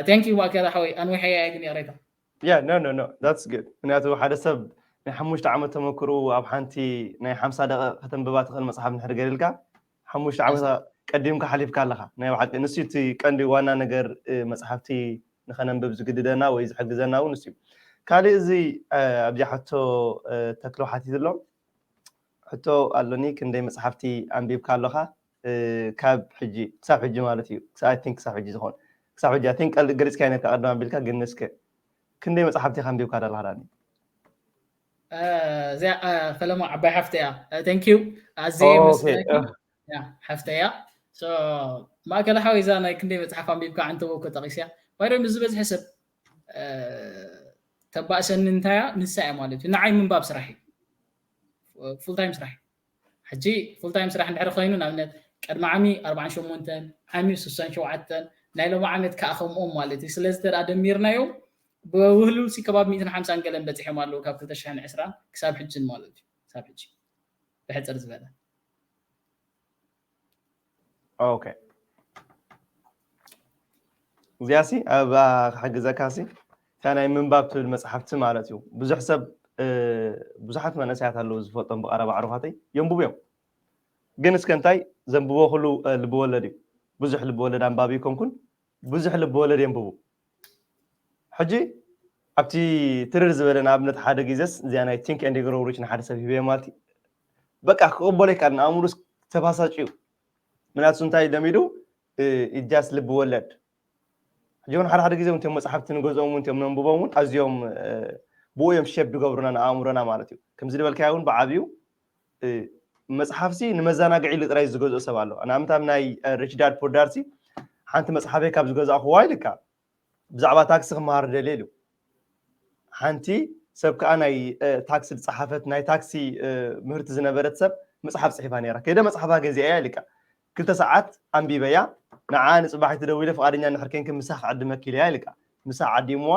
ቴንክ ዩ ማእከል ሓወይ፣ ኣንዊሐያ እየ ግን ይቕሬታ። Yeah, no, no, no, that's good. ምክንያቱ ሓደ ሰብ ናይ ሓሙሽተ ዓመት ተመክሮ ኣብ ሓንቲ ናይ ሓምሳ ደቂቕ ከተንብባ ትኽእል መጽሓፍ እንድሕር ገሊልካ ሓሙሽተ ዓመት ቀዲምካ ሓሊፍካ ኣለኻ። ናይ ብሓቂ ንሱ እቲ ቀንዲ ዋና ነገር፣ እ፣ መጽሓፍቲ ንኸነንብብ ዝግድደና ወይ ዝሕግዘና እውን ንሱ እዩ። ካልእ እዚ፣ እ፣ ኣብዚኣ ሕቶ፣ እ፣ ተክሎ ሓቲትሎም ሕቶ ኣሎኒ፣ ክንደይ መጽሓፍቲ ኣንቢብካ ኣለኻ? እ፣ ካብ ሕጂ ክሳብ ሕጂ ማለት እዩ። ክሳ-፣ I think ክሳብ ሕጂ ዝኾን ክሳብ ሕጂ I think ቀል-፣ ገሊጽካዮ ነርካ ቀደም ኣቢልካ፣ ግን እስከ ክንደይ መጽሓፍቲ ኢኻ ኣንቢብካ ዘለኻ ዳኒ? እ፣ እዚኣ፣ እ፣ ፈለማ ዓባይ ሓፍተይ እያ። እ፣ thank you። ኣዝየ ኦ፣ ኦኬ። የመስግነኪ። ያ፣ ሓፍተይ እያ። So፣ ማእከል ሓወይ እዛ ናይ ክንደይ መጽሓፍ ኣንቢብካ ዓንተቦ እኮ ጠቒስያ። ባይደም ዝበዝሐ ሰብ፣ እ፣ ተባእሰኒ እንታይ እያ? ንሳ እያ ማለት እዩ። ንዓይ ምንባብ ስራሕ እዩ። ፉል ታይም ስራሕ እዩ። ሕጂ ፉል ታይም ስራሕ እንድሕር ኮይኑ ንኣብነት ቅድሚ ዓሚ ኣርባዓን ሸሞንተን ዓሚ ስሳን ሸውዓተን ናይ ሎሚ ዓመት ከዓ ከምኦም ማለት እዩ። ስለዚ ተደኣ ደሚርናዮም ብውህሉል ሲ ከባቢ ሚእትን ሓምሳን ገለን በፂሖም ኣለዉ ካብ ክልተ ሽሕን ዕስራን ክሳብ ሕጅን ማለት እዩ። ክሳብ ሕጂ ብሕፅር ዝበለ ኦኬ እዚኣ ሲ ኣብ ክሕግዘካ ሲ እታ ናይ ምንባብ ትብል መፅሓፍቲ ማለት እዩ። ብዙሕ ሰብ ብዙሓት መንእሰያት ኣለዉ ዝፈልጦም ብቐረባ ኣዕሩኻተይ የንብቡ እዮም። ግን እስከ እንታይ ዘንብቦ ኩሉ ልብወለድ እዩ። ብዙሕ ልብወለድ ኣንባቢ ይኮንኩን ብዙሕ ልብወለድ የንብቡ። ሕጂ ኣብቲ ትርር ዝበለ ንኣብነት ሓደ ግዜስ እዚኣ ናይ ቲንክ ኤንድ ግሮው ሪች ንሓደ ሰብ ሂበዮ ማለት እዩ። በቃ ክቕበሎ ይከኣል ንኣእምሩ ተባሳጭ እዩ። ምክንያቱ እንታይ ለሚዱ ኢጃስ ልቢ ወለድ ሕጂ እውን ሓደ ሓደ ግዜ እውን እቶም መፅሓፍቲ ንገዝኦም እውን እቶም ነንብቦም እውን ኣዝዮም ብኡ እዮም ሸብ ዝገብሩና ንኣእምሮና ማለት እዩ። ከምዚ ዝበልካዮ እውን ብዓብዩ መፅሓፍሲ ንመዘናግዒ ኢሉ ጥራይ ዝገዝኦ ሰብ ኣሎ። ንኣብነት ኣብ ናይ ሪች ዳድ ፑር ዳድ ሲ ሓንቲ መፅሓፈይ ካብ ዝገዛእኽዋ ኢልካ ብዛዕባ ታክሲ ክመሃር ደልየ ኢሉ። ሓንቲ ሰብ ከዓ ናይ ታክሲ ዝፀሓፈት ናይ ታክሲ ምህርቲ ዝነበረት ሰብ መፅሓፍ ፅሒፋ ነይራ። ከይደ መፅሓፋ ገዚአ እያ ኢልካ ክልተ ሰዓት ኣንቢበያ። ንዓ ንፅባሒቱ ደዊለ ፍቓደኛ እንድሕር ኮንኪ ምሳኽ ክዕድመኪ ኢለያ ኢልካ ምሳ ዓዲምዋ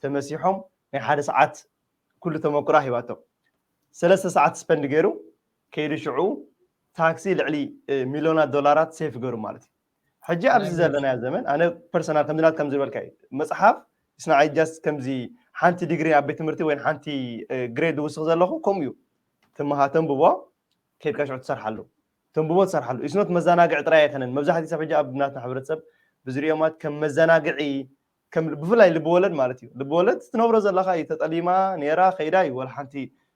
ተመሲሖም ናይ ሓደ ሰዓት ኩሉ ተመክሮ ሂባቶም። ሰለስተ ሰዓት ስፐንድ ገይሩ ከይዱ ሽዑ ታክሲ ልዕሊ ሚሊዮናት ዶላራት ሴፍ ገይሩ ማለት እዩ። ሕጂ ኣብዚ ዘለናዮ ዘመን ኣነ ፐርሰናል ከምዚ ናት ከም ዝበልካ እዩ መፅሓፍ ስናዓይ ጃስት ከምዚ ሓንቲ ዲግሪ ኣብ ቤት ትምህርቲ ወይ ሓንቲ ግሬድ ዝውስኽ ዘለኹ ከምኡ እዩ። ትምሃ ተንብቦ ከይድካ ሽዑ ትሰርሓሉ ተንብቦ ትሰርሓሉ ኢስኖት መዘናግዒ ጥራይ ኣይኮነን። መብዛሕትኡ ሰብ ሕጂ ኣብ ናትና ሕብረተሰብ ብዝሪኦማት ከም መዘናግዒ ብፍላይ ልብወለድ ማለት እዩ። ልብወለድ ትነብሮ ዘለካ እዩ። ተጠሊማ ነይራ ከይዳ እዩ ወላ ሓንቲ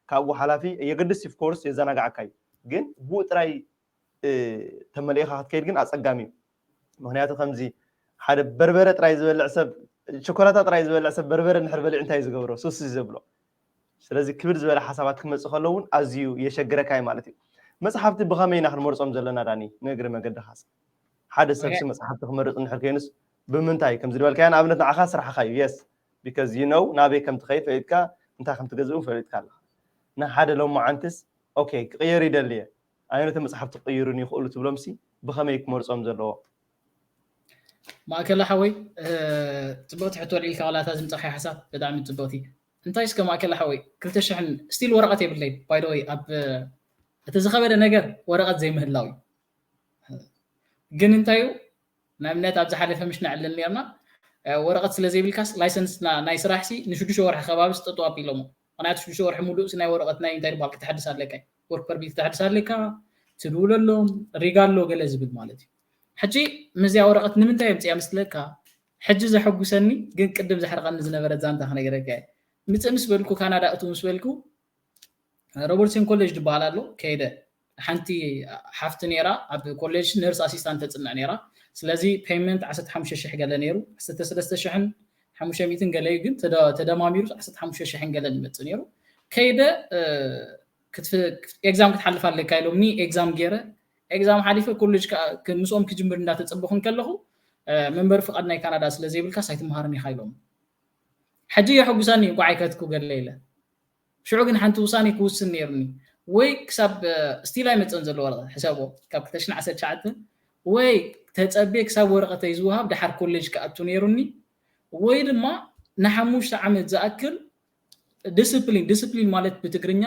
ካብኡ ሓላፊ የገድስ ኦፍ ኮርስ የዘናግዓካ እዩ። ግን ብኡ ጥራይ ተመሊእካ ክትከይድ ግን ኣፀጋሚ እዩ። ምክንያቱ ከምዚ ሓደ በርበረ ጥራይ ዝበልዕ ሰብ ቸኮላታ ጥራይ ዝበልዕ ሰብ በርበረ እንድሕር በሊዑ እንታይ እዩ ዝገብሮ? ሱስ እዩ ዘብሎ። ስለዚ ክብድ ዝበለ ሓሳባት ክመፅእ ከሎ እውን ኣዝዩ የሸግረካ እዩ ማለት እዩ። መፅሓፍቲ ብኸመይ ኢና ክንመርፆም ዘለና ዳኒ? ንእግሪ መገድኻስ ሓደ ሰብሲ መፅሓፍቲ ክመርፅ እንድሕር ኮይኑስ ብምንታይ ከምዚ ዝበልካዮ ንኣብነት ንዓኻ ስራሕኻ እዩ። የስ ቢካዝ ዩ ኖው ናበይ ከም ትኸይድ ፈሊጥካ እንታይ ከም ትገዝእ እውን ፈሊጥካ ኣለኻ። ንሓደ ሎማዓንትስ ኦኬ ክቕየር ይደሊ እየ ኣይነተ መፅሓፍቲ ክቕይሩን ይኽእሉ ትብሎምሲ ብኸመይ ክመርፆም ዘለዎ? ማእከለ ሓወይ ፅብቕቲ ሕቶ ኣልዒልካ ዋላ እታ ዝምፃኻዮ ሓሳብ ብጣዕሚ ፅብቕቲ። እንታይ እስከ ማእከለ ሓወይ ክልተ ሽሕን ስቲል ወረቐት የብለይ ባይደወይ ኣብ እቲ ዝኸበደ ነገር ወረቐት ዘይምህላው እዩ። ግን እንታይ እዩ ንኣብነት ኣብ ዝሓለፈ ምሽ ነዕልል ነርና ወረቐት ስለ ዘይብልካስ ላይሰንስ ናይ ስራሕ ሲ ንሽዱሽተ ወርሒ ከባቢ ስጠጡ ኣቢሎሞ። ምክንያቱ ሽዱሽተ ወርሒ ሙሉእ ናይ ወረቐት ናይ እንታይ ድባል ክተሐድስ ኣለካ ወርክ ፐርሚት ክተሐድስ ኣለካ ትድውለሎም ሪጋ ኣሎ ገለ ዝብል ማለት እዩ። ሕጂ ምስዚኣ ወረቐት ንምንታይ የምፅያ ምስለካ ሕጂ ዘሐጉሰኒ ግን ቅድም ዘሕርቐኒ ዝነበረ ዛንታ ክነገረካ ምፅእ ምስ በልኩ ካናዳ እቱ ምስ በልኩ ሮበርትሰን ኮሌጅ ዝበሃል ኣሎ ከይደ ሓንቲ ሓፍቲ ነራ ኣብ ኮሌጅ ነርስ ኣሲስታንት ተፅንዕ ነራ። ስለዚ ፔመንት ዓሰርተ ሓሙሽተ ሽሕ ገለ ነይሩ ዓሰርተ ሰለስተ ሽሕን ሓሙሽተ ሚእትን ገለ እዩ ግን ተደማሚሩ ዓሰርተ ሓሙሽተ ሽሕን ገለን ይመፅእ ነይሩ። ከይደ ኤግዛም ክትሓልፍ ኣለካ ኢሎምኒ ኤግዛም ገይረ ኤግዛም ሓሊፈ ኮሌጅ ምስኦም ክጅምር እንዳተፀበኹ ከለኹ መንበሪ ፍቓድ ናይ ካናዳ ስለዘይብልካ ሳይትምሃርን ኢኻ ኢሎም። ሕጂ የሐጉሳኒ እንኳዕ ኣይከትኩ ገለ ኢለ ሽዑ ግን ሓንቲ ውሳኔ ክውስን ነይሩኒ ወይ ክሳብ ስቲል ኣይመፀን ዘሎ ወረቐት ሕሰቦ ካብ ክልተ ሽሕን ዓሰርተ ትሽዓተን ወይ ተፀቤ ክሳብ ወረቐተይ ዝወሃብ ደሓር ኮሌጅ ክኣቱ ነይሩኒ ወይ ድማ ንሓሙሽተ ዓመት ዝኣክል ዲስፕሊን ዲስፕሊን ማለት ብትግርኛ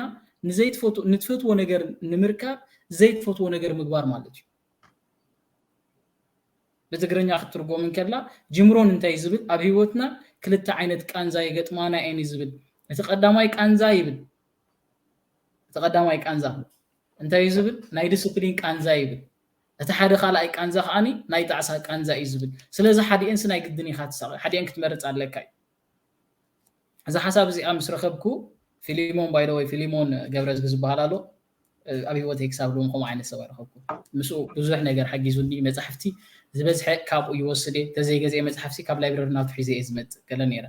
ንዘይትፈትዎ ነገር ንምርካብ ዘይትፈትዎ ነገር ምግባር ማለት እዩ። ብትግርኛ ክትትርጎም እንከላ ጅምሮን እንታይ ዝብል ኣብ ህይወትና ክልተ ዓይነት ቃንዛ ይገጥማና እየን ዝብል እቲ ቀዳማይ ቃንዛ ይብል እቲ ቀዳማይ ቃንዛ እንታይ ዝብል ናይ ዲስፕሊን ቃንዛ ይብል እቲ ሓደ ካልኣይ ቃንዛ ከዓኒ ናይ ጣዕሳ ቃንዛ እዩ ዝብል ስለዚ ሓዲኤንስ ናይ ግድን ኢኻ ትሳቐ ሓዲኤን ክትመርፅ ኣለካ እዩ እዚ ሓሳብ እዚኣ ምስ ረኸብኩ ፊሊሞን ባይደወይ ፊሊሞን ገብረዝጊ ዝበሃል ኣሎ ኣብ ህይወተይ ክሳብ ሎም ከምኡ ዓይነት ሰብ ኣይረኸብኩ ምስኡ ብዙሕ ነገር ሓጊዙኒ መፅሕፍቲ ዝበዝሐ ካብኡ ይወስድ እየ ተዘይገዝአ መፅሓፍቲ ካብ ላይብረሪ ናቱ ሒዘ እየ ዝመፅእ ገለ ነረ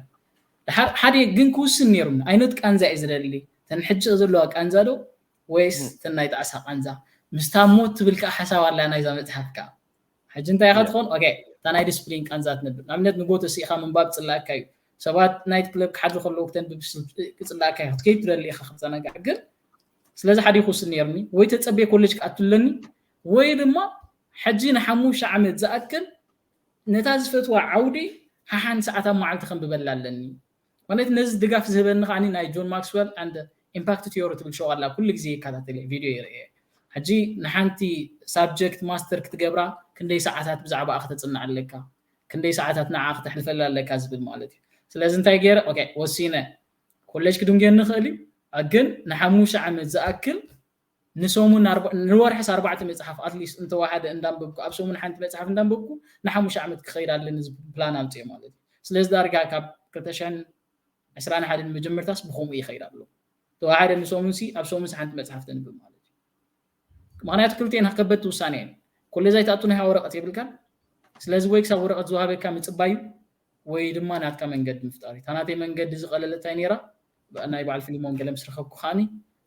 ሓደ ግን ክውስን ነይሩኒ ዓይነት ቃንዛ እየ ዝደሊ ተን ሕጂ ዘለዋ ቃንዛ ዶ ወይስ ተን ናይ ጣዕሳ ቃንዛ ምስታ ሞት ትብል ከዓ ሓሳብ ኣላ ናይዛ መፅሓፍ ከዓ ሕጂ እንታይ ኢኻ ትኾን እታ ናይ ዲስፕሊን ቃንዛ ትነብር ንኣብነት ንጎ ተሲኢኻ ምንባብ ፅላእካ እዩ ሰባት ናይት ክለብ ክሓድሩ ከለዉ ክተንብብ ክፅላእካ እዩ ክትከይድ ትደሊ ኢኻ ክትዘናጋዕ ግን ስለዚ ሓደ ይኹስን ነርኒ ወይ ተጸብየ ኮሌጅ ክኣቱ ኣለኒ ወይ ድማ ሕጂ ንሓሙሽተ ዓመት ዝኣክል ነታ ዝፈትዋ ዓውዲ ሓሓን ሰዓት ኣብ መዓልቲ ከንብበላ ኣለኒ። ማለት ነዚ ድጋፍ ዝህበኒ ከዓኒ ናይ ጆን ማክስወል and ኢምፓክት ቲዮሪ ትብል ሸው ኣላ። ኩሉ ግዜ ይከታተል እየ፣ ቪድዮ ይርኢ እየ። ሕጂ ንሓንቲ ሳብጀክት ማስተር ክትገብራ ክንደይ ሰዓታት ብዛዕባኣ ከተጽንዕ ኣለካ፣ ክንደይ ሰዓታት ንዓ ክተሕልፈላ ኣለካ ዝብል ማለት እዩ። ስለዚ እንታይ ገይረ? ኦኬ፣ ወሲነ ኮሌጅ ክድንገየኒ ይኽእል እዩ፣ ግን ንሓሙሽተ ዓመት ዝኣክል ንሰሙን ኣርባ- ንወርሕስ ኣርባዕተ መጽሓፍ ኣትሊስት እንተወሓደ እንዳንበብኩ፣ ኣብ ሰሙን ሓንቲ መጽሓፍ እንዳንበብኩ ንሓሙሽተ ዓመት ክኸይድ ኣለኒ ዝብል ፕላን ኣውፅኤ ማለት እዩ። ስለዚ ዳርጋ ካብ ክልተ ሽሕን ዕስራን ሓደን መጀመርታስ ብኸምኡ ይኸይድ ኣሎ። ተወሓደ ንሰሙን ሲ ኣብ ሰሙን ሲ ሓንቲ መጽሓፍ ተንብብ ማለት እዩ። ምክንያቱ ክልቴን ከበድቲ ውሳኔ እየን። ኮሌጅ ኣይትኣቱ ናይ ወረቐት የብልካን። ስለዚ ወይ ክሳብ ወረቐት ዝወሃበካ ምጽባዩ ወይ ድማ ናትካ መንገዲ ምፍጣር እዩ። እታ ናተይ መንገዲ ዝቐለለት እንታይ ነይራ? ናይ በዓል ፊልሞን ገለ ምስ ረኸብኩ ከዓኒ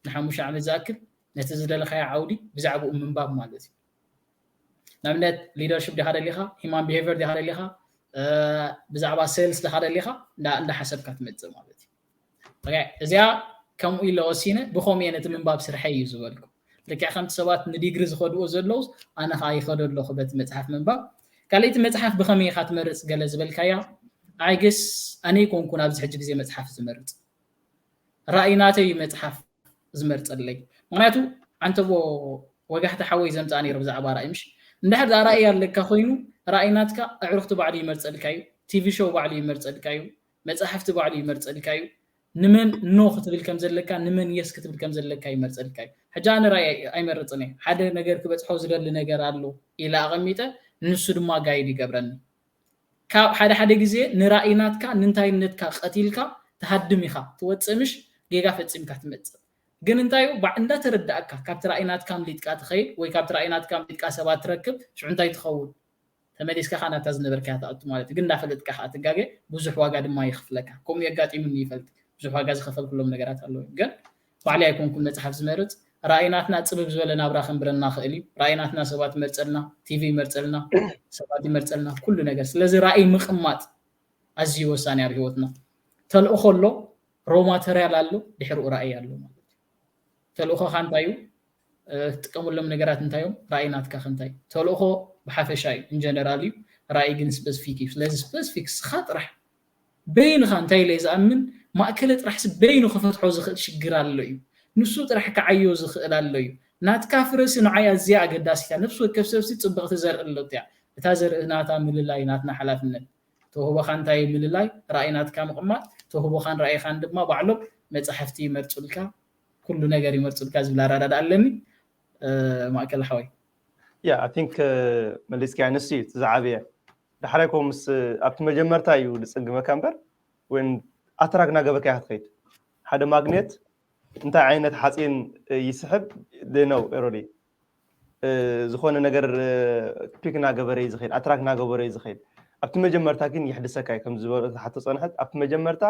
ንሓሙሽተ ዓመት ዝኣክል ነቲ ዝደለኻዮ ዓውዲ ብዛዕባኡ ምንባብ ማለት እዩ። ንኣብነት ሊደርሽፕ ዲኻ ደሊኻ፣ ሂማን ቢሄቪየር ዲኻ ደሊኻ፣ እ፣ ብዛዕባ ሴልስ ዲኻ ደሊኻ እንዳ- እንዳሓሰብካ ትመጽእ ማለት እዩ። ኦኬ፣ እዚኣ ከምኡ ኢለ ወሲነ ብኸምኡ እየ ነቲ ምንባብ ስርሐይ እዩ ዝበልኩ። ልክዕ ከምቲ ሰባት ንዲግሪ ዝኸድዎ ዘለውስ ኣነ ኸዓ ይኸዶ ኣለኹ በቲ መጽሓፍ ምንባብ። ካልኣይቲ መጽሓፍ ብኸመይ ኢኻ ትመርጽ ገለ ዝበልካያ፣ ኣይገስ ኣነ ይኮንኩን ኣብዚ ሕጂ ግዜ መጽሓፍ ዝመርጽ። ራእይ ናተይ እዩ መጽሓፍ ዝመርጸለይ። ምክንያቱ ዓንተቦ ወጋሕቲ ሓወይ ዘምጻእ ነይሩ ብዛዕባ ራእይ፣ ምሽ እንድሕር ደኣ ራእይ ኣለካ ኮይኑ ራእይ ናትካ ኣዕሩኽቲ ባዕሉ ይመርጸልካ እዩ፣ ቲቪ ሾው ባዕሉ ይመርጸልካ እዩ፣ መጻሕፍቲ ባዕሉ ይመርጸልካ እዩ። ንመን ኖ ክትብል ከም ዘለካ፣ ንመን የስ ክትብል ከም ዘለካ ይመርጸልካ እዩ። ሕጂ ኣነ ራእይ ኣይመርጽን እየ። ሓደ ነገር ክበጽሖ ዝደሊ ነገር ኣሎ ኢለ ኣቐሚጠ፣ ንሱ ድማ ጋይድ ይገብረኒ። ካብ ሓደ ሓደ ግዜ ንራእይ ናትካ ንንታይነትካ ቀቲልካ ትሃድም ኢኻ ትወጽእ፣ ምሽ ጌጋ ፈጺምካ ትመጽእ። ግን እንታይ እዩ፣ ባዕ- እንዳተረዳእካ ካብቲ ራእይ ናትካ ኣምሊጥካ ትኸይድ ወይ ካብቲ ራእይ ናትካ ኣምሊጥካ ሰባት ትረክብ፣ ሽዑ እንታይ ትኸውን? ተመሊስካ ከዓ ናብታ ዝነበርካያ ትኣቱ ማለት እዩ። ግን እንዳፈለጥካ ከዓ ትጋገ፣ ብዙሕ ዋጋ ድማ ይኽፍለካ። ከምኡ የጋጢሙኒ ይፈልጥ፣ ብዙሕ ዋጋ ዝኸፈልኩሎም ነገራት ኣለዉ። ግን ባዕለይ ኣይኮንኩን መጽሓፍ ዝመርጽ። ራእይ ናትና ጽብብ ዝበለ ናብራ ከንብረና ይኽእል እዩ። ራእይ ናትና ሰባት ይመርጸልና፣ ቲቪ ይመርጸልና፣ ሰባት ይመርጸልና፣ ኩሉ ነገር። ስለዚ ራእይ ምቕማጥ ኣዝዩ ወሳኒ ኣብ ህይወትና። ተልእኾ ኣሎ፣ ሮ ማተርያል ኣሎ፣ ድሕሪኡ ራእይ ኣሎ ማለት እዩ። ተልእኾኻ እንታይ እዩ? እ፣ ትጥቀመሎም ነገራት እንታይ እዮም? ራእይ ናትካ ከ እንታይ? ተልእኾ ብሓፈሻ እዩ፣ ኢንጀነራል እዩ። ራእይ ግን ስፐሲፊክ እዩ። ስለዚ ስፐሲፊክ ስኻ ጥራሕ በይንኻ እንታይ ኢለ ዝኣምን፣ ማእከለ ጥራሕሲ በይኑ ክፈትሖ ዝኽእል ሽግር ኣሎ እዩ። ንሱ ጥራሕ ክዓዮ ዝኽእል ኣሎ እዩ። ናትካ ፍረሲ ንዓይ ኣዝያ ኣገዳሲት እያ። ነፍሲ ወከፍ ሰብሲ ጽብቕቲ ዘርኢ ኣለቶ እያ። እታ ዘርኢ ናታ ምልላይ ናትና ሓላፍነት። ተውህቦኻ እንታይ እዩ ምልላይ፣ ራእይ ናትካ ምቕማጥ፣ ተውህቦኻን ራእይኻን ድማ ባዕሎም መጻሕፍቲ ይመርጹልካ፣ ኩሉ ነገር ይመርጹልካ ዝብል ኣረዳድኣ ኣለኒ። እ፣ ማእከል ሓወይ። ያ፣ I think፣ እ፣ መሊስካዮ፣ ንሱ እዩ እቲ ዝዓበየ። ዳሕራይ ኮ ምስ ኣብቲ መጀመርታ እዩ ዝጽግመካ እምበር፣ ወይም ኣትራክ እናገበርካ ኢኻ ትኸይድ። ሓደ ማግኔት እንታይ ዓይነት ሓፂን፣ እ፣ ይስሕብ? They know already። እ፣ ዝኾነ ነገር፣ እ፣ ፒክ እናገበረ እዩ ዝኸይድ፣ ኣትራክ እናገበረ እዩ ዝኸይድ። ኣብቲ መጀመርታ ግን የሕድሰካ እዩ፣ ከም ዝበሎ፣ እቲ ሓቶ ጸንሐት፣ ኣብቲ መጀመርታ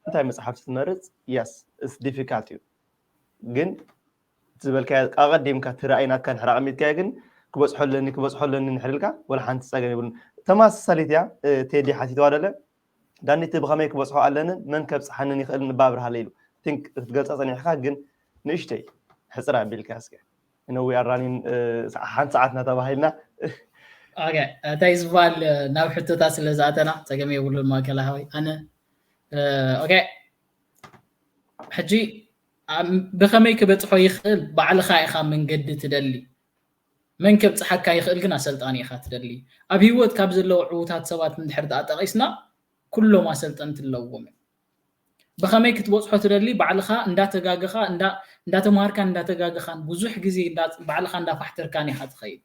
እንታይ መጽሓፍቲ ትመርጽ? Yes, it's difficult እዩ። ግን ዝበልካዮ ኣቐዲምካ እቲ ራእይ ናትካ ድሕሪ ኣቐሚጥካዮ ግን ክበጽሖ ኣለኒ፣ ክበጽሖ ኣለኒ እንድሕር ኢልካ ወላ ሓንቲ ጸገም የብሉን። ተመሳሳሊት እያ፣ እ፣ ቴዲ ሓቲትዋ ደለ። ዳኒ፣ እቲ ብኸመይ ክበጽሖ ኣለንን መን ከብጽሓንን ይኽእል ንባ ኣብርሃለይ ኢሉ። ቲንክ ክትገልጻ ጸኒሕካ ግን ንእሽተይ ሕጽር ኣቢልካ እስከ። እነ we are running፣ እ፣ ሰዓ-፣ ሓንቲ ሰዓትና ተባሂልና። ኦኬ፣ እንታይ ዝበሃል፣ ናብ ሕቶታት ስለ ዝኣተና ጸገም የብሉን ማእከል ሓወይ። ኣነ፣ እ፣ ኦኬ፣ ሕጂ ኣብ-፣ ብኸመይ ክበጽሖ ይኽእል? ባዕልኻ ኢኻ መንገዲ ትደሊ። መን ከብጽሓካ ይኽእል ግን ኣሰልጣኒ ኢኻ ትደሊ። ኣብ ህይወት ካብ ዘለዉ ዕዉታት ሰባት እንድሕር ደኣ ጠቒስና፣ ኩሎም ኣሰልጠንቲ ኣለዎም እዮም። ብኸመይ ክትበጽሖ ትደሊ? ባዕልኻ እንዳተጋገኻ፣ እንዳ-፣ እንዳተምሃርካን እንዳተጋገኻን፣ ብዙሕ ግዜ እንዳ-፣ ባዕልኻ እንዳፋሕተርካን ኢኻ ትኸይድ።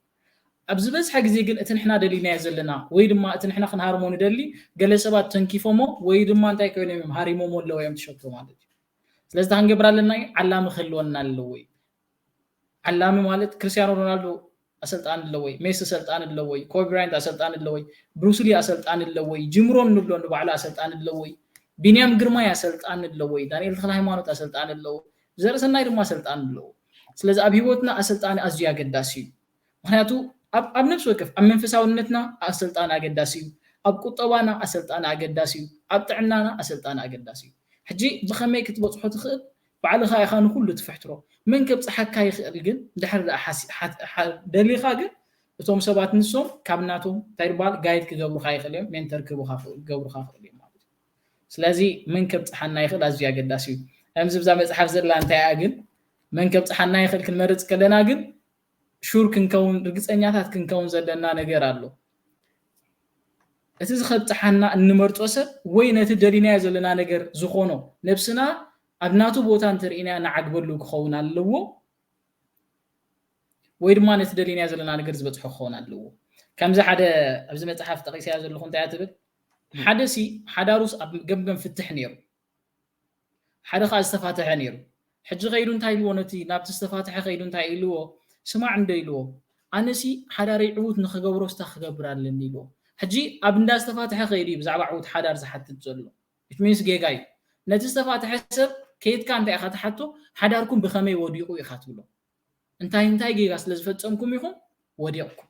ኣብ ዝበዝሐ ግዜ ግን እቲ ንሕና ደሊናዮ ዘለና ወይ ድማ እቲ ንሕና ክንሃርሞ ንደሊ፣ ገለ ሰባት ተንኪፎሞ ወይ ድማ እንታይ ኮይኖም እዮም፣ ሃሪሞሞ ኣለዉ እዮም ትሸቶ ማለት እዩ። ስለዚ እንታይ ክንገብር ኣለና እዩ? ዓላሚ ክህልወና ኣለዎ እዩ። ዓላሚ ማለት ክርስቲያኖ ሮናልዶ ኣሰልጣኒ ኣለዎ እዩ፣ ሜሲ ኣሰልጣኒ ኣለዎ እዩ፣ ኮቢ ብራያንት ኣሰልጣኒ ኣለዎ እዩ፣ ብሩስ ሊ ኣሰልጣኒ ኣለዎ እዩ፣ ጂም ሮን ንብሎ ንባዕሉ ኣሰልጣኒ ኣለዎ እዩ፣ ቢንያም ግርማይ ኣሰልጣኒ ኣለዎ እዩ፣ ዳንኤል ተኽለ ሃይማኖት ኣሰልጣኒ ኣለዎ፣ ዘርእሰናይ ድማ ኣሰልጣኒ ኣለዎ። ስለዚ ኣብ ህይወትና ኣሰልጣኒ ኣዝዩ ኣገዳሲ እዩ። ምክንያቱ ኣብ፣ ኣብ ነፍሲ ወከፍ፣ ኣብ መንፈሳውነትና ኣሰልጣኒ ኣገዳሲ እዩ፣ ኣብ ቁጠባና ኣሰልጣኒ ኣገዳሲ እዩ፣ ኣብ ጥዕናና ኣሰልጣኒ ኣገዳሲ እዩ። ሕጂ ብኸመይ ክትበጽሖ ትኽእል? ባዕልኻ ኢኻ ንኹሉ ትፍሕትሮ። መን ከብፅሓካ ይኽእል ግን ድሕር ደኣ ሓሲ- ሓ- ሓ- ደሊኻ ግን እቶም ሰባት ንሶም ካብ ናቶም እንታይ ይበሃል ጋይድ ክገብሩኻ ይኽእል እዮም፣ ሜንተር ክህቡኻ ክኽእል- ክገብሩኻ ክኽእል እዮም ማለት እዩ። ስለዚ መን ከብፅሓና ይኽእል ኣዝዩ ኣገዳሲ እዩ። ከምዚ ብዛ መፅሓፍ ዘላ እንታይ እያ ግን መን ከብፅሓና ይኽእል ክንመርፅ ከለና ግን ሹር ክንከውን ርግፀኛታት ክንከውን ዘለና ነገር ኣሎ። እቲ ዝኸብፅሓና እንመርፆ ሰብ ወይ ነቲ ደሊናዮ ዘለና ነገር ዝኾኖ ነብስና ኣብ ናቱ ቦታ እንተርኢናዮ ንዓግበሉ ክኸውን ኣለዎ፣ ወይ ድማ ነቲ ደሊናዮ ዘለና ነገር ዝበፅሖ ክኸውን ኣለዎ። ከምዚ ሓደ ኣብዚ መፅሓፍ ጠቂሰያ ዘለኹ እንታይ እያ ትብል? ሓደ ሲ ሓዳሩስ ኣብ ገምገም ፍትሕ ነይሩ፣ ሓደ ከዓ ዝተፋተሐ ነይሩ። ሕጂ ከይዱ እንታይ ኢልዎ? ነቲ ናብቲ ዝተፋተሐ ከይዱ እንታይ ኢልዎ? ስማዕ እንዶ ኢልዎ፣ ኣነሲ ሓዳረይ ዕዉት ንክገብሮ ስታ ክገብር ኣለኒ ኢልዎ። ሕጂ ኣብ እንዳ ዝተፋተሐ ከይዱ እዩ ብዛዕባ ዕዉት ሓዳር ዝሓትት ዘሎ። ሚንስ ጌጋ እዩ። ነቲ ዝተፋተሐ ሰብ ከይድካ እንታይ ኢኻ ትሓቶ? ሓዳርኩም ብኸመይ ወዲቑ ኢኻ ትብሎ። እንታይ እንታይ ጌጋ ስለ ዝፈጸምኩም ኢኹም ወዲቕኩም።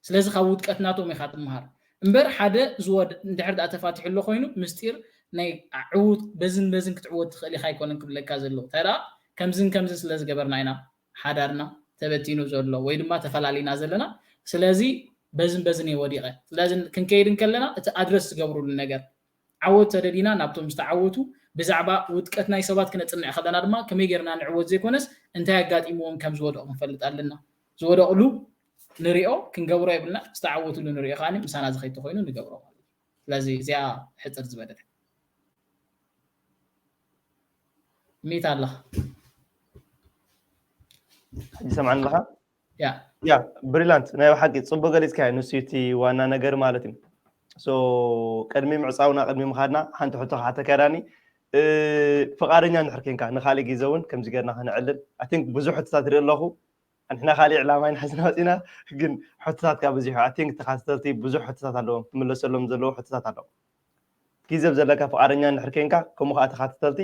ስለዚ ካብ ውድቀት ናቶም ኢኻ ትምሃር እምበር ሓደ ዝወድ እንድሕር ደኣ ተፋቲሑ ኣሎ ኮይኑ ምስጢር ናይ ዕዉት በዝን በዝን ክትዕወት ትኽእል ኢኻ ኣይኮነን ክብለካ ዘለዎ እንታይ ደኣ ከምዝን ከምዝን ስለ ዝገበርና ኢና ሓዳርና ተበቲኑ ዘሎ ወይ ድማ ተፈላሊና ዘለና። ስለዚ በዝን በዝን እየ ወዲቐ። ስለዚ ክንከይድ እንከለና እቲ ኣድረስ ዝገብሩሉ ነገር ዓወት ተደሊና ናብቶም ዝተዓወቱ ብዛዕባ ውድቀት ናይ ሰባት ክነፅንዕ ከለና ድማ ከመይ ጌርና ንዕወት ዘይኮነስ እንታይ ኣጋጢምዎም ከም ዝወደቑ ክንፈልጥ ኣለና። ዝወደቕሉ ንሪኦ ክንገብሮ የብልና፣ ዝተዓወትሉ ንሪኦ ከዓ ምሳና ዝኸይድ ተኮይኑ ንገብሮ ማለት እዩ። ስለዚ እዚኣ ሕፅር ዝበለት ሚት ኣለኻ ሕጂ ሰምዓኒ ኣለኻ? ያ ያ ብሪላንት ናይ ብሓቂ ፅቡቅ ገሊፅካዮ። ንሱ እቲ ዋና ነገር ማለት እዩ። ሶ ቅድሚ ምዕፃውና ቅድሚ ምኻድና ሓንቲ ሕቶ ክሓተካ ዳኒ፣ ፍቃደኛ እንድሕር ኮንካ ንካሊእ ግዜ እውን ከምዚ ጌርና ከነዕልል። I think ብዙሕ ሕቶታት ርኢ ኣለኹ። ንሕና ካሊእ ዕላማ ኢና ሒዝና ወፂና፣ ግን ሕቶታት ከዓ በዚሑ። I think ተኻተልቲ ብዙሕ ሕቶታት ኣለዎም፣ ክምለሰሎም ዘለዎ ሕቶታት ኣለዎም። ግዜ ዘለካ ፍቃደኛ እንድሕር ኮንካ፣ ከምኡ ከዓ ተኻተልቲ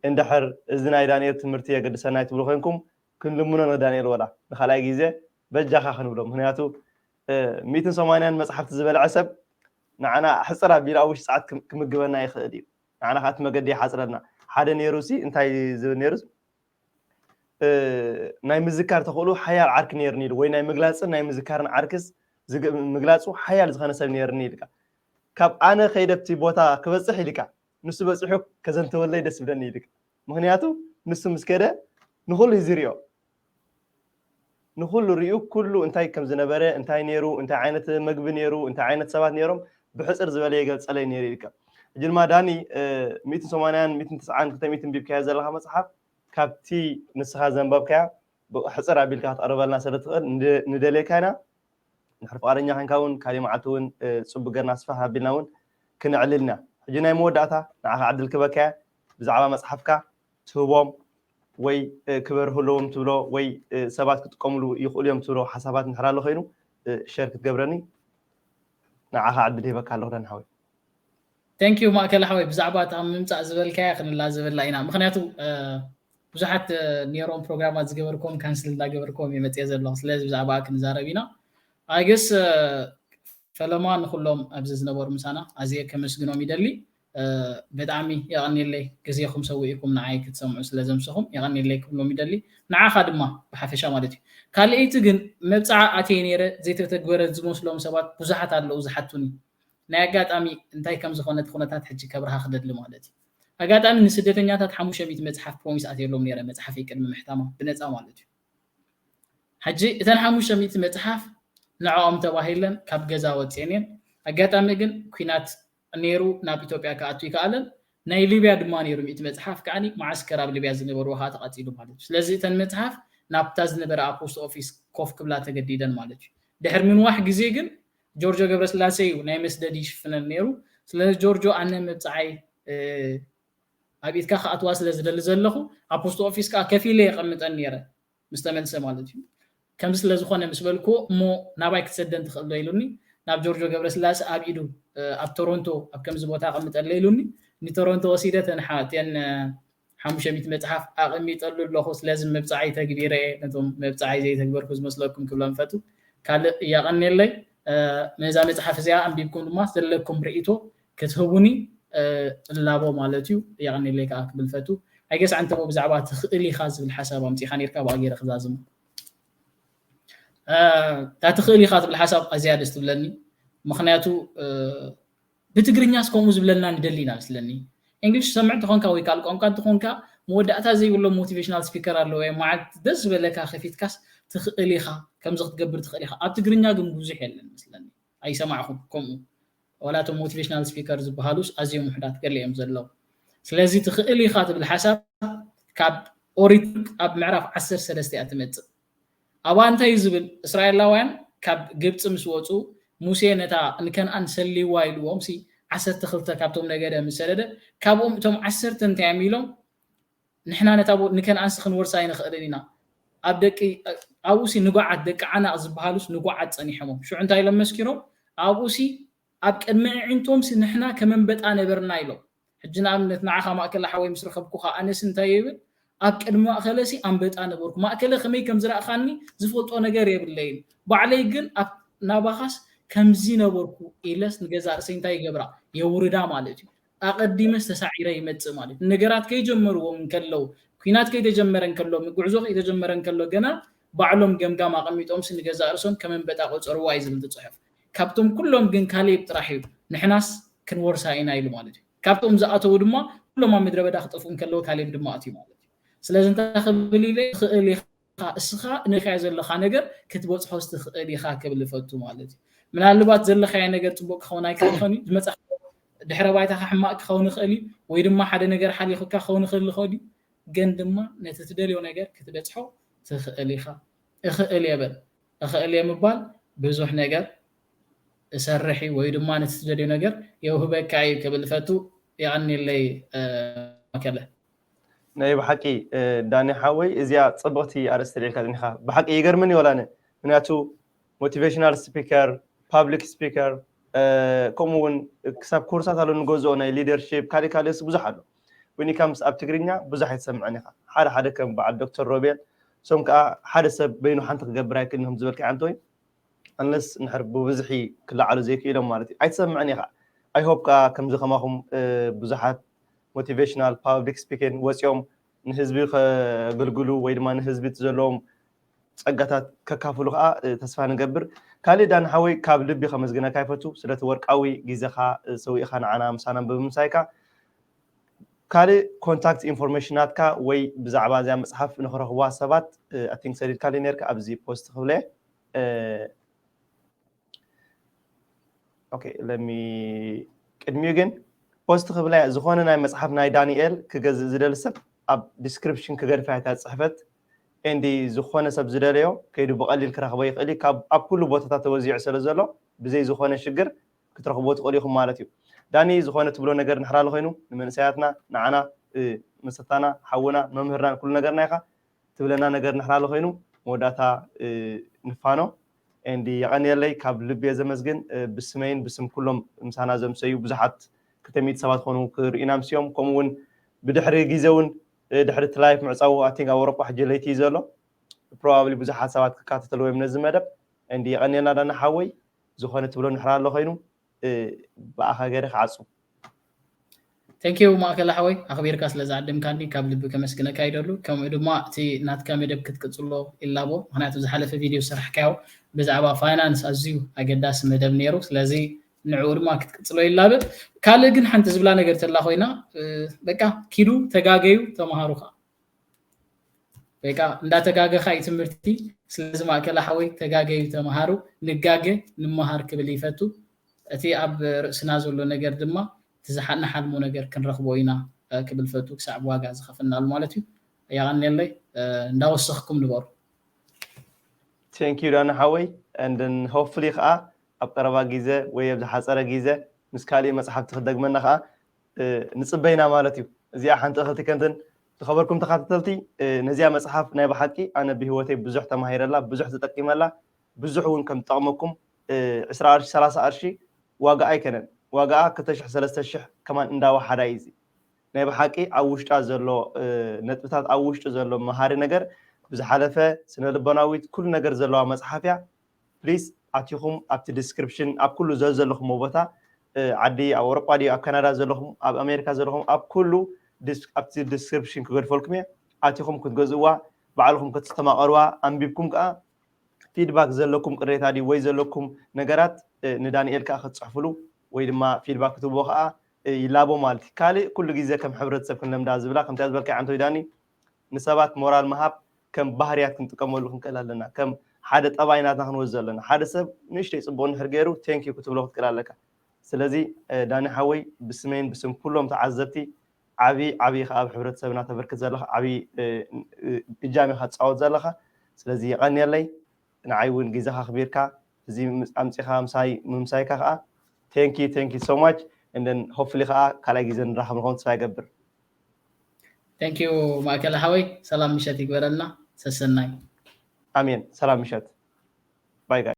እንድሕር እዚ ናይ ዳንኤል ትምህርቲ የገድሰና እዩ ትብሉ ኮንኩም ክንልምኖ ንዳንኤል ወላ ንካልኣይ ግዜ በጃኻ ክንብሎ። ምክንያቱ ሚእትን ሰማንያን መፅሓፍቲ ዝበልዐ ሰብ ንዓና ሕፅር ኣቢሉ ኣብ ውሽጢ ሰዓት ክምግበና ይኽእል እዩ። ንዓና ከዓ እቲ መገዲ ይሓፅረልና። ሓደ ነይሩ ሲ እንታይ ዝብል ነይሩ ናይ ምዝካር ተኽእሎ ሓያል ዓርኪ ነይርኒ ኢሉ ወይ ናይ ምግላፅን ናይ ምዝካርን ዓርክስ ምግላፁ ሓያል ዝኾነ ሰብ ነይርኒ ኢልካ ካብ ኣነ ከይደብቲ ቦታ ክበፅሕ ኢልካ ንሱ በፂሑ ከዘንተወለይ ደስ ብለኒ ኢልካ ምክንያቱ ንሱ ምስ ከደ ንኩሉ እዩ ዝሪኦ ንኩሉ ሪኡ ኩሉ እንታይ ከም ዝነበረ እንታይ ነይሩ እንታይ ዓይነት መግቢ ነይሩ እንታይ ዓይነት ሰባት ነይሮም ብሕፅር ዝበለ የገልፀለይ ነይሩ ኢልካ ሕጂ ድማ ዳኒ ሚእትን ሰማንያን ሚእትን ትስዓን ክልተ ሚእትን ቢብካዮ ዘለካ መፅሓፍ ካብቲ ንስኻ ዘንበብካያ ሕፅር ኣቢልካ ክትቐርበልና ስለ ትኽእል ንደልየካ ኢና ንድሕር ፍቓደኛ ኮንካ እውን ካሊእ መዓልቲ እውን ፅቡቅ ገርና ስፋሕ ኣቢልና እውን ክነዕልልና ሕጂ ናይ መወዳእታ ንዓኻ ዕድል ክበካያ ብዛዕባ መፅሓፍካ ትህቦም ወይ ክበርህለዎም ትብሎ ወይ ሰባት ክጥቀምሉ ይኽእሉ እዮም ትብሎ ሓሳባት እንድሕር ኣሎ ኮይኑ ሸር ክትገብረኒ ንዓኻ ዕድል ሂበካ ኣለኹ ዳኒ ሓወይ Thank you ማእከል ሓወይ ብዛዕባ እታ ምምፃእ ዝበልካያ ክንላዘበላ ኢና ምክንያቱ ብዙሓት ነይሮም ፕሮግራማት ዝገበርኩም ካንስል እንዳገበርኩም እየ መፅየ ዘለኹ ስለዚ ብዛዕባ ክንዛረብ ኢና I guess ፈለማ ንኩሎም ኣብዚ ዝነበሩ ምሳና ኣዝየ ከመስግኖም ይደሊ ብጣዕሚ የቐንየለይ ግዜኹም ሰዊእኩም ንዓይ ክትሰምዑ ስለ ዘምሰኹም የቐንየለይ ክብሎም ይደሊ ንዓኻ ድማ ብሓፈሻ ማለት እዩ ካልኣይቲ ግን መብፅዓ ኣትየ ነይረ ዘይተተግበረ ዝመስሎም ሰባት ብዙሓት ኣለዉ ዝሓቱኒ ናይ ኣጋጣሚ እንታይ ከም ዝኾነ እቲ ኩነታት ሕጂ ከብርሃ ክደሊ ማለት እዩ ኣጋጣሚ ንስደተኛታት ሓሙሽተ ሚእቲ መፅሓፍ ፕሮሚስ ኣትየሎም ነይረ መፅሓፈይ ቅድሚ ምሕታማ ብነፃ ማለት እዩ ሕጂ እተን ሓሙሽተ ሚእቲ መፅሓፍ ንዕኦም ተባሂለን ካብ ገዛ ወፅኤን እየን ኣጋጣሚ ግን ኩናት ነይሩ ናብ ኢትዮጵያ ክኣቱ ይከኣለን ናይ ሊብያ ድማ ነይሩ ሚእቲ መፅሓፍ ከዓ ማዓስከር ኣብ ሊብያ ዝነበርዎ ከዓ ተቃፂሉ ማለት እዩ ስለዚ እተን መፅሓፍ ናብታ ዝነበረ ኣብ ፖስት ኦፊስ ኮፍ ክብላ ተገዲደን ማለት እዩ ድሕሪ ምንዋሕ ግዜ ግን ጆርጆ ገብረስላሴ እዩ ናይ መስደድ ይሽፍነን ነይሩ ስለዚ ጆርጆ ኣነ መብፅዓይ ኣብ ኢድካ ክኣትዋ ስለ ዝደሊ ዘለኹ ኣብ ፖስት ኦፊስ ከዓ ከፊለ የቐምጠን ነይረ ምስ ተመልሰ ማለት እዩ ከምዚ ስለ ዝኾነ ምስ በልክዎ እሞ ናባይ ክትሰደን ትኽእል ዶ ኢሉኒ ናብ ጆርጆ ገብረስላሴ ኣብ ኢዱ ኣብ ቶሮንቶ ኣብ ከምዚ ቦታ ኣቐምጠለ ኢሉኒ ንቶሮንቶ ወሲደ ተን ሓሙሽተ ሚእቲ መፅሓፍ ኣቐሚጠሉ ኣለኹ ስለዚ መብፃዓይ ተግቢረ ነቶም መብፃዓይ ዘይተግበርኩ ዝመስለኩም ክብሎም ፈቱ ካልእ እያቐንየለይ ነዛ መፅሓፍ እዚኣ ኣንቢብኩም ድማ ዘለኩም ርእቶ ክትህቡኒ እላቦ ማለት እዩ እያቐንየለይ ከዓ ክብል ፈቱ ኣይገስ ኣንተ ብዛዕባ ትኽእል ኢኻ ዝብል ሓሳብ ኣምፂኻ ነርካ ብኣ ገይረ ክዛዝሙ እታ ትኽእል ኢኻ ትብል ሓሳብ ኣዝያ ደስ ትብለኒ። ምክንያቱ ብትግርኛስ ከምኡ ዝብለና ንደሊ ኢና መስለኒ። እንግሊሽ ሰምዕ እንተኾንካ ወይ ካልእ ቋንቋ እንተኾንካ መወዳእታ ዘይብሎ ሞቲቬሽናል ስፒከር ኣለዎ። መዓልቲ ደስ ዝበለካ ከፊትካስ ትኽእል ኢኻ፣ ከምዚ ክትገብር ትኽእል ኢኻ። ኣብ ትግርኛ ግን ብዙሕ የለን መስለኒ። ኣይሰማዕኹም ከምኡ። ዋላ እቶም ሞቲቬሽናል ስፒከር ዝበሃሉስ ኣዝዮም ውሕዳት ገለ እዮም ዘለዉ። ስለዚ ትኽእል ኢኻ ትብል ሓሳብ ካብ ኦሪት ኣብ ምዕራፍ ዓሰርተ ሰለስተ እያ ትመጽእ። ኣብኣ እንታይ እዩ ዝብል? እስራኤላውያን ካብ ግብፂ ምስ ወፁ ሙሴ ነታ ንከነኣን ሰልይዋ ኢልዎም ሲ ዓሰርተ ክልተ ካብቶም ነገደ ምስ ሰደደ ካብኦም እቶም ዓሰርተ እንታይ እዮም ኢሎም ንሕና ነታ ቦ- ንከነኣንሲ ክንወርሳ ኣይንኽእልን ኢና። ኣብ ደቂ ኣብኡ ሲ ንጓዓት ደቂ ዓናቕ ዝበሃሉስ ንጓዓት ፀኒሖሞም ሽዑ እንታይ ኢሎም መስኪሮም ኣብኡ ሲ ኣብ ቅድሚ ኣዒንቶም ሲ ንሕና ከመንበጣ ነበርና ኢሎም። ሕጂ ንኣብነት ንዓኻ ማእከል ሓወይ ምስ ረኸብኩኻ ኣነስ እንታይ ይብል ኣብ ቅድሚ ማእከለ ሲ ኣንበጣ ነበርኩ። ማእከለ ከመይ ከም ዝረእኻኒ ዝፈልጦ ነገር የብለይን። ባዕለይ ግን ኣብ ናባኻስ ከምዚ ነበርኩ ኢለስ ንገዛ ርእሰይ እንታይ ይገብራ የውርዳ ማለት እዩ። ኣቐዲመስ ተሳዒረ ይመጽእ ማለት እዩ። ነገራት ከይጀመርዎም እንከለዉ ኩናት ከይተጀመረ እንከሎ ጉዕዞ ከይተጀመረ እንከሎ ገና ባዕሎም ገምጋም ኣቐሚጦምስ ንገዛ ርእሶም ከም ኣንበጣ ቆጸርዋ እዩ ዝብል እቲ ጽሑፍ። ካብቶም ኩሎም ግን ካሌብ ጥራሕ እዩ ንሕናስ ክንወርሳ ኢና ኢሉ ማለት እዩ። ካብቶም ዝኣተዉ ድማ ኩሎም ኣብ ምድረ በዳ ክጠፍኡ እንከለዉ ካሌብ ድማ ኣትዩ ማለት እዩ። ስለዚ እንታይ ክብል ኢለ ክእል ኢኻ እስኻ ንሪኻዮ ዘለኻ ነገር ክትበፅሖ ትኽእል ኢኻ ክብል ይፈቱ ማለት እዩ። ምናልባት ዘለኻዮ ነገር ፅቡቅ ክኸውን ኣይክእል ይኸውን እዩ ዝመፃ ድሕረ ባይታኻ ሕማቅ ክኸውን ይኽእል እዩ ወይ ድማ ሓደ ነገር ሓሊኹካ ክኸውን ይኽእል ይኽእል እዩ ግን ድማ ነቲ ትደልዮ ነገር ክትበፅሖ ትኽእል ኢኻ። እኽእል እየ በል። እኽእል እየ ምባል ብዙሕ ነገር እሰርሕ እዩ ወይ ድማ ነቲ ትደልዮ ነገር የውህበካ እዩ ክብል ፈቱ። የቐኒለይ መከለ። ናይ ብሓቂ ዳኒ ሓወይ እዚኣ ፅብቕቲ ኣርእስቲ ልዒልካ ዝኒኻ ብሓቂ ይገርምን ይወላነ ምክንያቱ ሞቲቬሽናል ስፒከር ፓብሊክ ስፒከር ከምኡ እውን ክሳብ ኮርሳት ኣሎ ንገዝኦ ናይ ሊደርሽፕ ካሊእ ካልእስ ብዙሕ ኣሎ ወኒካምስ ኣብ ትግርኛ ብዙሕ ኣይትሰምዐን ኢኻ ሓደ ሓደ ከም በዓል ዶክተር ሮቤል እሶም ከዓ ሓደ ሰብ በይኑ ሓንቲ ክገብር ኣይክእልን እዮም ዝበልካ ዓንተወይ ኣንለስ ንሕር ብብዝሒ ክለዓሉ ዘይክእሎም ማለት እዩ ኣይትሰምዐን ኢኻ ኣይሆፕ ከዓ ከምዚ ከማኹም ብዙሓት ሞቲቬሽናል ፓብሊክ ስፒኪን ወፂኦም ንህዝቢ ከገልግሉ ወይ ድማ ንህዝቢ ዘለዎም ፀጋታት ከካፍሉ ከዓ ተስፋ ንገብር ካልእ ዳን ሓወይ ካብ ልቢ ከመስግነካ ይፈቱ ስለቲ ወርቃዊ ግዜኻ ሰዊእኻ ንዓና ምሳና ብምምሳይካ ካልእ ኮንታክት ኢንፎርሜሽናትካ ወይ ብዛዕባ እዚኣ መፅሓፍ ንክረኽብዋ ሰባት ኣቲንክ ሰዲድካለይ ነርካ ኣብዚ ፖስት ክብለ ለሚ ቅድሚኡ ግን ፖስት ክብለ ዝኾነ ናይ መፅሓፍ ናይ ዳንኤል ክገዝእ ዝደሊ ሰብ ኣብ ዲስክሪፕሽን ክገድፋ እታ ፅሕፈት ኤንዲ ዝኾነ ሰብ ዝደለዮ ከይዱ ብቐሊል ክረኽቦ ይኽእል እዩ ኣብ ኩሉ ቦታታት ተወዚዑ ስለ ዘሎ ብዘይ ዝኾነ ሽግር ክትረኽብዎ ትኽእሉ ኢኹም ማለት እዩ። ዳኒ ዝኾነ ትብሎ ነገር ንሕራሉ ኮይኑ ንመንእሰያትና ንዓና መሰታና ሓውና መምህርና ኩሉ ነገርና ኢኻ ትብለና ነገር ንሕራሉ ኮይኑ መወዳእታ ንፋኖ ኤንዲ የቐንየለይ ካብ ልቢ እየ ዘመስግን ብስመይን ብስም ኩሎም ምሳና ዘምሰዩ ብዙሓት ክልተ ሚእቲ ሰባት ክኾኑ ክርእዩና ምስዮም ከምኡ እውን ብድሕሪ ግዜ እውን ድሕሪ እቲ ላይፍ ምዕፃው ኣቲንክ ኣብ ኣውሮጳ ሕጂ ለይቲ እዩ ዘሎ ፕሮባብሊ ብዙሓት ሰባት ክካተተልዎ እዮም ነዚ መደብ ኤንዲ የቐንየልና ዳና ሓወይ ዝኾነ ትብሎ ንሕራ ኣሎ ኮይኑ ብኣኻ ገይረ ክዓጹ። Thank you ማእከል ሓወይ ኣኽቢርካ ስለ ዝዓደምካኒ ካብ ልቢ ከመስግነካ ይደሉ። ከምኡ ድማ እቲ ናትካ መደብ ክትቅጽሎ ይላቦ፣ ምኽንያቱ ዝሓለፈ ቪድዮ ዝሰራሕካዮ ብዛዕባ ፋይናንስ ኣዝዩ ኣገዳሲ መደብ ነይሩ። ስለዚ ንዕኡ ድማ ክትቅጽሎ ይላበ። ካልእ ግን ሓንቲ ዝብላ ነገር ተላ ኮይና በቃ ኪዱ ተጋገዩ ተማሃሩ ከዓ በቃ እንዳተጋገኻ እዩ ትምህርቲ። ስለዚ ማእከል ሓወይ ተጋገዩ ተማሃሩ፣ ንጋገ ንመሃር ክብል ይፈቱ። እቲ ኣብ ርእስና ዘሎ ነገር ድማ እቲ ዝሓ- ንሓልሞ ነገር ክንረኽቦ ኢና ክብል ፈቱ ክሳዕ ብዋጋ ዝኸፍልናሉ ማለት እዩ። የቐንየለይ እንዳወሰኽኩም ንበሩ። Thank you ዳኒ ሓወይ and then hopefully ከዓ ኣብ ቀረባ ግዜ ወይ ኣብ ዝሓፀረ ግዜ ምስ ካሊእ መፅሓፍቲ ክደግመና ከዓ ንፅበይና ማለት እዩ። እዚኣ ሓንቲ እኽልቲ ከንትን ዝኸበርኩም ተኻተተልቲ ነዚኣ መፅሓፍ ናይ ብሓቂ ኣነ ብህይወተይ ብዙሕ ተማሂረላ፣ ብዙሕ ተጠቂመላ፣ ብዙሕ እውን ከም ትጠቕመኩም ዕስራ ቅርሺ ሰላሳ ቅርሺ ዋጋ ኣይከነን። ዋጋኣ ክልተ ሽሕ ሰለስተ ሽሕ ከማን እንዳወሓዳ እዩ እዚ ናይ ብሓቂ ኣብ ውሽጣ ዘሎ ነጥብታት ኣብ ውሽጡ ዘሎ መሃሪ ነገር ብዝሓለፈ ስነ ልቦናዊት ኩሉ ነገር ዘለዋ መፅሓፍ እያ። ፕሊስ ኣቲኹም ኣብቲ ዲስክሪፕሽን ኣብ ኩሉ ዘዘለኹም ቦታ ዓዲ ኣብ ኣውሮጳ ድዩ ኣብ ካናዳ ዘለኹም ኣብ ኣሜሪካ ዘለኹም ኣብ ኩሉ ኣብቲ ዲስክሪፕሽን ክገድፈልኩም እየ። ኣቲኹም ክትገዝእዋ፣ ባዕልኹም ክትስተማቐርዋ፣ ኣንቢብኩም ከዓ ፊድባክ ዘለኩም ቅሬታ ድዩ ወይ ዘለኩም ነገራት ንዳንኤል ከዓ ክትፅሕፍሉ ወይ ድማ ፊድባክ ክትብዎ ከዓ ይላቦ ማለት እዩ። ካልእ ኩሉ ግዜ ከም ሕብረተሰብ ክንለምዳ ዝብላ ከምቲ ዝበልካ ዓንቶይ ዳኒ ንሰባት ሞራል ምሃብ ከም ባህርያት ክንጥቀመሉ ክንክእል ኣለና። ከም ሓደ ጠባይ ናትና ክንወስዶ ኣለና። ሓደ ሰብ ንእሽተይ ፅቡቕ እንድሕር ገይሩ ቴንኪዩ ክትብሎ ክትክእል ኣለካ። ስለዚ ዳኒ ሓወይ ብስመይን ብስም ኩሎም ተዓዘብቲ ዓብዪ ዓብዪ ከዓ ኣብ ሕብረተሰብና ተበርክት ዘለኻ ዓብዪ እጃም ኢኻ ትፃወት ዘለኻ። ስለዚ የቐንየለይ ንዓይ እውን ግዜኻ ኣኽቢርካ እዚ ኣምፂኻ ምሳይ ምምሳይካ ከዓ thank you thank you so much and then hopefully ከዓ ካልኣይ ግዜ ንራኸብ ንኸውን ተስፋ ይገብር። Thank you ማእከል ሓወይ፣ ሰላም ምሸት ይግበረልና። ሰሰናይ። ኣሜን። ሰላም ምሸት። ባይ ጋይ።